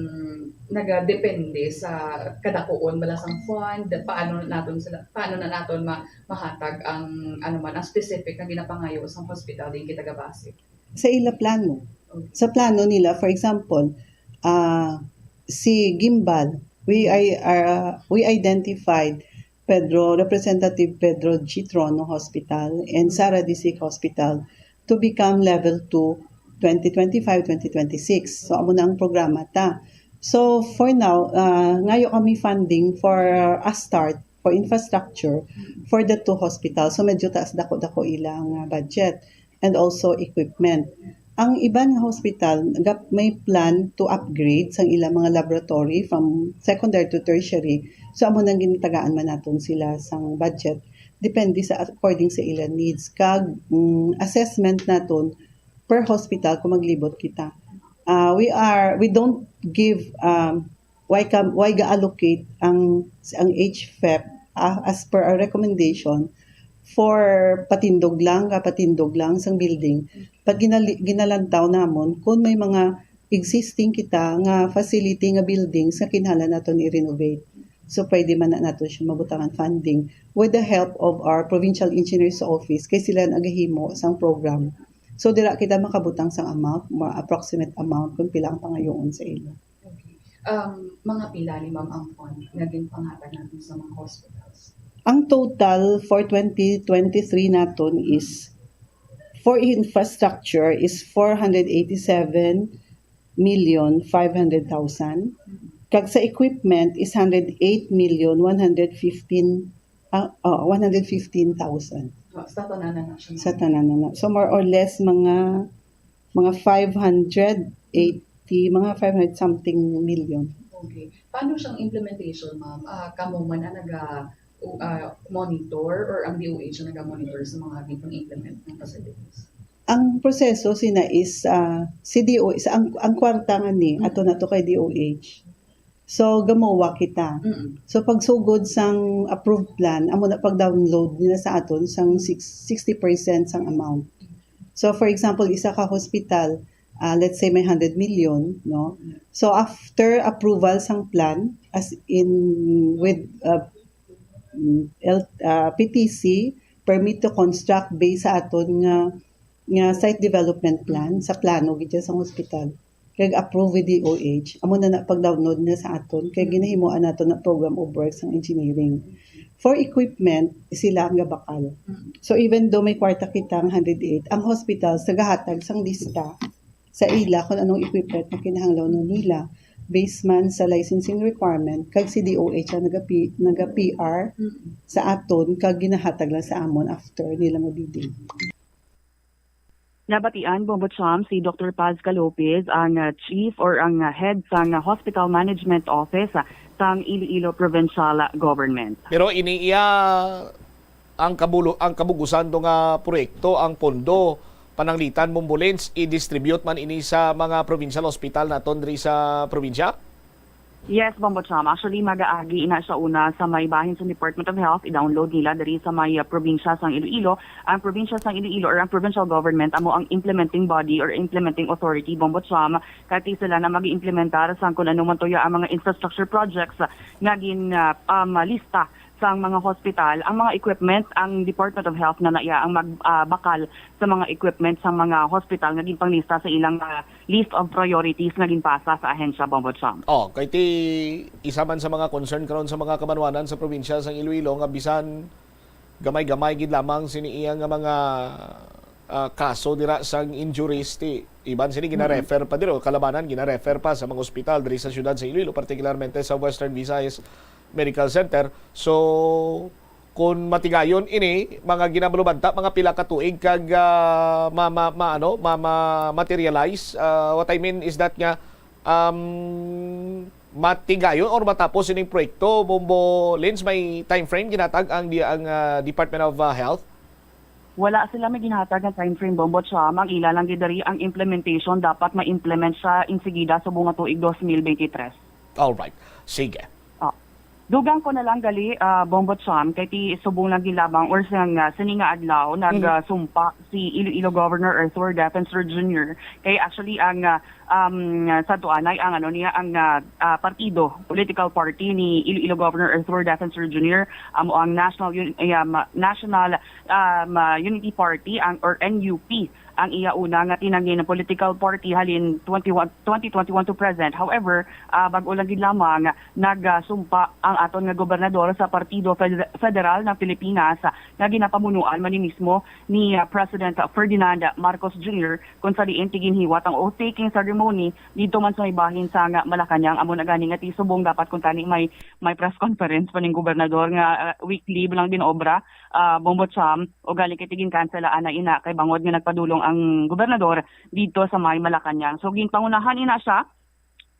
nagadepende sa kadakuon bala sang fund, paano naton sila, paano na naton ma-, mahatag ang, ano man, ang specific nga ginapangayo sang hospital diin kita gabase? Sa ila plano. Okay. Sa plano nila, for example, ah, si Guimbal, we, I, ah, we identified Pedro, Representative Pedro G. Trono Hospital and Sara Disic Hospital to become level two, twenty twenty-five, twenty twenty-six. So, amo na ang programa ta. So, for now, ah, ngayo kami funding for a start for infrastructure for the two hospitals. So, medyo taas dako-dako ilang, ah, budget and also equipment. Ang iban nga hospital, gap-, may plan to upgrade sang ilang mga laboratory from secondary to tertiary. So, amo nang ginatagaan man naton sila sang budget. Depende sa, according sa ilang needs. Kag, mm, assessment naton per hospital kung maglibot kita. Ah, we are, we don't give, um, why ka, why ga-allocate ang, ang H F E P, ah, as per our recommendation for patindog lang, kapatindog lang sang building. Pag ginali-, ginalantaw namon kung may mga existing kita nga facility nga buildings nga kinahanglan naton i-renovate. So, pwede man na naton siya mabutangan funding with the help of our provincial engineers office kay sila nagahimo sang program. So, dira kita makabutang sang amount, mga approximate amount kung pila ang pangayoon sa ila. Okay. Um, mga pila ni, ma'am, ang fund nga ginpanghatag natin sa mga hospitals? Ang total for twenty twenty-three naton is, for infrastructure is four hundred eighty-seven million five hundred thousand. Kag sa equipment is hundred eight million one hundred fifteen, ah, oh, one hundred fifteen thousand. Sa tanan na na siya. Sa tanan na na. So more or less mga mga five hundred eighty, mga five hundred something million. Okay. Paano siyang implementation, ma'am? Ah, kamo man ang naga ah, monitor or ang D O H ang naga-monitor sa mga gipang-implement ng facilities? Ang proseso sina is ah, si D O H, ang, ang kwarta nga ni, Mm. ato na to kay D O H. So, gamowa kita. Mm-mm. So, pagsugod sang approved plan, amo na pag-download nila sa aton sang six- sixty percent sang amount. So, for example, isa ka hospital, ah, let's say may hundred million, no? So, after approval sang plan, as in with uh, mm, L, ah, P T C, permit to construct based sa aton nga nga site development plan sa plano gid sang hospital. Kag approve with D O H, amo na na pag-download na sa aton kay ginahimuan nato na program of work sang engineering. For equipment, sila ang gabakal. Mm. So even though may kwarta kita nga hundred eight, ang hospital sa gahatag sang lista sa ila kung anong equipment na kinahanglan nila based man sa licensing requirement kag si D O H ang naga-P, naga-P R Mm. sa aton kag ginahatag lang sa amon after nila nga bidding. Nabatian, Bombo Cham, si Doctor Paz Calopez, ang ah, chief or ang ah, head sang ah, Hospital Management Office ah, sang Iloilo Provincial Government. Pero ini iya ang kabulo ang kabugusan do nga proyekto, ang pondo pananglitan, Bombo Lens, i-distribute man ini sa mga provincial hospital naton diri sa probinsya? Yes, Bombo Cham. Actually, magaagi na siya una sa may bahin sa Department of Health, i-download nila diri sa may uh, probinsya sang Iloilo. Ang probinsya sang Iloilo or ang provincial government amo ang implementing body or implementing authority, Bombo Cham. Kati sila na mag-implementar sang kung ano man tuya ang mga infrastructure projects nga gin uh, um, lista sang mga hospital, ang mga equipment, ang Department of Health na naya ang magbakal sa mga equipment sang mga hospital nga ginpanglista sa ilang uh, list of priorities nga ginpasa sa ahensya, Bombo Cham. Oh, kay ti isa man sa mga concern karon sa mga kabanwanan sa probinsya sang Iloilo nga bisan gamay-gamay gid lamang sini iya nga mga ah, kaso dira sang injuries ti iban sini gina-refer pa diri o kalabanan gina-refer pa sa mga ospital diri sa siyudad sa Iloilo, particularmente sa Western Visayas Medical Center. So, kung matigayon ini, mga ginabalubanta, mga pila ka tuig kag ah, ma, ma, ma, ano, ma, ma, materialize. Ah, what I mean is that nga um, matigayon or matapos ining proyekto, Bombo Lens, may time frame ginatag ang di ang ah, Department of ah, Health? Wala sila may ginhatag nga time frame, Bombo Cham. Ang ila lang gid diri ang implementation dapat ma-implement siya insigida subong nga tuig twenty twenty-three. All right. Sige. Dugang ko na lang gali, ah, Bombo Cham, kay ti subong lang gid lamang or sang ah, sini nga adlaw nagsumpa si Iloilo Governor Arthur Defensor Junior. Kay actually ang ah, um, sa tuanay ang ano niya ang ah, ah, partido, political party ni Iloilo Governor Arthur Defensor Junior amo ang National Un- ay, um, National um, ah, Unity Party ang or N U P ang iya una nga tinangin political party halin twenty-one, twenty twenty-one to present. However, ah, bag-o lang gid lamang nagsumpa ang aton nga gobernador sa Partido Fed- Federal ng Pilipinas, ah, nga ginapamunuan man ni mismo ni ah, President Ferdinand Marcos Junior, kung sa diin ti ginhiwat ang oath-taking ceremony didto man sa may bahin sa nga Malacañang. Amo na gani nga ti subong dapat kung tani may may press conference pa ning gobernador nga ah, weekly lang din obra, ah, Bombo Cham, o gali kay ti ginkanselaan na ina kay bangod nga nagpadulong ang gobernador didto sa may Malacañang. So ginpangunahan ina siya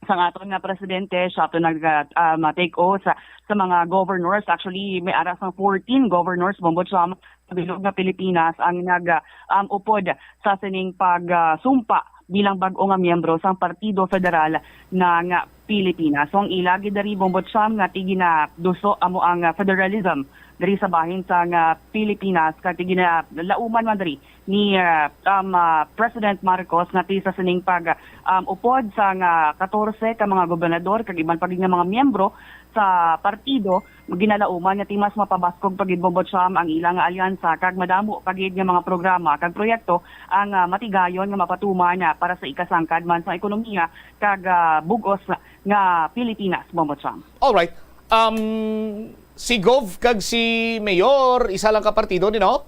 sang aton nga presidente, siya to nag ah, ma-take oath sa, sa mga governors. Actually, may ara sang fourteen governors, Bombo Cham, sa bilog nga Pilipinas ang nag ah, um, upod sa sining pag ah, sumpa bilang bag-o nga miyembro sang Partido Federal ng Pilipinas. So ang ila gid diri, Bombo Cham, nga ti ginaduso amo ang ah, federalism diri sa bahin sang ah, Pilipinas, kag ti ginalauman man diri ni ah, um, ah, President Marcos nga ti sa sining pag um, upod sang ah, katorse ka mga gobernador kag iban pa gid nga mga miyembro sa partido, ginalauman nga ti mas mapabaskog pa gid, Bombo Cham, ang ila nga alyansa kag madamo pa gid nga mga programa kag proyekto ang ah, matigayon nga mapatuman ah, para sa ikasangkad man sa ekonomiya kag ah, bug-os nga Pilipinas, Bombo Cham. All right. Um, si Gov kag si Mayor, isa lang ka partido ni, no?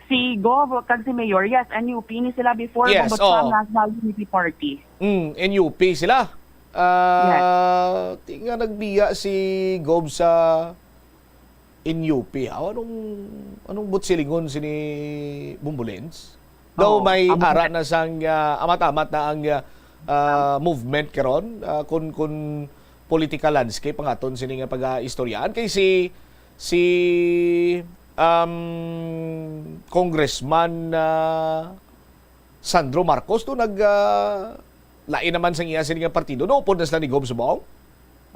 Si Gov kag si Mayor, yes, N U P ni sila before, Yes, Bombo Cham, oo. National Unity Party. Mm, N U P sila. Ah, ti nga nagbiya si Gov sa in U P, aw, anong, anong buot silingon sini Bombo Lens? Daw Oo, may amo ara na. Na sang, ah, amat-amat na ang, ah, ah, movement karon, ah, kun, kun political landscape ang aton sini nga pag-aistoryaan. Kay si, si, um, Congressman, ah, Sandro Marcos, to nag, ah, lain naman sang iya sini nga partido. Naupod na sila ni Gob Subong?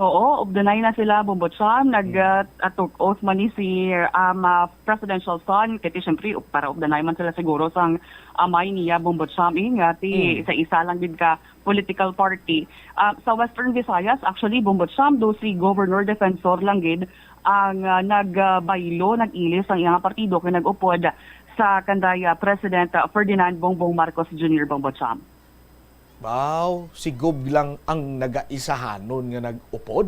Oo, updanay na sila, Bombo Cham. Nag, Hmm. ah, ah, took oath man ni si, um, ah, presidential son. Kay ti, siyempre, up-, para updanay man sila siguro sang amay niya, Bombo Cham, eh, nga ti Hmm. isa-isa lang gid ka political party. Ah, sa Western Visayas, actually, Bombo Cham, do si Governor Defensor lang gid ang, ah, nag, ah, baylo, nag-ilis ang iyang partido kay nag-upod sa kanday, ah, President, ah, Ferdinand Bongbong Marcos Junior, Bombo Cham. Wow, si Gob lang ang nagaisahanon nga nag-upod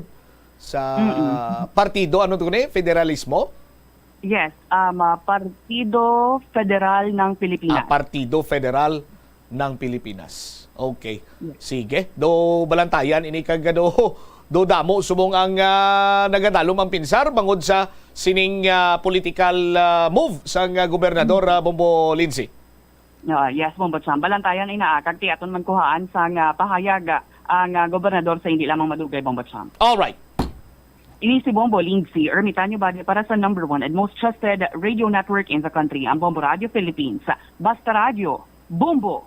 sa Mm-mm. partido, ano to ni? Federalismo? Yes, um, ah, Partido Federal ng Pilipinas. Ah, Partido Federal ng Pilipinas. Okay. Yes. Sige. Do balantayan ini kag do, do damo subong ang, ah, nagadalom ang pinsar bangod sa sining, ah, political, ah, move sang, ah, gobernador, ah, Bombo Lindsay. Ah, yes, Bombo Cham. Balantayan ina, ah, kag ti aton man kuhaan sang, ah, pahayag, ah, ang, ah, gobernador sa hindi lamang madugay, Bombo Cham. All right. Ini si Bombo Lindsay Ermitanio Bade para sa number one and most trusted radio network in the country, ang Bombo Radio Philippines. Basta Radio, Bombo!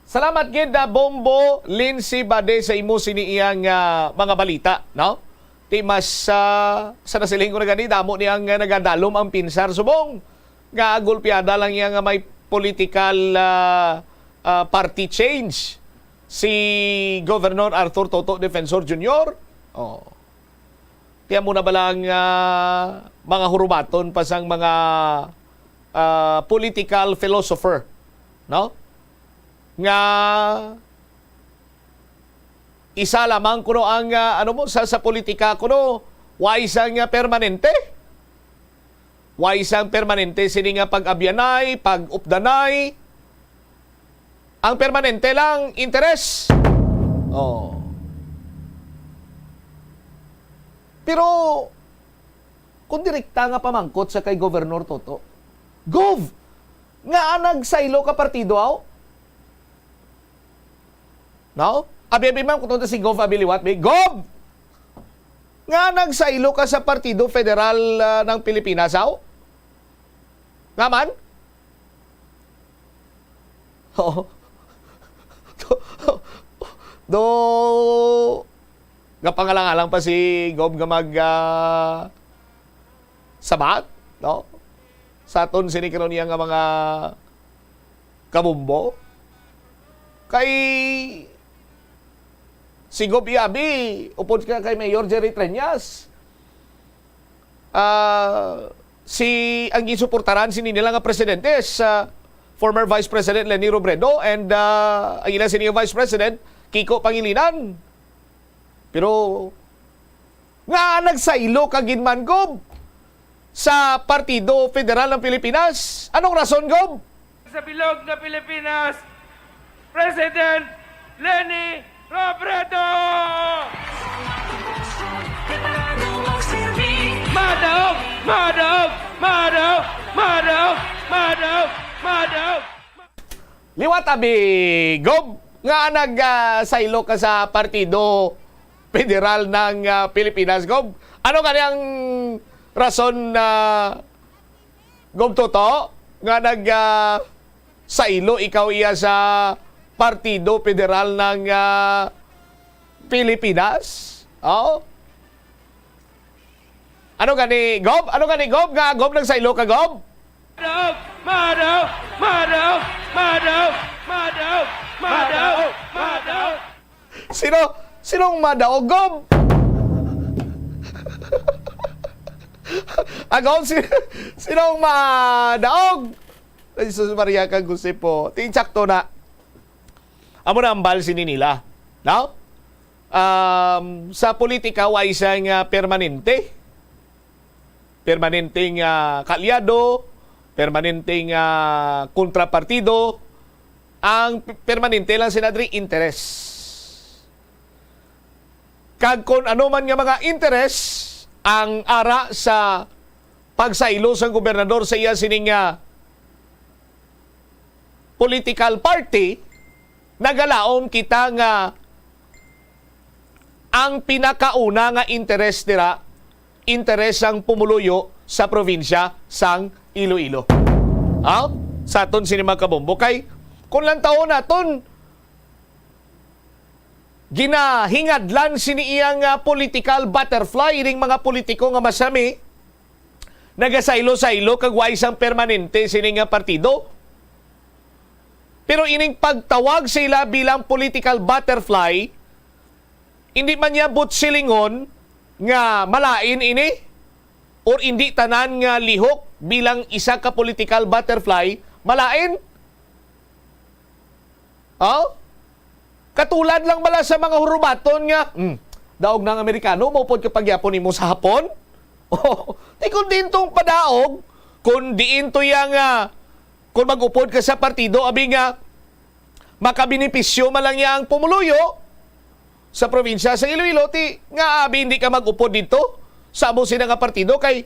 Salamat gid, ah, Bombo Lindsay Bade, sa imo sini iyang, ah, mga balita, no? Ti mas, ah, sa nasiling ko na gani, damo ni ang, ah, nagadalom ang pinsar subong nga gulpiada lang iya nga may political, ah, ah, party change si Governor Arthur Toto Defensor Junior. Oh. Kaya mo na ba lang, ah, mga hurubaton pa sang mga, ah, political philosopher, no? Nga isa lamang kuno ang, ah, ano mo, sa, sa politika kuno, wa isang, ah, permanente. Wa isang permanente sini nga pag-abyanay, pag-updanay. Ang permanente lang, interes. Oh. Pero, kung direkta nga pamangkot sa kay Governor Toto, Gov, ngaa nagsaylo ka partido, aw? No? Abi-abi man, kung si Gov, abi liwat, bi, Gov! Ngaa nagsaylo ka sa Partido Federal, ah, ng Pilipinas, aw? Nga man? Oo. Do, do, gapangalang-alang pa si Gov nga mag, ah, sabat, no? Sa aton sini karon niya nga mga kabombo. Kay si Gov Yabi, upod ka kay Mayor Jerry Treñas, ah, si, ang gisuportaran sini nila nga presidente sa former Vice President Leni Robredo and, ah, ang ila sini nga Vice President, Kiko Pangilinan. Pero nga nagsaylo ka gid man, Gob, sa Partido Federal ng Pilipinas. Anong rason, Gob? Sa bilog nga Pilipinas, President Leni Robredo! Madaog! Madaog! Madaog! Madaog! Madaog! Madaog! Liwat abi, Gob, nga nag, ah, saylo ka sa Partido Federal ng, ah, Pilipinas, Gob. Ano gani ang rason na, Gob Toto, nga nag, ah, saylo ikaw iya sa Partido Federal ng, ah, Pilipinas? Oh? Ano gani, Gob? Ano gani, Gob? Nga, Gob, nagsaylo ka, Gob? Madaog! Madaog! Madaog! Madaog! Madaog! Madaog! Madaog! Sino? Sinong madaog, Gob? Ah, Gob, si-, sinong madaog? Ay, Jesus Maria kag Jose po. Tinsakto na. Amo na ang bal sini nila. No? Um, sa politika, wa isang, ah, permanente. Permanenteng, ah, kaalyado, permanenteng, ah, kontrapartido. Ang p-, permanente lang sina diri, interes. Kag kung ano man nga mga interes ang ara sa pagsaylo sang gobernador sa iya sining, ah, political party, nagalaom kita nga ang pinakauna nga interes dira, interes sang pumuluyo sa probinsya sang Iloilo. Ha? Sa aton sini, mga kabombo, kay kung lantawon naton, ginahingadlan sini iyang, ah, political butterfly ning mga politiko nga masami, nagasaylo-saylo kag way sang permanente sini nga partido. Pero ining pagtawag sa ila bilang political butterfly, hindi man niya buot silingon nga malain ini, or hindi tanan nga lihok bilang isa ka political butterfly malain. Oh? Katulad lang bala sa mga hurubaton nga, "Hmm, daog na ang Amerikano, maupod ka pa gyapon nimo sa Hapon?" Oh, di kung diin tong padaog, kung diin to iya nga, kung mag-upod ka sa partido, abi nga, makabenepisyo man lang niya ang pumuluyo sa probinsya sa Iloilo, ti nga abi hindi ka mag-upod dito sa amo sina nga partido kay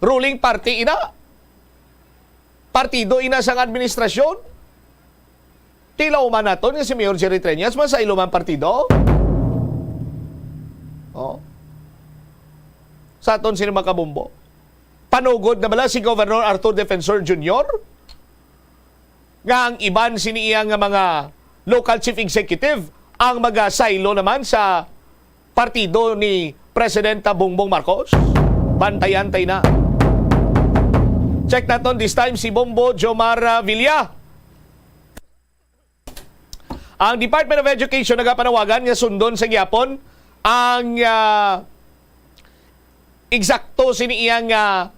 ruling party ina. Partido ina sang administrasyon. Tilaw man naton nga si Mayor Jerry Treñas man sa ilo man partido. Oh. Sa aton sini, mga kabombo, panugod na bala si Governor Arthur Defensor Junior nga ang iban sini iya nga mga local chief executive ang magasaylo naman sa partido ni Presidenta Bongbong Marcos? Bantayan tay na. Check naton this time si Bombo Jomar, ah, Villa. Ang Department of Education nagapanawagan nga sundon sa gyapon ang, ah, eksakto sini iyang, ah,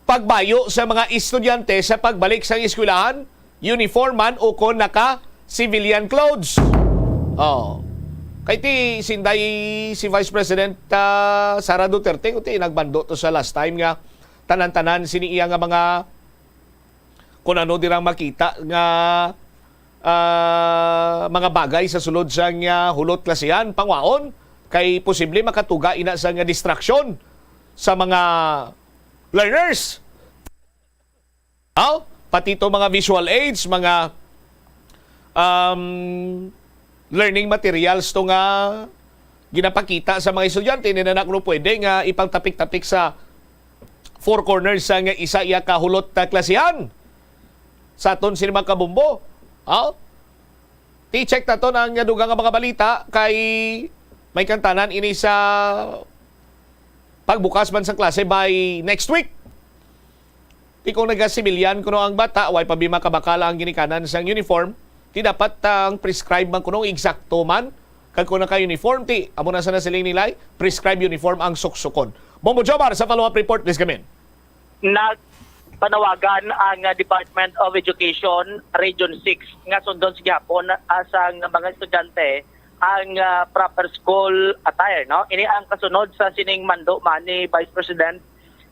pagbayo sa mga estudyante sa pagbalik sa eskwelahan, uniform man o kon naka civilian clothes. Oh. Kay ti sinday si Vice President, ah, Sara Duterte, ti nagbando to sa last time nga tanan-tanan sini iya nga mga, kung ano dirang makita nga, ah, mga bagay sa sulod sang, ah, hulot klasihan, pangwaon, kay posible makatuga ina sa nga distraction sa mga learners. Aw, pati to mga visual aids, mga, um, learning materials to nga ginapakita sa mga estudyante, hindi na kuno pwede nga ipagtapik-tapik sa four corners sa nga isa iya ka hulot na klasihan. Sa aton sini, mga kabombo, aw, ti-check naton ang dugang nga mga balita kay may kantanan ini sa pagbukas man sang klase by next week. Ti kung naga-civilian kuno ang bata, way pa bi makabakal ang ginikanan sang uniform, ti dapat, ah, ang prescribe man kuno eksakto man, kag kung naka-uniform, ti amo na sa nasiling nilay, prescribe uniform ang suksukon. Bombo Jomar sa follow-up report, please come in. Nagpanawagan ang, ah, Department of Education Region six nga sundon sa gihapon, ah, sang mga estudyante ang, ah, proper school attire, no? Ini ang kasunod sa sining mando man ni Vice President,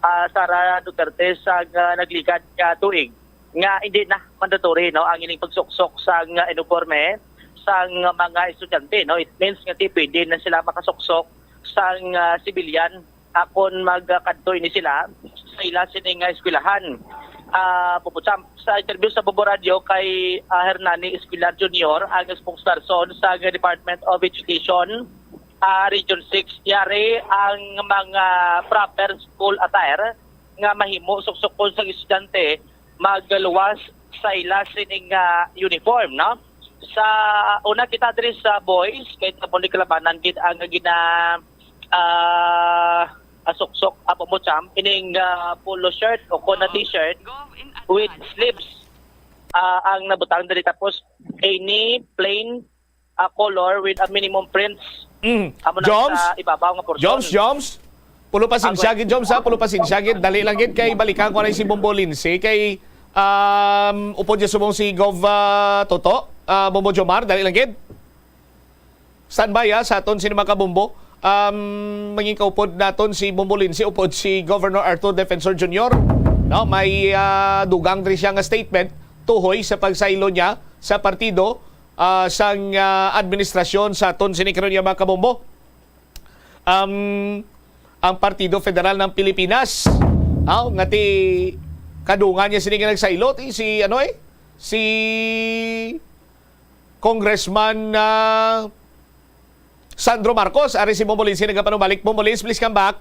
ah, Sara Duterte sa, ah, nagligad nga tuig nga hindi na mandatory, no, ang ining pagsuksok sang, ah, uniforme sang mga estudyante, no? It means nga ti pwede na sila makasuksok sang, ah, civilian, ah, kon magkadto ini sila sa ila sini nga eskwelahan. Ah, Bombo Jomar, sa interview sa Bombo Radio kay, ah, Hernani Esquilar Junior, ang spokesperson sa Department of Education, ah, Region six, yari ang mga proper school attire nga mahimo suksukon sang estudyante magluwas sa ila sining, ah, uniform, no? Sa una kita diri sa boys, kay tapon ni kalabanan gid ang gina, ah, asuksok, apo mo, champ, ining, ah, polo shirt o kon na t-shirt with sleeves, ah, ang nabutang diri. Tapos, any plain, ah, color with a minimum prints. Mm. Amo na Joms? Sa ibabaw nga portion. Joms, Joms? Pulo pasensya Agoy. Gid, Joms, ha? Pulo pasensya gid. Dali lang gid kay balikan ko na si Bombo Lindsay. Kay, um, upod niya subong si Gov, ah, Toto. Ah, Bombo Jomar, dali lang gid. Standby, ha, sa aton sini, mga kabombo. Um, mangin kaupod naton si Bombo Lindsay, upod si Governor Arthur Defensor Junior. No, may, ah, dugang diri siya nga statement tuhoy sa pagsaylo niya sa partido, ah, sang, ah, administrasyon sa aton sini karon nga, mga kabombo. Um, ang Partido Federal ng Pilipinas Aw, nga ti kadungan niya sini nga nagsaylo, ti si, ano, eh, si Congressman, ah, Sandro Marcos. Ari si Bombo Lindsay nagapanumalik. Bombo Lindsay, please come back.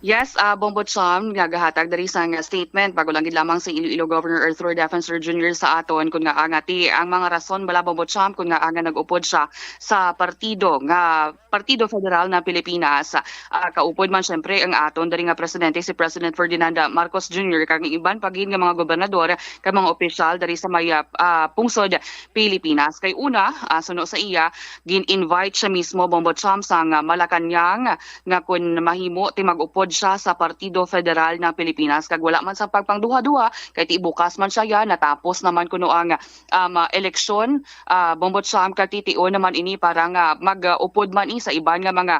Yes, ah, Bombo Cham, nga gahatag diri sang statement, bago lang gid lamang si Iloilo Governor Arthur Defensor Junior sa aton, kun nga, ah, nga ti ang mga rason bala, Bombo Cham, kun nga, ah, nga nag-upod siya sa partido nga Partido Federal ng Pilipinas. Ah, kaupod man, syempre, ang aton diri nga presidente, si President Ferdinand Marcos Junior, kag ang iban pa gid nga mga gobernador kag mga opisyal diri sa may, ah, ah, pungsod Pilipinas. Kay una, ah, suno sa iya, gin-invite siya mismo, Bombo Cham, sang, ah, Malacañang, nga kun mahimo, ti mag-upod siya sa Partido Federal ng Pilipinas. Kag wala man sang pagpangduha-duha, kay ti bukas man siya, ya, natapos naman kuno ang, um, ah, eleksyon, ah, Bombo Cham, kag ti tion naman ini para nga mag-upod man ni sa iban nga mga,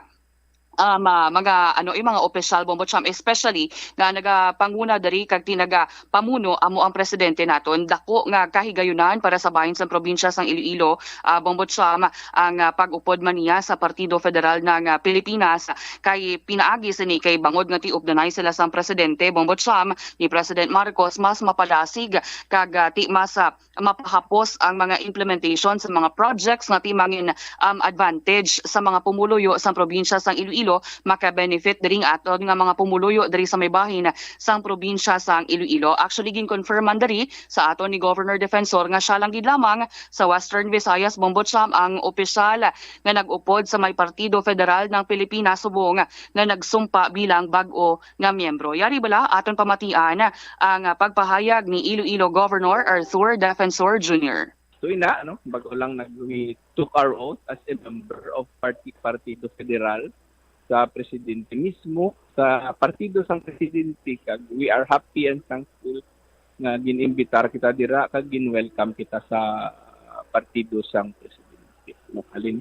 um, ah, mga, ano, eh, mga opisyal, Bombo Cham, especially nga nagapanguna diri kag ti nagapamuno amo ang presidente naton. Dako nga kahigayunan para sa bahin sang probinsya sang Iloilo, ah, Bombo Cham, ang, ah, pag-upod man niya sa Partido Federal ng, ah, Pilipinas. Kay pinaagi sini kay bangod nga ti updanay sila sang presidente, Bombo Cham, ni President Marcos, mas mapadasig kag, ah, ti mas, ah, mapahapos ang mga implementation sa mga projects nga ti mangin, um, advantage sa mga pumuluyo sang probinsya sang Iloilo, maka-benefit diri nga aton nga mga pumuluyo diri sa may bahin sang probinsya sang Iloilo. Actually, gin-confirm man diri sa aton ni Governor Defensor nga siya lang gid lamang sa Western Visayas, Bombo Cham, ang opisyal nga nag-upod sa may Partido Federal ng Pilipinas subong nga nagsumpa bilang bag-o nga miyembro. Yari bala aton pamatian ang, ah, pagpahayag ni Iloilo Governor Arthur Defensor Junior. So ina, no, bago lang nag, we took our oath as a member of party, Partido Federal sa presidente mismo, sa partido sang presidente, kag we are happy and thankful nga gin-imbitar kita dira kag gin-welcome kita sa, ah, partido sang presidente. No, halin,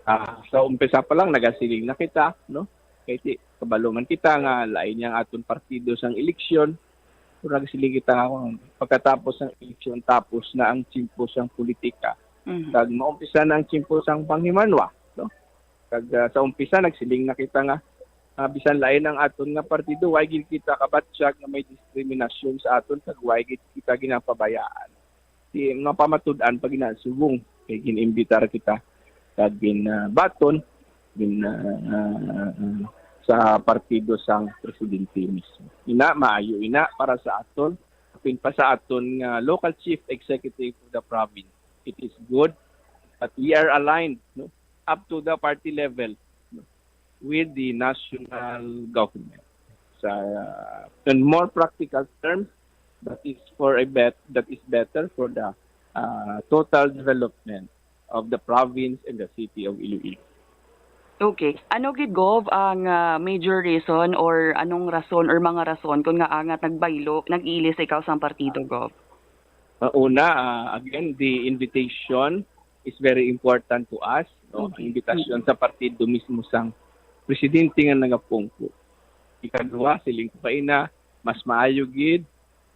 ah, sa umpisa pa lang nagasiling na kita, no? Kay ti, kabalo man kita nga lain yang aton partido sang eleksyon. Pero nagsiling kita nga kung pagkatapos ng eleksyon, tapos na ang tiyempo sang politika. Mhm. Kag maumpisa na ang tiyempo sang panghimanwa, no? Kag, ah, sa umpisa, nagsiling na kita nga, ah, bisan lain ang aton nga partido, way gid kita kabatyag nga may diskriminasyon sa aton, kag way gid kita ginapabayaan. Ti mapamatud-an pa gina subong kay gin-imbitar kita kag gin, ah, baton, gin, ah, ah, ah, sa partido sang presidente mismo. Ina, maayo ina para sa aton, apin pa sa aton nga local chief executive of the province. It is good, but we are aligned, no, up to the party level, no, with the national government. Sa, in more practical terms, that is for a bet-, that is better for the, uh, total development of the province and the city of Iloilo. Okay. Ano gid, Gov, ang, ah, major reason or anong rason or mga rason kung nga angat nagbaylo, nag-ilis ikaw sang partido, Gov? Ah, una, ah, again, the invitation is very important to us, no? Ang Okay. imbitasyon Mm. sa partido mismo sang presidente nga nagapungko. Ikaduha, siling ko kaina, mas maayo gid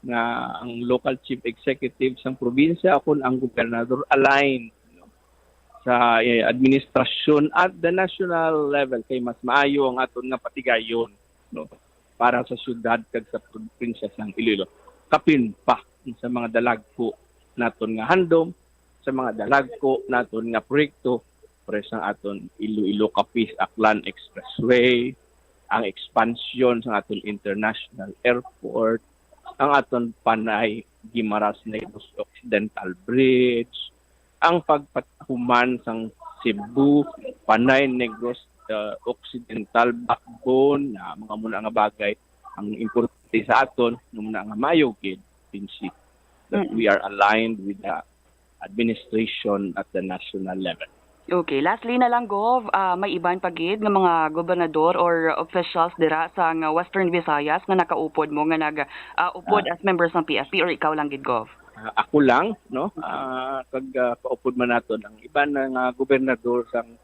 nga ang local chief executive sang probinsya o kun ang gobernador align, no, sa, eh, administrasyon at the national level, kay mas maayo ang aton nga patigayon, no, para sa syudad kag sa probinsya sang Iloilo. Kapin pa sa mga dalagko naton nga handom, sa mga dalagko naton nga proyekto, pares ang aton Iloilo Capiz Aklan Expressway, ang expansion sa aton international airport, ang aton Panay Guimaras Negros Occidental Bridge, ang pagpatahuman sang Cebu Panay Negros, uh, Occidental Backbone, na mga muna nga bagay ang importante sa aton, nga muna nga maayo gid, Pinsi, that Mm. we are aligned with the administration at the national level. Okay, lastly na lang, Gov, ah, may iban pa gid nga mga gobernador or officials dira sa nga Western Visayas nga nakaupod mo nga nag, ah, upod Ah. as members ng P F P or ikaw lang gid, Gov? Ah, ako lang, no? Okay. Ah, kag, ah, kaupod man naton ang iban na nga gobernador sang,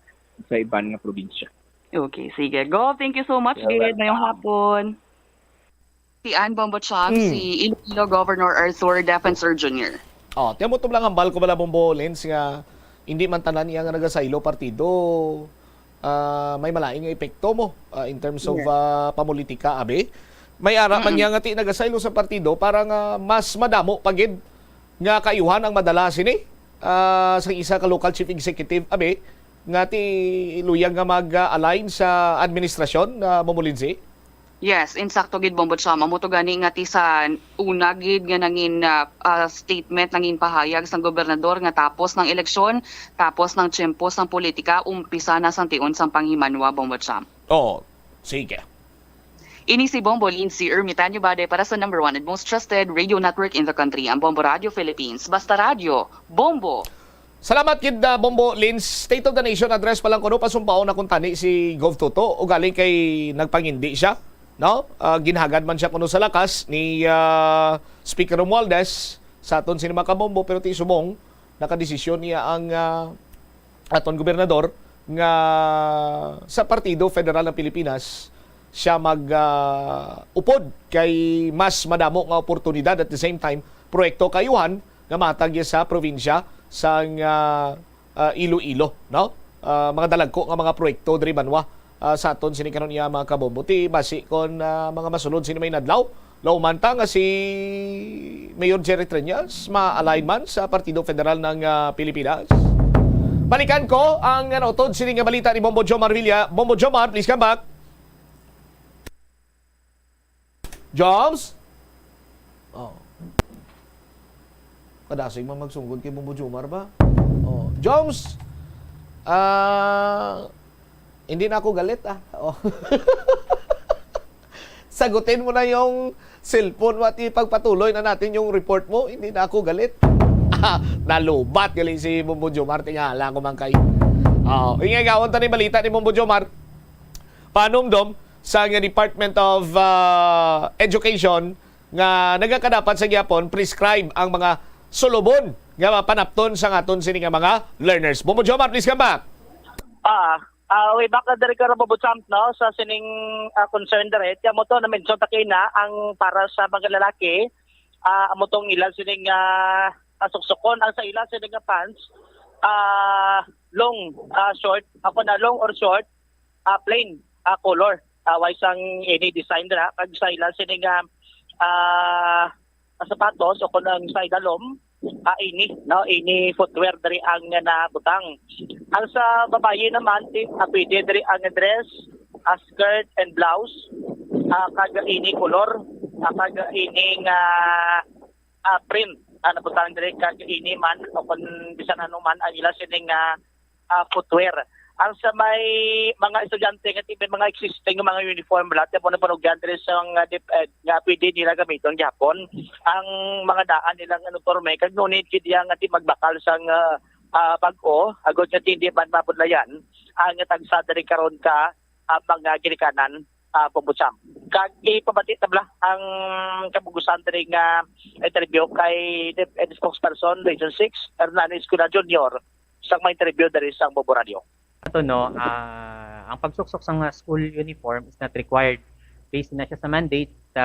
sa iban nga probinsya. Okay, sige. Gov, thank you so much You're gid. Mayong welcome. hapon. Si Ann Bombo Cham, Mm. si Iloilo Governor Arthur Defensor Junior. Oh, tiyan mo to lang hambal ko bala, Bombo Lens, nga hindi man tanan iya nga nagasaylo partido, ah, may malain nga epekto mo, ah, in terms of, Yes. ah, pamulitika, abi. May ara man niya nga ti nagasaylo sa partido para nga mas madamo pa gid nga kaayuhan ang madala sini, ah, sa isa ka local chief executive, abi, nga ti luyag nga mag-align sa administrasyon, ah, Momolinsi? Yes, insakto gid, Bombo Cham. Amo to gani nga ti sa una gid nga nangin, ah, ah, statement, nangin pahayag sang gobernador nga tapos ng eleksyon, tapos ng tiyempo sang politika, umpisa na sang tion sang panghimanwa, Bombo Cham. Oo, sige. Ini si Bombo Lindsay Ermitanio Bade para sa number one and most trusted radio network in the country, ang Bombo Radio Philippines. Basta radyo, Bombo! Salamat gid, ah, Bombo Lins. State of the Nation address pa lang kuno, pasumbaon na kuntani si Gov Toto, ugaling kay nagpangindi siya, no? Ah, ginhagad man siya kuno sa lakas ni, ah, Speaker Romualdez sa aton sini mga kabombo, pero ti subong nakadesisyon niya ang, ah, aton gobernador nga sa Partido Federal ng Pilipinas siya mag, ah, upod kay mas madamo nga oportunidad, at the same time proyekto kaayuhan nga matag sa probinsya sang, ah, ah, Iloilo, no? Ah, mga dalagko nga mga proyekto diri banwa, ah, sa aton sini karon iya, mga kabombo. Ti basi kon, ah, mga masulod sini may nadlaw, lauman ta nga si Mayor Jerry Treñas ma-align man sa Partido Federal ng, ah, Pilipinas. Balikan ko ang, ah, nautod sini nga balita ni Bombo Jomar Villa. Bombo Jomar, please come back. Joms? Oh. Kadasig man magsunggod kay Bombo Jomar ba? Oh, Joms, ah, hindi na ako galit, ah. Oh. Sagutin mo na yung cellphone mo at ipagpatuloy na natin yung report mo. Hindi na ako galit. Ah, nalubat gali si Bombo Jomar. Tingala ko man kay. Oh, ingay gawon ta ni balita ni Bombo Jomar. Panumdom sa nga Department of, ah, Education nga nagakadapat sa gihapon prescribe ang mga sulubon nga mapanapton sa aton sini nga mga learners. Bombo Jomar, please come back. Ah, ah, way back na diri ka, Bombo Cham, no, sa sining, ah, concern diri. Kaya mo to, na-mention ta kina ang para sa mga lalaki, ah, amo tong ila sining, ah, ah, suksukon ang sa ila sining nga pants, ah, long, ah, short, ako na long or short, ah, plain, ah, color. Ah, way sang any design dira, kag sa ila sini nga, ah, sapatos o kung ang sa idalom, ah, ini, no, ini footwear diri ang nabutang. Ang sa babayi naman, ti, ah, pwede diri ang dress, ah, skirt and blouse, ah, kag ini color, ah, kag ini nga, ah, print, ah, nabutang diri kag ini man o kung bisan ano man ang ila sini nga ah, footwear. Ang sa may mga estudyante nga ti-, may mga existing nga mga uniform, lahat na po na panugyan diri sa mga DepEd nga pwede nila gamiton gihapon ang mga daan nilang uniforme, kag no need gid iya nga ti magbakal sang, ah, ah, bag-o, agod nga ti hindi man mapudlayan ang tagsa diri karon ka, ah, mga ginikanan, ah, Bombo Cham. Kag ipabati ta bala ang kabugusan diri nga interview kay DepEd spokesperson Region six, Hernani Escola Junior, sang ma-interview diri sang Bombo Radio. Ato, no, ah, ang pagsuksok sang, ah, school uniform is not required. Based na siya sa mandate sa,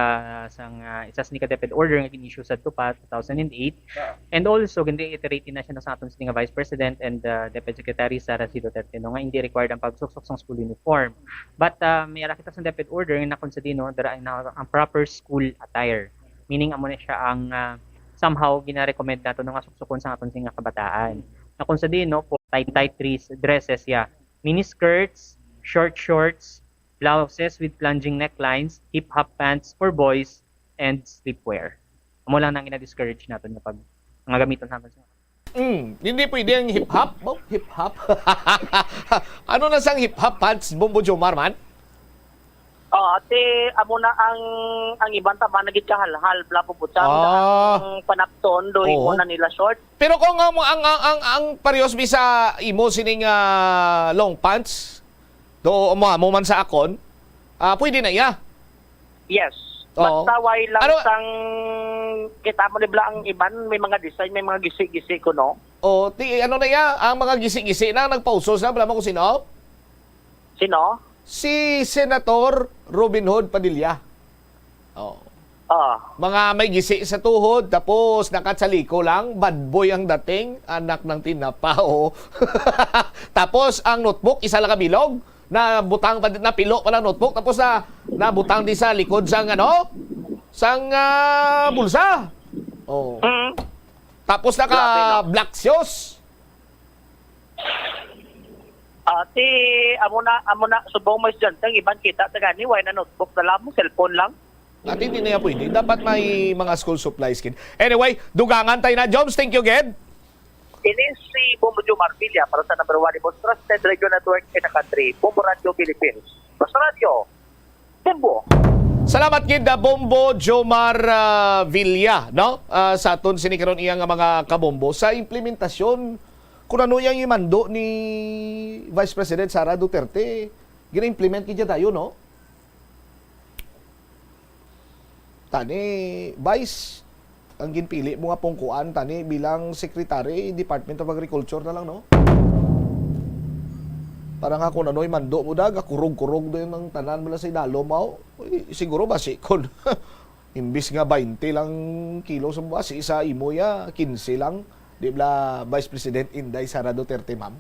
sang, ah, isa sini ka DepEd order nga gin-issue sa tupa, two thousand and eight. Ah. And also, gin-reiterate na siya, no, sa aton sini nga Vice President and, ah, DepEd Secretary Sara C. Duterte, no, nga hindi required ang pagsuksok sang school uniform. But, ah, may ara kita sa DepEd order nga nakon sa dino, dara ang, ang proper school attire. Meaning, amo na siya ang, ah, somehow gina-recommend nato, no, nga suksukon sa aton sini nga kabataan. Nakon sa dino, for tight, tight dres-, dresses, yeah. Mini skirts, short shorts, blouses with plunging necklines, hip-hop pants for boys, and sleepwear. Amo lang nang gina-discourage naton nga pag-, nga gamiton sa aton. Mm, hindi pwede ang hip-hop? Oh, hip-hop? Ano na sang hip-hop pants, Bombo Jomar, man? Oh, ate, amo na ang, ang iban ta man nagit kahalhal, bla, Bombo Cham, ah, ang panapton, do, oo, imo na nila short. Pero kung ang, ang, ang, ang, ang parehas mi sa imo sining, ah, long pants, do, amo, amo man sa akon, ah, pwede na iya. Yes. Oo. Basta way lang, ano, sang kita mo, di bla, ang iban, may mga design, may mga gisi-gisi ko, no? Oh, ti, ano na iya, ang mga gisi-gisi na nagpausos na, bla mo kung sino? Sino? Si Senator Robin Hood Padilla. Oh. Ah. Mga may gisi sa tuhod, tapos nakatsaliko lang, bad boy ang dating, anak ng tinapa, oh. Tapos ang notebook, isa lang ka bilog. Nabutang pa, napilo pa na notebook, tapos na, nabutang di sa likod sang, ano? Sang, ah, bulsa. Oh. Mm. Tapos naka Grabe, no? Black shoes. Ate, amo na, amo na, subong mo estudyante, ang iban kita, taga ni, wala na notebook na lang, cellphone lang. Ate, hindi na yan pwede. Dapat may mga school supplies, kid. Anyway, dugangan tayo na, Jobs. Thank you, Ged. Ini si Bombo Jomar Villa para sa number one most trusted radio network in the country, Bombo Radio Philippines. Basta Radio, Bombo. Salamat gid na Bombo Jomar, ah, Villa, no? Ah, sa aton sini karon iya nga mga kabombo sa implementasyon kung ano yang imando ni Vice President Sara Duterte, gina-implement gid dayon, no? Tani, Vice, ang ginpili mo nga pungkuan tani bilang Secretary, Department of Agriculture na lang, no? Para nga kung ano'y mando mo da, gakurog-kurog din ang tanan mo lang sa idalom, aw. Uy, siguro ba si kon imbis nga twenty lang kilo sa basi sa imo ya, quince lang. Di bala Vice President Inday Sara Duterte, ma'am?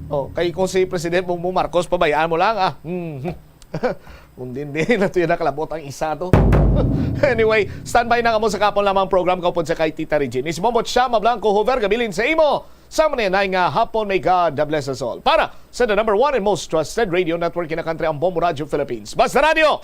Oh, kay kung si President Bongbong Marcos, pabayaan mo lang, ah. Hmm. Kung din, di na to yun nakalabot ang isa to. Anyway, standby na kamo sa kapon lamang program kaupod sa kay Tita Regine. Si Momot siya, Mablanco Hover, gabilin sa imo. Sa manenay nga hapon, may God bless us all. Para sa the number one and most trusted radio network in the country, ang Bombo Radio Philippines. Basta Radio,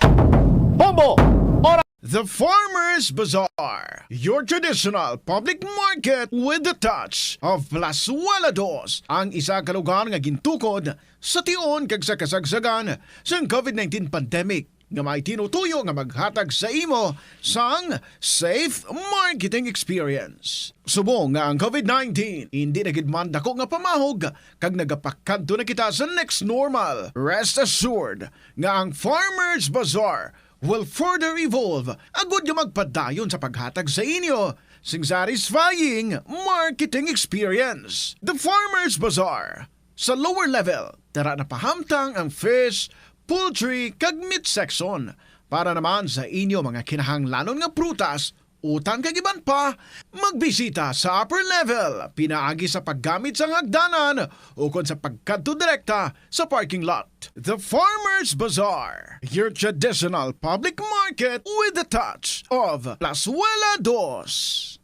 Bombo, Ora. The Farmers Bazaar, your traditional public market with the touch of Plazuela Dos, ang isa ka lugar nga gintukod sa tion kag sa kasagsagan sang COVID nineteen pandemic, nga may tinutuyo nga maghatag sa imo sang safe marketing experience. Subong nga ang COVID nineteen hindi na gid man dako nga pamahog kag nagapakadto na kita sa next normal, rest assured nga ang Farmers Bazaar will further evolve agud nga magpadayon sa paghatag sa inyo sing satisfying marketing experience. The Farmers Bazaar, sa lower level, tara na pahamtang ang fish, poultry, kag meat section. Para naman sa inyo mga kinahanglanon nga prutas, utan kag iban pa, magbisita sa upper level pinaagi sa paggamit sang hagdanan ukon sa pagkadto direkta sa parking lot. The Farmers Bazaar, your traditional public market with the touch of Plazuela Dos.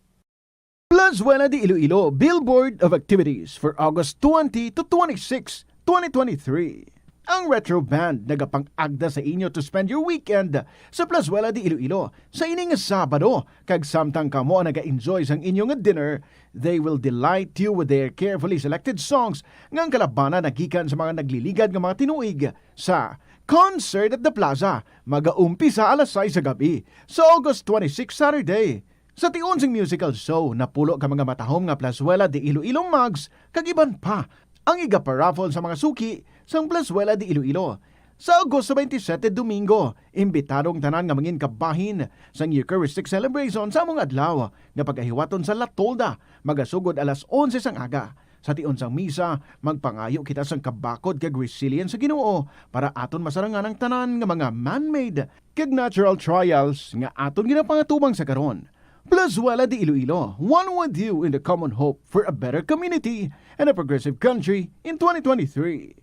Plazuela de Iloilo, Billboard of Activities for August twenty to twenty-six, twenty twenty-three. Ang Retro Band nagapang-agda sa inyo to spend your weekend sa Plazuela de Iloilo sa ini nga Sabado, kag samtang kamo ang naga-enjoy sang inyo nga dinner, they will delight you with their carefully selected songs nga ang kalabana nagikan sa mga nagliligad nga mga tinuig sa Concert at the Plaza. Magaumpisa alas sais sa gabi sa August twenty-six, Saturday. Sa tion sing musical show, napulo ka mga matahom nga Plazuela de Iloilo mugs kag iban pa ang igaparaffle sa mga suki sang Plazuela de Iloilo. Sa Agosto twenty-seven, Domingo, imbitado ang tanan nga mangin kabahin sang Eucharistic Celebration sa among adlaw nga pagahiwaton sa La Tolda, magasugod alas onse sang aga. Sa tion sang misa, magpangayo kita sang kabakod kag resilience sa Ginoo para aton masarangan ang tanan nga mga man-made kag natural trials nga aton ginapangatubang sa karon. Plazuela de Iloilo, one with you in the common hope for a better community and a progressive country in twenty twenty-three.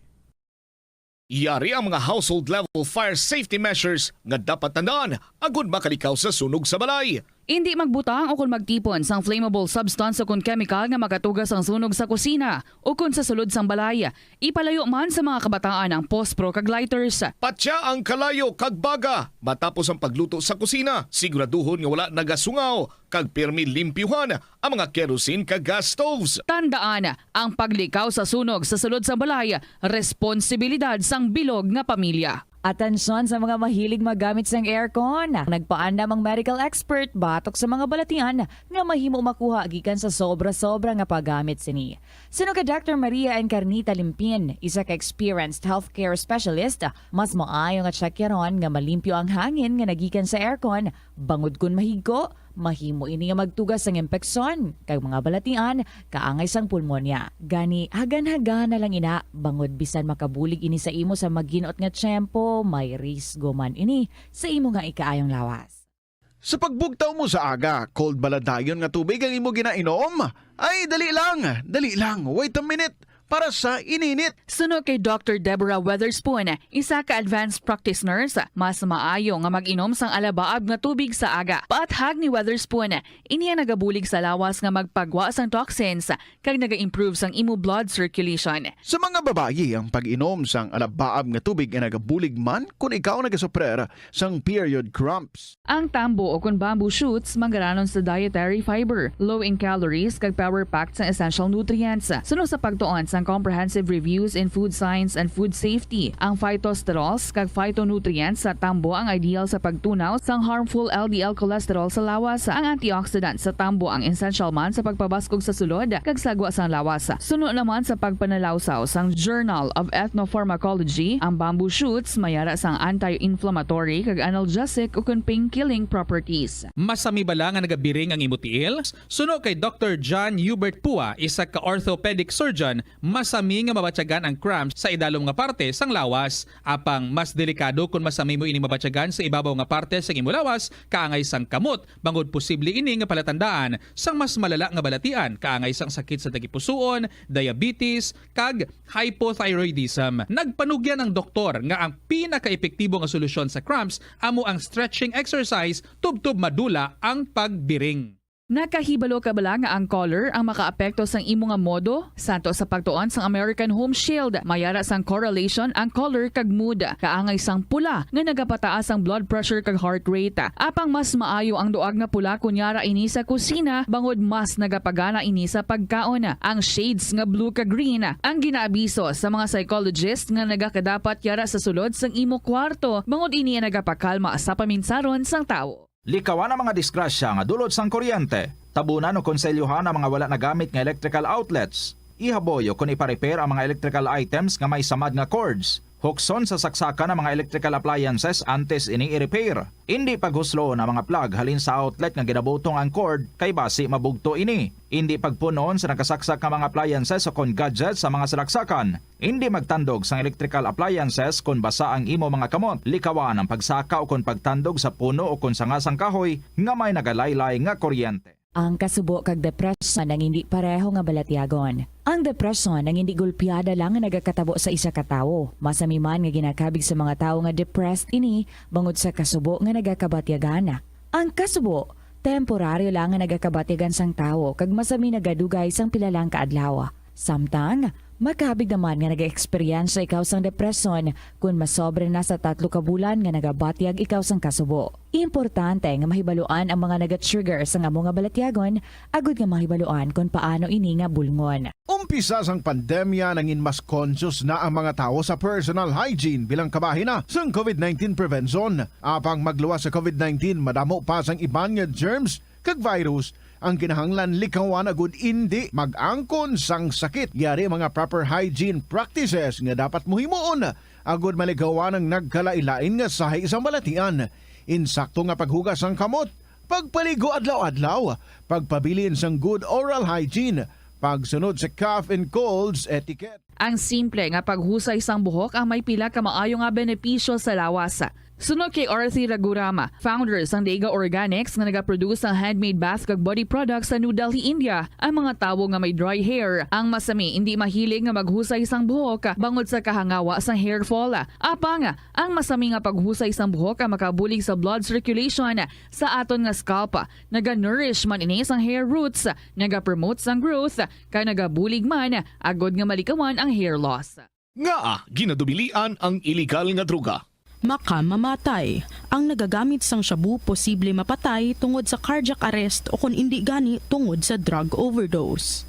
Yari ang mga household level fire safety measures nga dapat tandaan agud makalikaw sa sunog sa balay. Indi magbutang o kon magtipon sang flammable substance o kon chemical nga makatuga sang sunog sa kusina o kon sa sulod sang balay. Ipalayo man sa mga kabataan ang pospro kag lighters. Patya ang kalayo kag baga matapos ang pagluto sa kusina. Siguraduhon nga wala nagasungaw kag pirmi limpyuhan ang mga kerosene kag gas stoves. Tandaan, ang paglikaw sa sunog sa sulod sang balay, responsibilidad sang bilog nga pamilya. Atensyon sa mga mahilig maggamit sang aircon. Nagpaandam ang medical expert batok sa mga balatian nga mahimo makuha gikan sa sobra-sobra nga paggamit sini. Suno kay Doctor Maria Encarnita Limpin, isa ka experienced healthcare specialist, mas maayo nga tsakyaron nga malimpyo ang hangin nga nagikan sa aircon, bangod kon mahigko, mahimo ini nga magtuga sang impeksyon kag mga balatian kaangay sang pulmonya. Gani, hagan-hagan na lang ina, bangod bisan makabulig ini sa imo sa maginot nga tiyempo, may risgo man ini sa imo nga ikaayong lawas. Sa pagbugtaw mo sa aga, cold bala dayon nga tubig ang imo ginainom? Ay, dali lang, dali lang, wait a minute. para sa ininit. Suno kay Doctor Deborah Weatherspoon, isa ka advanced practice nurse, mas maayo nga mag-inom sang alabaab nga tubig sa aga. Paathag ni Weatherspoon, ini ang nagabulig sa lawas nga magpagwa sang toxins kag naga-improve sang imo blood circulation. Sa mga babayi, ang pag-inom sang alabaab nga tubig ay nagabulig man kon ikaw nagasuprer sang period cramps. Ang tambo o kon bamboo shoots manggaranon sa dietary fiber, low in calories, kag power-packed sang essential nutrients. Suno sa pagtuon sang Comprehensive Reviews in Food Science and Food Safety, ang phytosterols kag phytonutrients sa tambo ang ideal sa pagtunaw sang harmful L D L cholesterol sa lawas. Ang antioxidant sa tambo ang essential man sa pagpabaskog sa sulod kag sagwa sang lawas. Suno naman sa pagpanalawsaw sang Journal of Ethnopharmacology, ang bamboo shoots may ara sang anti-inflammatory kag analgesic ukon pain-killing properties. Masami bala nga nagabiring ang imo tiil? Suno kay Doctor John Hubert Pua, isa ka orthopedic surgeon, masami nga mabatyagan ang cramps sa idalom nga parte sang lawas. Apang mas delikado kon masami mo ini mabatyagan sa ibabaw nga parte sang imo lawas, kaangay sang kamot, bangod posible ini nga palatandaan sang mas malala nga balatian, kaangay sang sakit sa tagipusoon, diabetes, kag hypothyroidism. Nagpanugyan ang doktor nga ang pinakaepektibo nga solusyon sa cramps amo ang stretching exercise tubtob madula ang pagbiring. Nakahibalo ka bala nga ang color ang makaapekto sang imo nga modo? Santo sa pagtuon sang American Home Shield, may ara sang correlation ang color kag mood. Kaangay sang pula nga nagapataas ang blood pressure kag heart rate. Apang mas maayo ang duag nga pula kon yara ini sa kusina, bangod mas nagapagana ini sa pagkaon. Ang shades nga blue kag green ang ginaabiso sa mga psychologist nga nagakadapat yara sa sulod sang imo kwarto, bangod ini ang nagapakalma sa paminsaron sang tawo. Likawan ang mga disgrasya nga dulot sang kuryente. Tabunan o konselyuhan ang mga wala nagamit nga electrical outlets. Ihaboy o kon ipa-repair ang mga electrical items nga may samad nga cords. Hukson sa saksakan ang mga electrical appliances antes ini i-repair. Indi paghusloon ang mga plug halin sa outlet nga ginabutong ang cord, kay basi mabugto ini. Indi pagpun-on sa nakasaksak nga mga appliances o kon gadgets sa mga salaksakan. Indi magtandog sang electrical appliances kon basa ang imo mga kamot. Likawan ang pagsaka o kon pagtandog sa puno o kon sanga sang kahoy nga may nagalaylay nga kuryente. Ang kasubo kag depresyon ang indi pareho nga balatyagon. Ang depresyon ang indi golpeada lang nga nagakatabo sa isa ka tawo. Masami man nga ginakabig sa mga tawo nga depressed ini bangod sa kasubo nga nagakabatyagan. Ang kasubo, temporaryo lang nga nagakabatyagan sang tawo kag masami nagadugay sang pila lang ka adlaw. Samtang, makabig naman nga nag-eksperyensya ikaw sang depresyon kon masobra na sa tatlo ka bulan nga nagabatyag ikaw sang kasubo. Importante nga mahibaluan ang mga naga-trigger sang amo nga balatyagon agud nga mahibaluan kon paano ini nga bulngon. Umpisa sang pandemya, nangin mas conscious na ang mga tawo sa personal hygiene bilang kabahin na sang covid nineteen prevention. Apang magluwas sa covid nineteen, madamo pa sang iban nga germs kag virus ang kinahanglan likawan agud indi mag-angkon sang sakit. Yari ang mga proper hygiene practices nga dapat mo himuon agud malikawan ang nagkalain-lain nga sahi sang balatian. Insakto nga paghugas sang kamot, pagpaligo adlaw-adlaw, pagpabilin sang good oral hygiene, pagsunod sa cough and colds etiquette. Ang simple nga paghusay sang buhok ang may pila ka maayo nga benepisyo sa lawas. Suno kay Arthi Ragurama, founder sang Dega Organics nga nagaproduce sang handmade bath kag body products sa New Delhi, India, ang mga tawo nga may dry hair ang masami indi mahilig nga maghusay sang buhok bangod sa kahangawa sang hair fall. Apang, ang masami nga paghusay sang buhok ang makabulig sa blood circulation sa aton nga scalp. Naga-nourish man ini sang hair roots, nagapromote sang growth, kag nagabulig man agud nga malikawan ang hair loss. Ngaa ginadubilian ang iligal nga droga? Makamamatay. Ang nagagamit sang shabu posible mapatay tungod sa cardiac arrest o kon indi gani tungod sa drug overdose.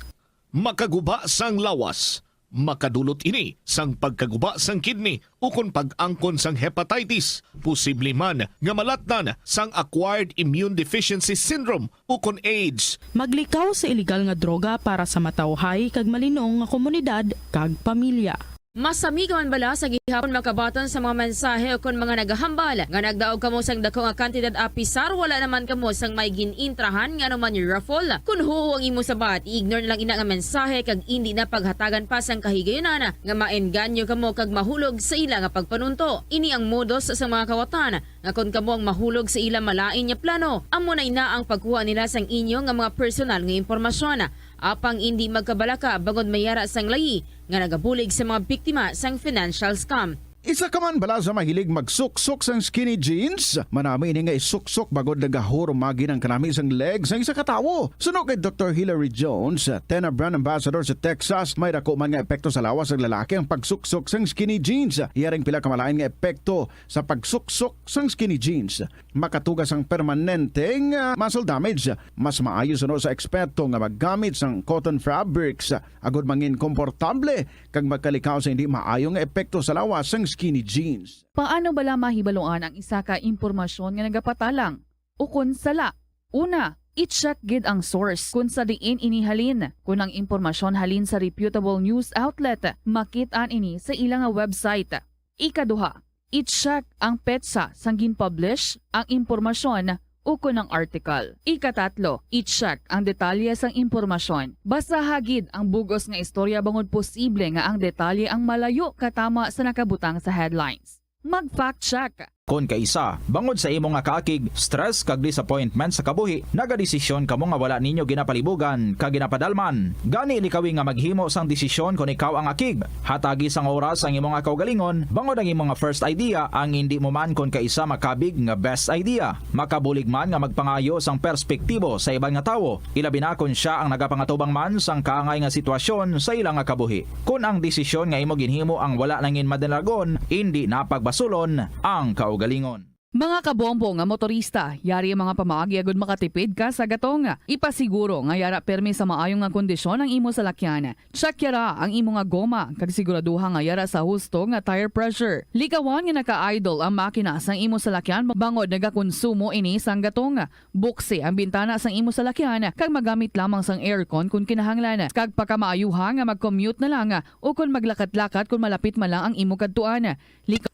Makaguba sang lawas. Makadulot ini sang pagkaguba sang kidney ukon pag-angkon sang hepatitis. Posible man nga malatnan sang acquired immune deficiency syndrome ukon AIDS. Maglikaw sa iligal nga droga para sa matawhay kag malinong nga komunidad kag pamilya. Masami ka man bala sa gihapon makabaton sa mga mensahe ukon mga nagahambal nga nagdaog kamo sang dako nga kantidad apisar wala naman kamo sang may gin-intrahan nga anuman nga raffle? Kon huo ang imo sabat, i-ignore na lang ina nga mensahe kag indi na paghatagan pa sang kahigayunan nga maengganyo kamo kag mahulog sa ila nga pagpanunto. Ini ang modus sa mga kawatan nga kon kamo ang mahulog sa ila malain nga plano, amo na ina ang pagkuha nila sang inyo nga mga personal nga impormasyon. apang indi magkabalaka bangod may ara sang layi nga nagabulig sa mga biktima sang financial scam. Isa ka man bala sa mahilig magsuksok sang skinny jeans? Manami ini nga isuksok bangod nagahurumagi ang kanami sang leg sang isa ka tawo. Suno kay Doktor Hilary Jones, Tena brand ambassador sa Texas, may dako man nga epekto sa lawas sang lalaki ang pagsuksok sang skinny jeans. Iya ring pila ka malain nga epekto sa pagsuksok sang skinny jeans. Makatuga sang permanente nga muscle damage. Mas maayo suno sa eksperto nga maggamit sang cotton fabrics agod mangin komportable kag magkalikaw sa hindi maayo nga epekto sa lawas sang skinny jeans. Paano bala mahibaluan ang isa ka impormasyon nga nagapatalang ukon sala? Una, i-check gid ang source kon sa diin ini halin. Kon ang impormasyon halin sa reputable news outlet, makit-an ini sa ila nga website. Ikaduha, i-check ang petsa sang gin-publish ang impormasyon ukon ang article. Ikatatlo, i-check ang detalye sang impormasyon. Basaha gid ang bug-os nga istorya bangod posible nga ang detalye ang malayo katama sa nakabutang sa headlines. Mag-fact check. Kon kaisa, bangod sa imo nga kaakig, stress kag disappointment sa kabuhi, nagadesisyon kamo nga wala ninyo ginapalibugan kag ginapadalman. Gani likawi nga maghimo sang desisyon kon ikaw ang akig. Hatagi sang oras ang imo nga kaugalingon, bangod ang imo nga first idea ang indi mo man kon kaisa makabig nga best idea. Makabulig man nga magpangayo sang perspektibo sa iban nga tawo, ilabi na kon sia ang nagapangatubang man sang kaangay nga sitwasyon sa ila nga kabuhi. Kon ang desisyon nga imo ginhimo ang wala nangin madalagon, indi na pagbasulon ang kaugalingon. Mga kabombo nga motorista, yari ang mga pamaagi agud makatipid ka sa gatong. Ipasiguro nga yara permi sa maayo nga kondisyon ang imo salakyan. Check yara ang imo nga goma, kag siguraduha nga yara sa husto nga tire pressure. Likawan nga naka-idle ang makina sang imo salakyan bangod nagakonsumo ini sang gatong. Buksi ang bintana sang imo salakyan kag magamit lamang sang aircon kon kinahanglan. Kag pakamaayuha nga mag-commute na lang o kon maglakat-lakat kon malapit man lang ang imo kadtuan. Lik-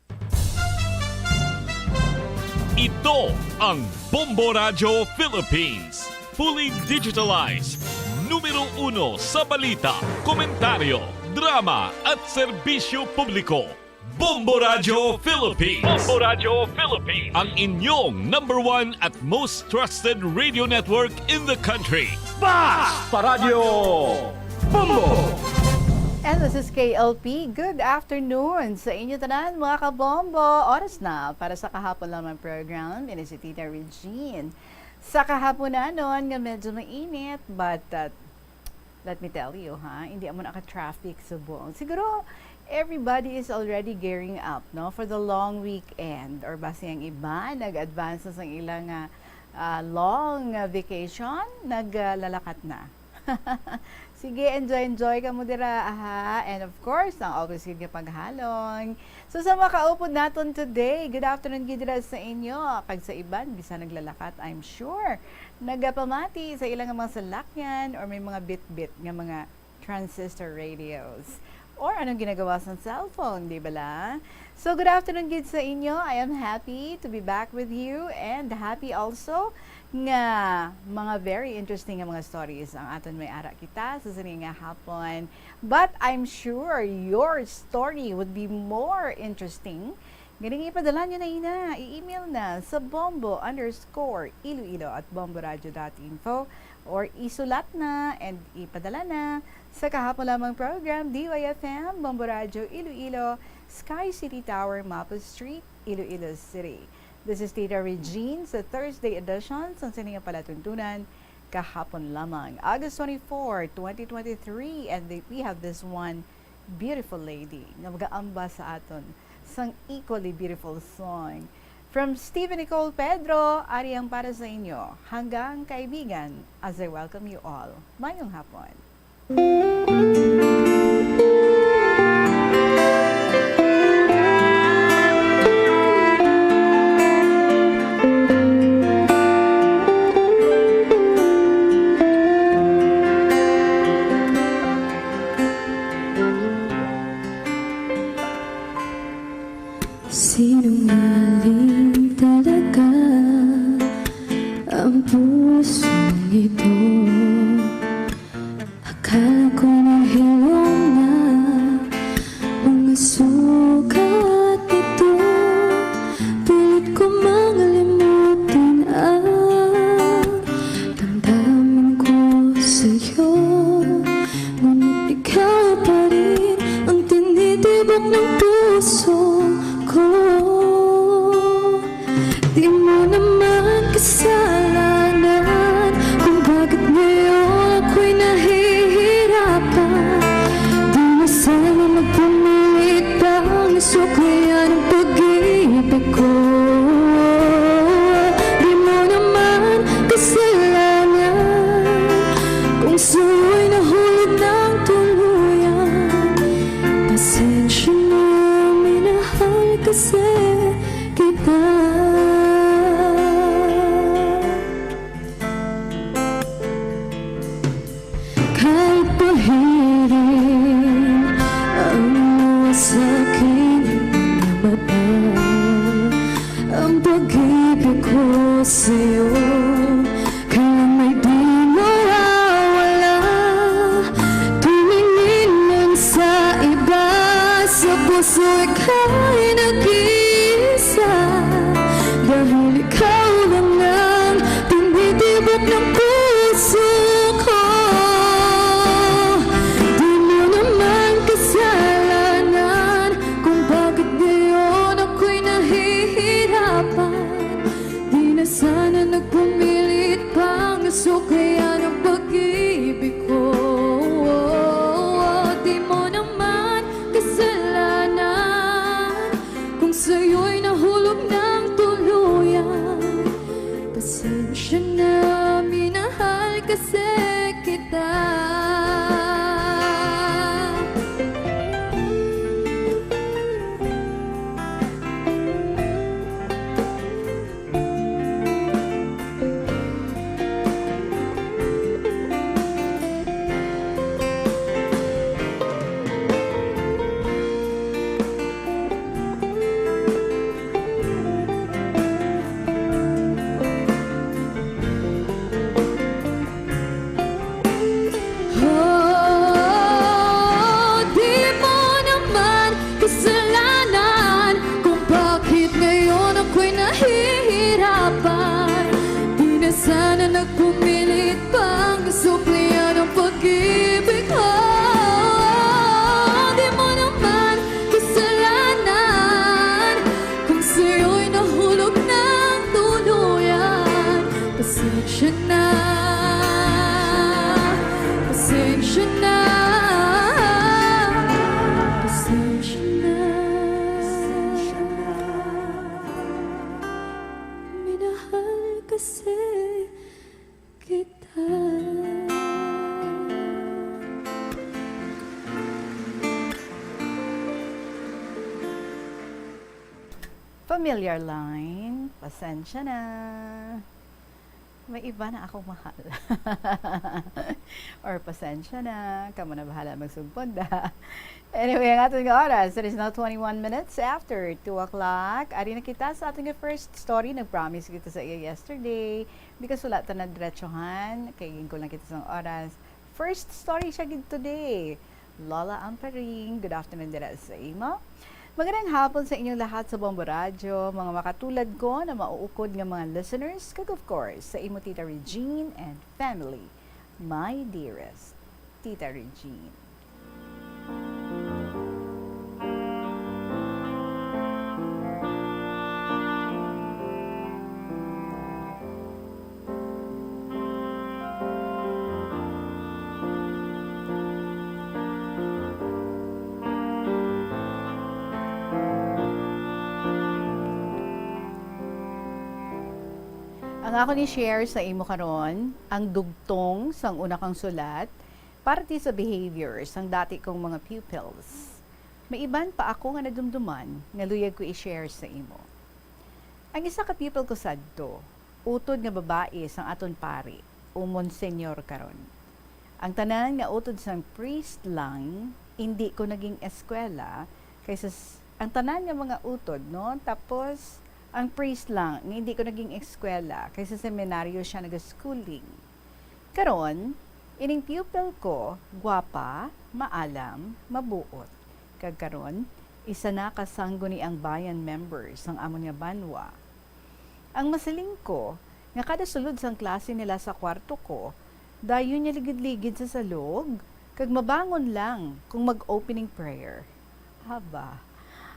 Ito ang Bombo Radyo Philippines. Fully digitalized. Numero uno sa balita, komentaryo, drama at serbisyo publiko. Bombo Radyo Philippines. Bombo Radyo Philippines. Ang inyong number one at most trusted radio network in the country. Bas! Paradyo Bombo! And this is K L P. Good afternoon sa inyo tanan, mga kabombo. Oras na para sa kahapon lamang program. Ini si Tita Regine. Sa kahaponanon nga medyo mainit, but, uh, let me tell you, ha, hindi amo naka-traffic subong. Siguro, everybody is already gearing up, no, for the long weekend. Or basi ang iba, nag-advance na sang ilang, ah, ah, long, ah, vacation, naglalakat na. Sige, enjoy, enjoy kamo dira, aha. And of course, ang always gid nga paghalong. So, sa mga kaupod naton today, good afternoon gid dira sa inyo. Kag sa iban, bisan naglalakat, I'm sure, nagapamati sa ilang mga salakyan or may mga bitbit nga mga transistor radios. Or anong ginagawa sa cellphone, di ba la? So, good afternoon gid sa inyo. I am happy to be back with you and happy also nga mga very interesting nga mga stories ang aton may ara kita sa sini nga hapon. But I'm sure your story would be more interesting. Ganing ipadala nyo na ina, i-email na sa bombo underscore iloilo at bomboradio dot info or isulat na and ipadala na sa kahapon lamang program, D Y F M, Bombo Radio Iloilo, Sky City Tower, Maple Street, Iloilo City. This is Tita Regine sa Thursday edition sang sini nga palatuntunan kahapon lamang, August twenty-four, twenty twenty-three, and the, we have this one beautiful lady nga magaamba sa aton sang equally beautiful song. From Stephen Nicole Pedro, ari ang para sa inyo, Hanggang Kaibigan, as I welcome you all. Mayong hapon. Sinungaling talaga ang pusong ito. Akala ko nang hilom na mga sugat nito. Pilit ko mang limutin ang damdamin ko sa'yo. Kaya ng pag-ibig ko, di mo naman kasalanan kung sa'yo'y nahulog ng tuluyan. Pasensya na, minahal kasi kita. Oh, di mo naman kasalanan kung bakit ngayon ako'y nahihirapan. Di na sana nagpumilit pang suklian ang pag-ibig ko. Oh, di mo naman kasalanan kung sa'yo'y nahulog ng tuluyan. Pasensya na, pasensya na, pasensya na. Minahal kasi kita. Familiar line, pasensya na. May iba na akong mahal. Or pasensya na, kamo na bahala magsugponda. Anyway, ang aton nga oras, it is now twenty-one minutes after two o'clock. Ari na kita sa aton nga first story. Nag-promise kita sa iya yesterday. Because wala ta na diretsohan, kay ginkulang kita sang oras. First story siya gid today. Lola Amparing, good afternoon dira sa imo. Magandang hapon sa inyong lahat sa Bombo Radyo, mga makatulad ko na mauukod nga mga listeners, kag of course, sa imo Tita Regine and family. My dearest Tita Regine. Ang akon i-share sa imo karon, ang dugtong sang una kang sulat, parte sa behavior sang dati kong mga pupils. May iban pa ako nga nadumduman nga luyag ko i-share sa imo. Ang isa ka pupil ko sadto, utod nga babayi sang aton pari, o Monseñor karon. Ang tanan nga utod sang priest lang, indi ko naging eskwela, kaysa s-, ang tanan nga mga utod, no? Tapos, ang priest lang, nga indi ko naging eskwela, kaysa seminaryo siya nag-schooling. Karon, ining pupil ko, gwapa, maalam, mabuot. Kag karon, isa na ka Sangguniang Bayan member sang amon nga banwa. Ang masiling ko, nga kada sulod sang klase nila sa kwarto ko, dayon niya ligid-ligid sa salog, kag mabangon lang kung mag-opening prayer. Haba,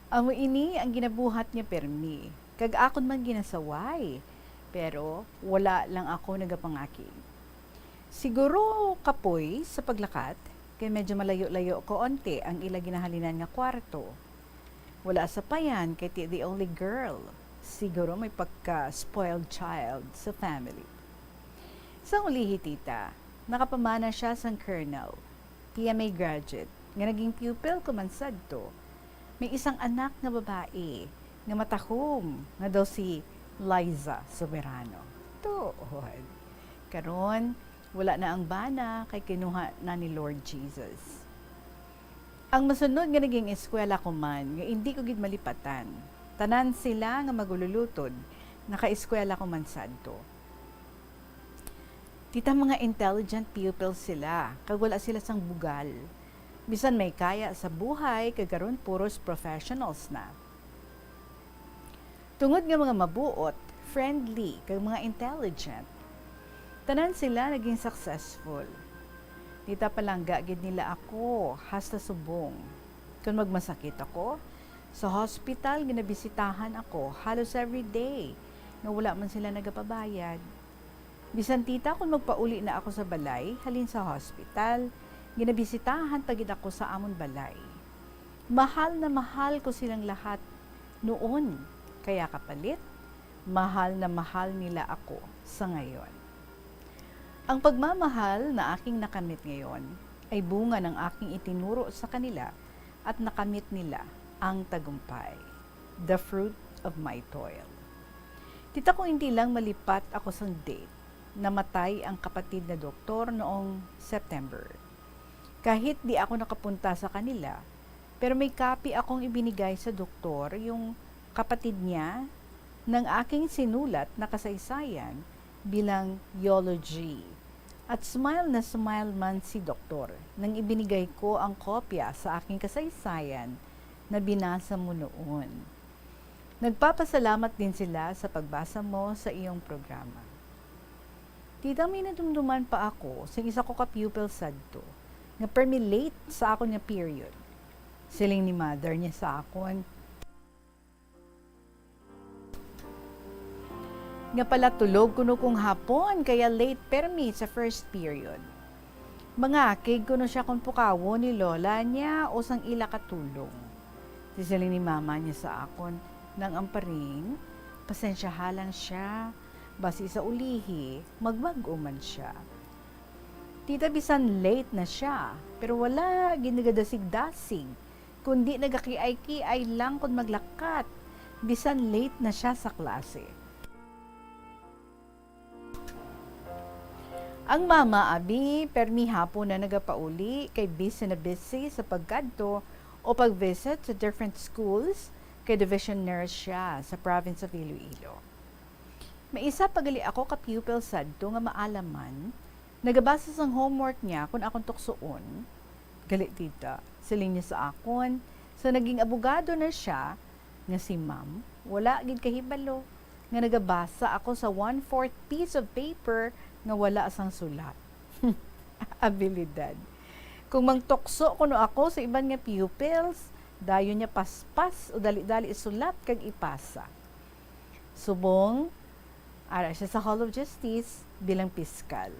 amo ini ang ginabuhat niya permi, kag akon man ginasaway, pero wala lang ako nagapangakig. Siguro kapoy sa paglakat, kay medyo malayo-layo ko onti ang ila ginahalinan nga kwarto. Wala sapayan kay ti the only girl. Siguro may pagka-spoiled child sa family. Sa ulihi, tita, nakapamana siya sang colonel, P M A graduate, nga naging pupil ko man sadto. May isang anak nga babayi nga matahom nga daw si Liza Soberano. Tuod. Karon, wala na ang bana kay kinuha na ni Lord Jesus. Ang masunod nga naging eskwela ko man, nga indi ko gid malipatan, tanan sila nga magululutod, nakaeskwela ko man sadto. Tita, mga intelligent pupils sila, kag wala sila sang bugal. Bisan may kaya sa buhay, kag karon puros professionals na. Tungod nga mga mabuot, friendly, kag mga intelligent, tanan sila naging successful. Tita, palangga gid nila ako, hasta subong. Kon magmasakit ako, sa hospital ginabisitahan ako halos every day, nga wala man sila nagapabayad. Bisan, tita, kon magpauli na ako sa balay halin sa hospital, ginabisitahan pa gid ako sa amon balay. Mahal na mahal ko silang lahat noon, kaya kapalit, mahal na mahal nila ako sa ngayon. Ang pagmamahal na aking nakamit ngayon ay bunga ng aking itinuro sa kanila at nakamit nila ang tagumpay, the fruit of my toil. Tita, kung hindi lang malipat ako sang date, namatay ang kapatid na doktor noong September. Kahit di ako nakapunta sa kanila, pero may kapi akong ibinigay sa doktor, yung kapatid niya, ng aking sinulat na kasaysayan bilang eulogy. At smile na smile man si doktor nang ibinigay ko ang kopya sa aking kasaysayan na binasa mo noon. Nagpapasalamat din sila sa pagbasa mo sa iyong programa. Tita, may nadumduman pa ako sing isa ko ka pupil sadto nga permi late sa akon nga period. Siling ni mother niya sa akon nga palatulog kuno kong hapon, kaya late permi sa first period. Mangakig kuno siya kon pukawon ni lola niya o sang ila ka tulong. Siling ni mama niya sa akon, "Nang Amparing, pasensyaha lang siya. Basi sa ulihi, magbag-o man siya." Tita, bisan late na siya, pero wala gid nagadasig-dasig, kundi nagakiay-kiay lang kon maglakat, bisan late na siya sa klase. Ang mama, abi, permi hapon na nagapauli kay busy na busy sa pagkadto o pag-visit sa different schools, kay division nurse siya sa province of Iloilo. May isa pa gali ako ka pupil sadto nga maalaman, nagabasa sang homework niya kon akon tuksoon. Gali, tita, siling niya sa akon, sa naging abogado na siya, nga si ma'am, wala gid kahibalo nga nagabasa ako sa one-fourth piece of paper nga wala sang sulat. Abilidad. Kung mangtukso kuno ako sa iban nga pupils, dayon niya paspas o dali-dali isulat kag ipasa. Subong, ara siya sa Hall of Justice bilang piskal.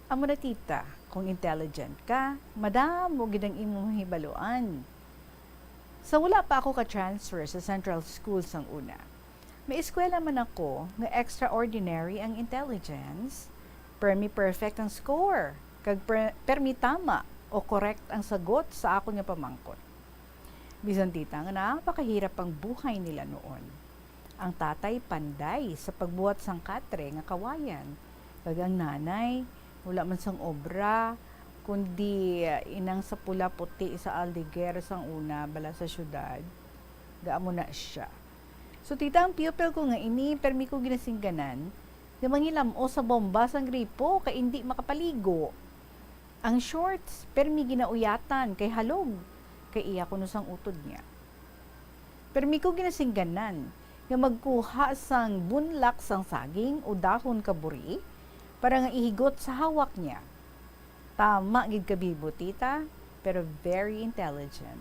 Amo na, tita, kung intelligent ka, madamo gid ang imong mahibaluan. Sa wala pa ako ka-transfer sa Central School sang una, may eskwela man ako nga extraordinary ang intelligence, permi perfect ang score, kag per-, permi tama o correct ang sagot sa akon nga pamangkot. Bisan, tita, nga napakahirap ang buhay nila noon. Ang tatay panday sa pagbuhat sang katre nga kawayan, kag ang nanay wala man sang obra, kundi, ah, inang sa pula puti sa Aldeguer sang una, bala sa syudad. Gaamo na siya. So, tita, ang pupil ko nga ini, permi ko ginasingganan nga mangilam-os sa bomba sang gripo kay indi makapaligo. Ang shorts, permi ginauyatan kay halog, kay iya kuno sang utod niya. Permi ko ginasingganan nga magkuha sang bunlak sang saging o dahon kaburi para nga ihigot sa hawak niya. Tama gid ka bibo, tita, pero very intelligent.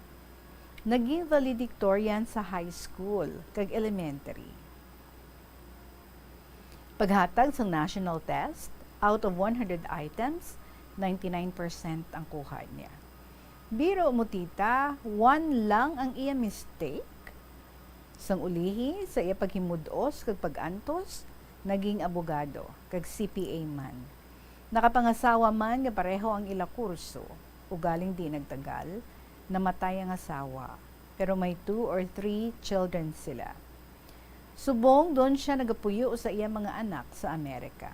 Naging valedictorian sa high school kag elementary. Paghatag sang national test, out of one hundred items, ninety-nine percent ang kuha niya. Biro mo, tita, one lang ang iya mistake. Sang ulihi, sa iya paghimud-os kag pag-antos, naging abogado kag C P A man. Nakapangasawa man nga pareho ang ila kurso, ugaling di nagtagal, namatay ang asawa, pero may two or three children sila. Subong, doon siya nagapuyo sa iya mga anak sa Amerika.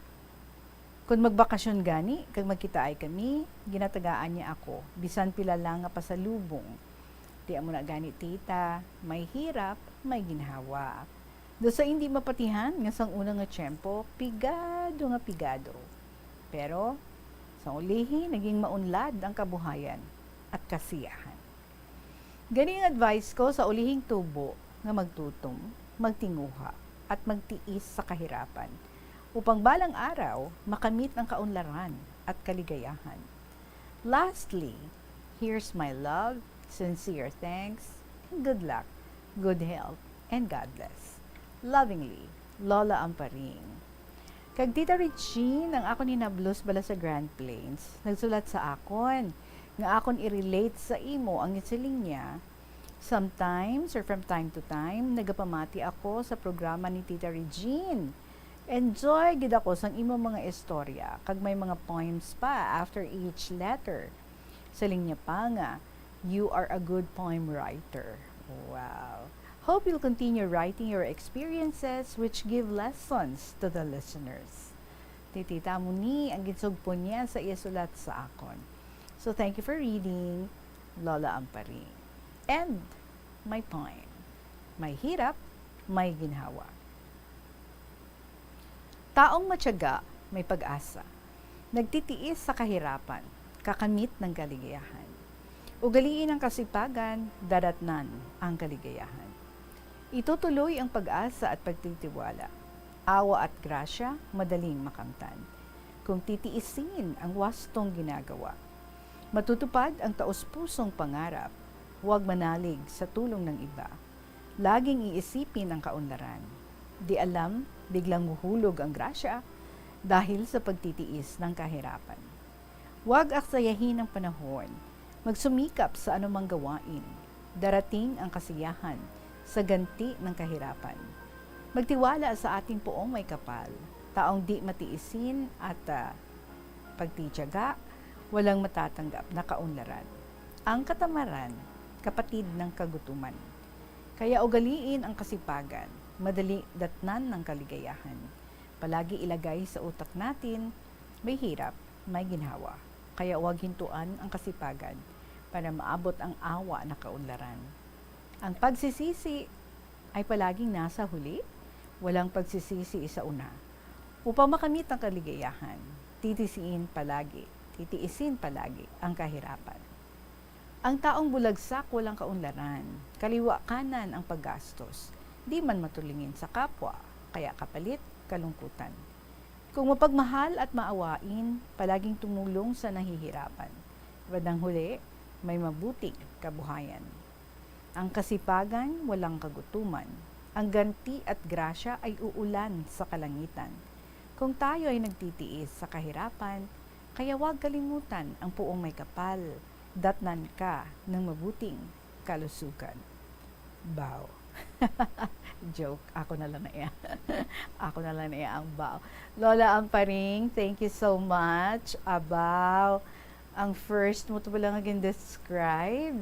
Kon magbakasyon gani kag magkitaay kami, ginatagaan niya ako, bisan pila lang nga pasalubong. Ti amo na gani, tita, may hirap, may ginhawa. Do sa indi mapatihan nga sang una nga tiyempo, pigado nga pigado. Pero, sa ulihi, naging maunlad ang kabuhayan at kasiyahan. Gani ang advice ko sa ulihing tubo nga magtutom, magtinguha, at magtiis sa kahirapan, upang balang araw makamit ang kaunlaran at kaligayahan. Lastly, here's my love, sincere thanks, and good luck, good health, and God bless. Lovingly, Lola Amparing. Kag Tita Regine, ang akon hinablos bala sa Grand Plains, nagsulat sa akon nga akon i-relate sa imo ang siling niya, "Sometimes or from time to time, nagapamati ako sa programa ni Tita Regine. Enjoy gid ako sang imo mga istorya, kag may mga poems pa after each letter." Siling niya pa nga, "You are a good poem writer." Wow. "Hope you'll continue writing your experiences which give lessons to the listeners." Titita mo ni ang ginsugpon niya sa iya sulat sa akon. So, thank you for reading, Lola Amparing. And my poem, May Hirap, May Ginhawa. Taong matiyaga, may pag-asa. Nagtitiis sa kahirapan, kakamit ng kaligayahan. Ugaliin ang kasipagan, dadatnan ang kaligayahan. Itutuloy ang pag-asa at pagtitiwala. Awa at grasya, madaling makamtan. Kung titiisin ang wastong ginagawa, matutupad ang taos-pusong pangarap. Huwag manalig sa tulong ng iba. Laging iisipin ang kaunlaran. Di alam, biglang huhulog ang grasya dahil sa pagtitiis ng kahirapan. Huwag aksayahin ang panahon. Magsumikap sa anumang gawain. Darating ang kasiyahan sa ganti ng kahirapan. Magtiwala sa ating Poong May Kapal, taong di matiisin at, ah, pagtitiyaga, walang matatanggap na kaunlaran. Ang katamaran, kapatid ng kagutuman. Kaya ugaliin ang kasipagan, madali datnan ng kaligayahan. Palagi ilagay sa utak natin, may hirap, may ginhawa. Kaya huwag hintuan ang kasipagan para maabot ang awa na kaunlaran. Ang pagsisisi ay palaging nasa huli, walang pagsisisi sa una. Upang makamit ang kaligayahan, titisiin palagi, titiisin palagi ang kahirapan. Ang taong bulagsak walang kaunlaran, kaliwa kanan ang paggastos, di man matulingin sa kapwa, kaya kapalit, kalungkutan. Kung mapagmahal at maawain, palaging tumulong sa nahihirapan. Bandang huli, may mabuting kabuhayan. Ang kasipagan walang kagutuman. Ang ganti at grasya ay uulan sa kalangitan. Kung tayo ay nagtitiis sa kahirapan, kaya huwag kalimutan ang Poong May Kapal, datnan ka ng mabuting kalusugan. Bow. Joke. Ako na lang na iya. Ako na lang na iya ang bow. Lola Amparing, thank you so much. Abaw, ang first mo to pala nga gin-describe.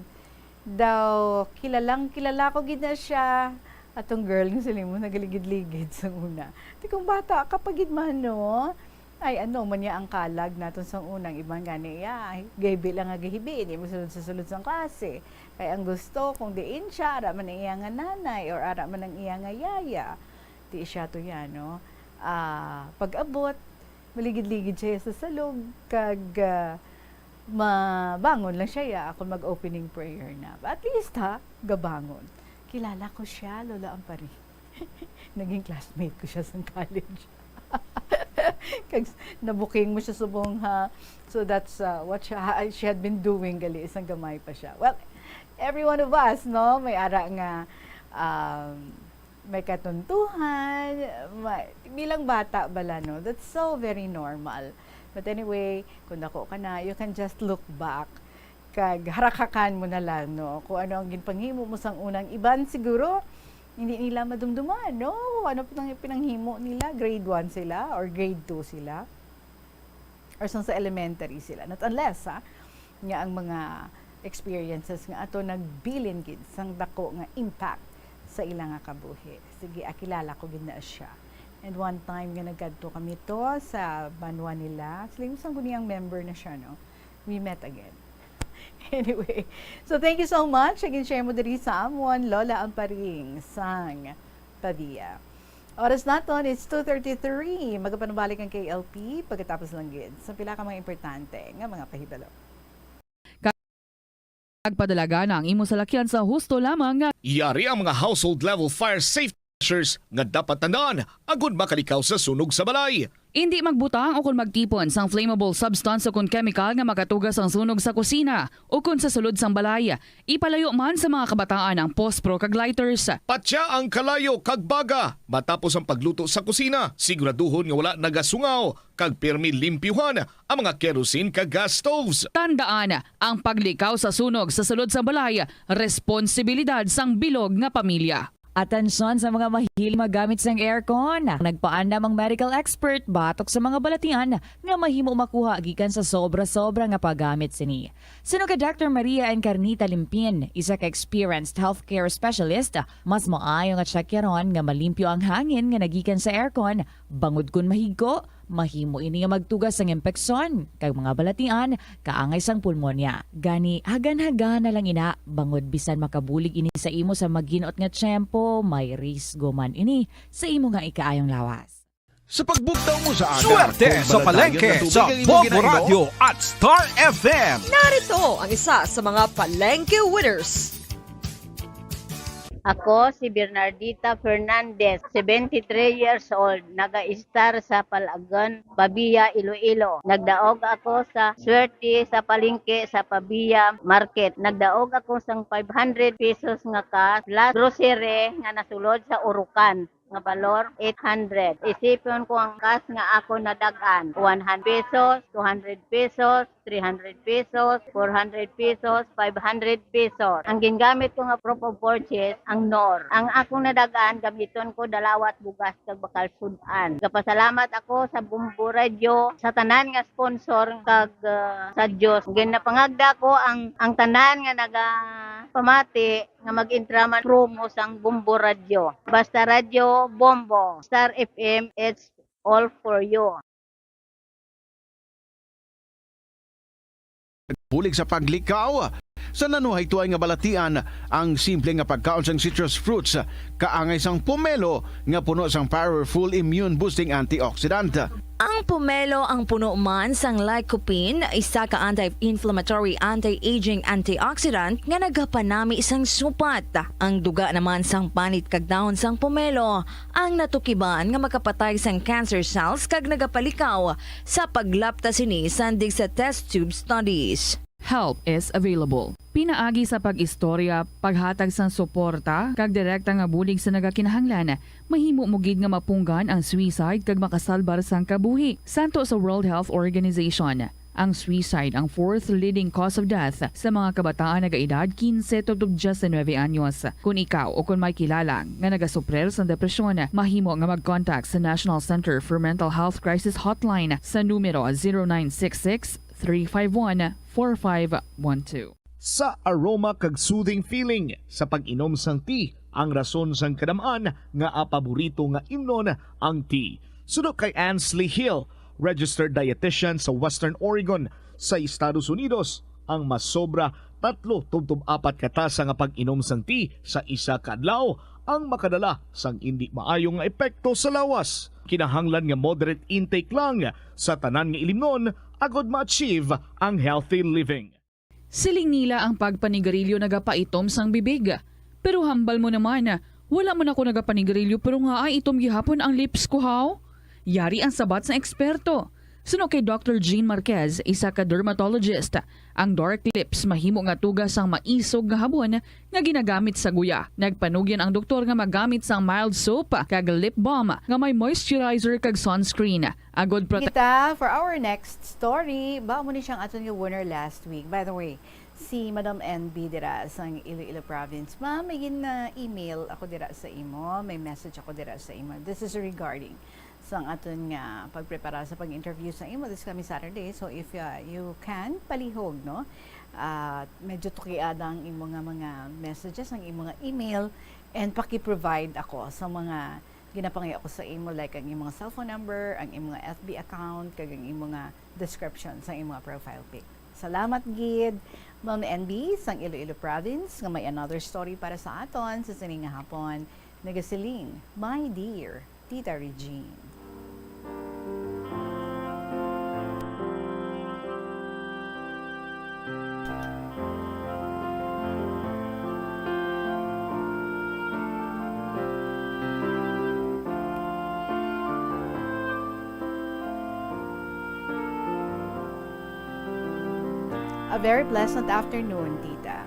Daw, kilalang kilala ko gid na siya. Atong girl nga sila mo nagaligid-ligid sa una. Ti kung bata ka pa gid man, no? Ay, ano man niya ang kalag naton sang unang iban gani iya, gahibi lang nga gahibi, di mo sulod sa sulod sang klase. Kay ang gusto, kung diin siya, ara man ang iya nga nanay or ara man ang iya nga yaya. Di siya to yan, no? Ah, pag-abot, maligid-ligid siya sa salog, kag, ah, mabangon lang siya, ya, ako mag-opening prayer na. But at least, ha, gabangon. Kilala ko siya, Lola Ampari. Naging classmate ko siya sa college. Kag s-, nabuking mo siya subong, ha. So that's, uh, what she, ha-, she had been doing gali sang gamay pa siya. Well, every one of us, no, may ara nga, um, may katuntuhan, may, bilang bata bala, no. That's so very normal. But anyway, kung dako ka na, you can just look back kag harakhakan mo na lang, no, kung ano ang ginpanghimo mo sang unang iban. Siguro hindi nila madumduman, no, kung ano pinang-, pinanghimo nila, grade one sila or grade two sila, or sang sa elementary sila. Not unless, ha, nga ang mga experiences nga ato nagbilin gid sang dako nga impact sa ila nga kabuhi. Sige, akilala ko gid na siya. And one time nga nagkadto kami to sa banwa nila, siling sang guni ang member na siya, no? We met again. Anyway, so thank you so much. Again, share mo diri sa amon, Lola Amparing sang Pavia. Oras naton, it's two thirty-three. Magapanubalik ang K L P pagkatapos lang gid sa pila ka mga importante nga mga pahibalo. Kag padalaga na ang imo salakyan sa husto lamang nga Yari ang mga household level fire safety measures nga dapat tandaan agod makalikaw sa sunog sa balay. Indi magbutang o kon magtipon sang flammable substance o kon kemikal nga makatuga sang sunog sa kusina o kon sa sulod sang balay. Ipalayo man sa mga kabataan ang pospro kag lighters. Patya ang kalayo kag baga matapos ang pagluto sa kusina. Siguraduhon nga wala nagasungaw kag pirmi limpyuhan ang mga kerosene kag gas stoves. Tandaan, ang paglikaw sa sunog sa sulod sa balay, responsibilidad sang bilog nga pamilya. Atensyon sa mga mahilig magamit sang aircon. Nagpaandam ang medical expert batok sa mga balatian nga mahimo makuha gikan sa sobra-sobra nga paggamit sini. Suno kay Doctor Maria Encarnita Limpin, isa ka experienced healthcare specialist, mas maayo nga tsakyaron nga malimpyo ang hangin nga nagikan sa aircon, bangod kon mahigko, mahimo ini nga magtuga sang impeksyon kag mga balatian kaangay sang pulmonya. Gani, hagan-hagan na lang ina, bangod bisan makabulig ini sa imo sa maginot nga tiyempo, may risgo man ini sa imo nga ikaayong lawas. Sa pagbugtaw mo sa aga, Swerte sa palengke sa Bobo Radio at Star F M. Narito ang isa sa mga palengke winners. Ako si Bernardita Fernandez, seventy-three years old, naga-istar sa Palagan, Pavia, Iloilo. Nagdaog ako sa swerte sa palengke sa Pavia Market. Nagdaog ako sang five hundred pesos nga cash plus grocery nga nasulod sa urukan nga balor, eight hundred. Isipon ko ang cash nga ako nadag-an, one hundred pesos, two hundred pesos, three hundred pesos, four hundred pesos, five hundred pesos. Ang gingamit ko nga proof of purchase, ang nor. Ang akong nadag-an, gamiton ko dalawat bugas kag bakal sud-an. Gapasalamat ako sa Bombo Radio, sa tanan nga sponsor kag, ah, sa Dios. Ginapangagda ko ang, ang tanan nga nagapamati nga mag-entra man promo sang Bombo Radio. Basta Radio Bombo, Star F M, it's all for you. Bulig sa paglikaw sa nanuhay tuay nga balatian, ang simple nga pagkaon sang citrus fruits kaangay sang pomelo nga puno sang powerful immune boosting antioxidant. Ang pomelo ang puno man sang lycopene, isa ka anti-inflammatory, anti-aging antioxidant nga nagapanami sang supat. Ang duga naman sang panit kag dahon sang pomelo ang natukiban nga makapatay sang cancer cells kag nagapalikaw sa paglapta sini sandig sa test tube studies. Help is available. Pinaagi sa pag-istorya, paghatag sang suporta, kag direkta nga bulig sa nagakinahanglan, mahimo mo gid nga mapunggan ang suicide kag makasalbar sang kabuhi. Santo sa World Health Organization, ang suicide ang fourth leading cause of death sa mga kabataan nagaedad quince tubtob diecinuebe anyos. Kon ikaw o kon may kilala nga nagasuprir sa depresyon, mahimo nga mag-contact sa National Center for Mental Health Crisis Hotline sa numero zero nine six six, three five one, four five one two. Sa aroma kag soothing feeling sa pag-inom sang tea, ang rason sang kadam-an nga paborito nga imnon ang tea. Suno kay Ansley Hill, registered dietitian sa Western Oregon sa Estados Unidos, ang masobra tatlo tubtob apat ka tasa nga pag-inom sang tea sa isa ka adlaw ang makadala sang indi maayo nga epekto sa lawas. Kinahanglan nga moderate intake lang sa tanan nga ilimnon agod ma-achieve ang healthy living. Siling nila ang pagpanigarilyo nagapaitom sang bibig. Pero hambal mo naman, wala man ako nagapanigarilyo pero nga ay itom gihapon ang lips ko, haw? Yari ang sabat sang eksperto. Suno kay Doctor Jean Marquez, isa ka dermatologist, ang dark lips mahimo nga tuga sang maisog nga habon nga ginagamit sa guya. Nagpanugyan ang doktor nga magamit sang mild soap kag lip balm nga may moisturizer kag sunscreen. Agod prote- Kita, for our next story, ba mo ni siyang aton nga winner last week. By the way, si Madam N B dira sa Iloilo Province. Ma'am, may gin-, uh, email ako dira sa imo, may message ako dira sa imo. This is regarding sa aton nga pagprepara sa pag-interview sa imo this coming Saturday. So if, uh, you can, palihog, no? At medyo tukiada ang imo nga mga messages, ang imo nga email, and paki-provide ako sa mga ginapangayo ko sa imo, like ang imo nga cellphone number, ang imo nga F B account, kag ang imo nga description sa imo nga profile pic. Salamat gid, Ma'am N B, sang Iloilo Province, nga may another story para sa aton sa sini nga hapon. Nagasiling, "My dear Tita Regine." A very pleasant afternoon, Tita.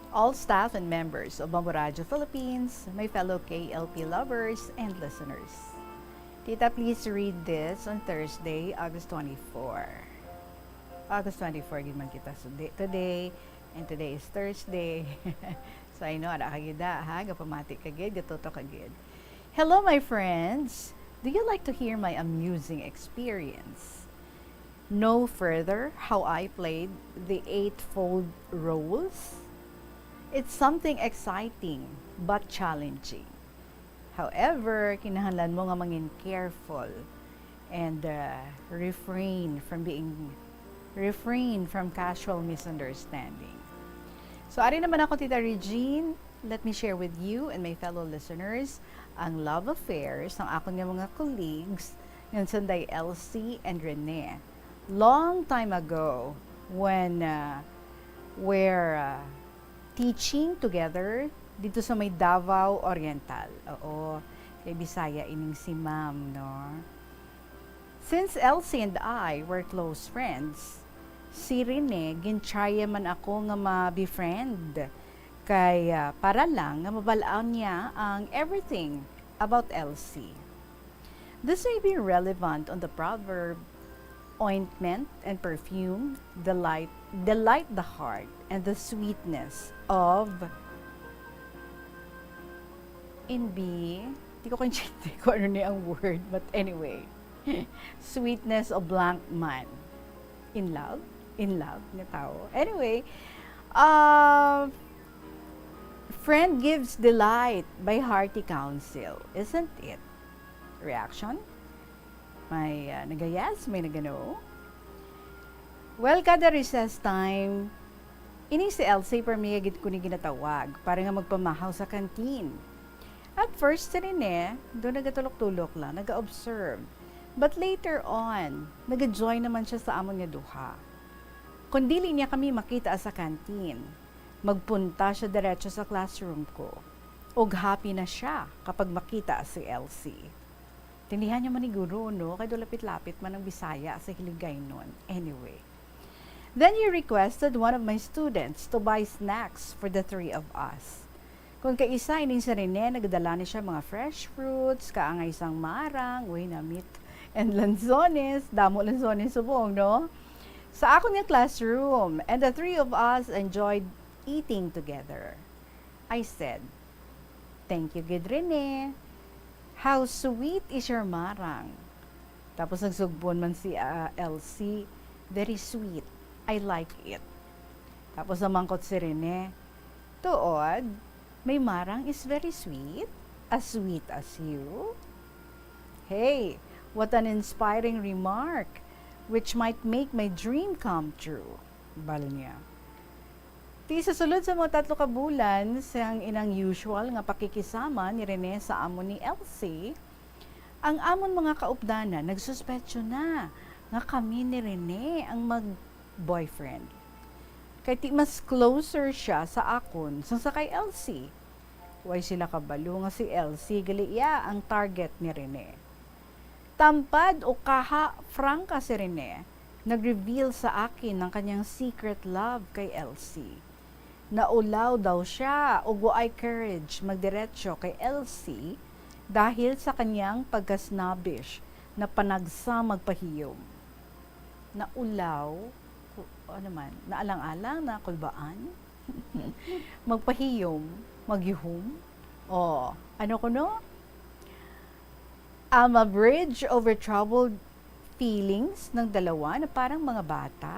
All staff and members of Bamboo Radio Philippines, my fellow K L P lovers and listeners. Tita, please read this on Thursday, August twenty-four. August twenty-four gid man kita sa di-, today, and today is Thursday. So I know, ara ka gid, ha? Gapamati ka gid, gatuto ka gid. Hello, my friends! Do you like to hear my amusing experience? Know further how I played the eightfold roles? It's something exciting but challenging. However, kinahanglan mo nga mangin careful and, uh, refrain from being, refrain from casual misunderstanding. So, ari naman ako, Tita Regine. Let me share with you and my fellow listeners ang love affairs ng akon nga mga colleagues ngan sanday Elsie and Rene. Long time ago, when, uh, we're, uh, teaching together dito sa may Davao Oriental. Oo, kay Bisaya ining si Ma'am, no? Since Elsie and I were close friends, si Rene, gintrya man ako nga ma-befriend. Kay, ah, para lang nga mabal-an niya ang everything about Elsie. This may be relevant on the proverb, "Ointment and perfume delight, delight the heart, and the sweetness of," in B, di ko kaintindi kung ano ni ang word, but anyway. Sweetness of blank man. In love? In love nga tao. Anyway, uh, "Friend gives delight by hearty counsel." Isn't it? Reaction? May, uh, naga-yes, may naga-no. Well, kada recess time, ini si Elsie, permi gid ko ni ginatawag para nga magpamahaw sa canteen. At first, si Rene, do nagatulok-tulok lang, naga-observe. But later on, naga-join naman siya sa amon nga duha. Kung dili niya kami makita sa canteen, magpunta siya diretso sa classroom ko. Ug happy na siya kapag makita si Elsie. Tindihan niyo man ni guro, no? Kay do lapit-lapit man ang Bisaya sa Hiligaynon. Anyway. Then he requested one of my students to buy snacks for the three of us. Kung kaisa ining si Rene, nagdala ni siya mga fresh fruits, kaangay sang marang, uy, namit, and lanzones. Damo lanzones subong, no? Sa akon nga classroom, and the three of us enjoyed eating together. I said, "Thank you gid, Rene. How sweet is your marang." Tapos nagsugbon man si, ah, Elsie, "Very sweet. I like it." Tapos namangkot si Rene, "Tuod, my marang is very sweet? As sweet as you?" Hey, what an inspiring remark, which might make my dream come true, bal niya. Ti sa sulod sa mga tatlo ka bulan sang inang usual nga pakikisama ni Rene sa amon ni Elsie, ang amon mga kaupdanan nagsuspetso na nga kami ni Rene ang mag-boyfriend. Kay ti mas closer siya sa akon sang sa kay Elsie. Way sila kabalo nga si Elsie gali iya ang target ni Rene. Tampad o kaha, prangka si Rene, nag-reveal sa akin ang kanyang secret love kay Elsie. Naulaw daw siya ug waay courage magdiretso kay Elsie dahil sa kanyang pagka-snobbish na panagsa magpahiyom. Naulaw? Ku-, ano man? Naalang-alang? Nakulbaan? Magpahiyom? Magyuhom? O, ano kuno? I'm a bridge over troubled feelings ng dalawa na parang mga bata.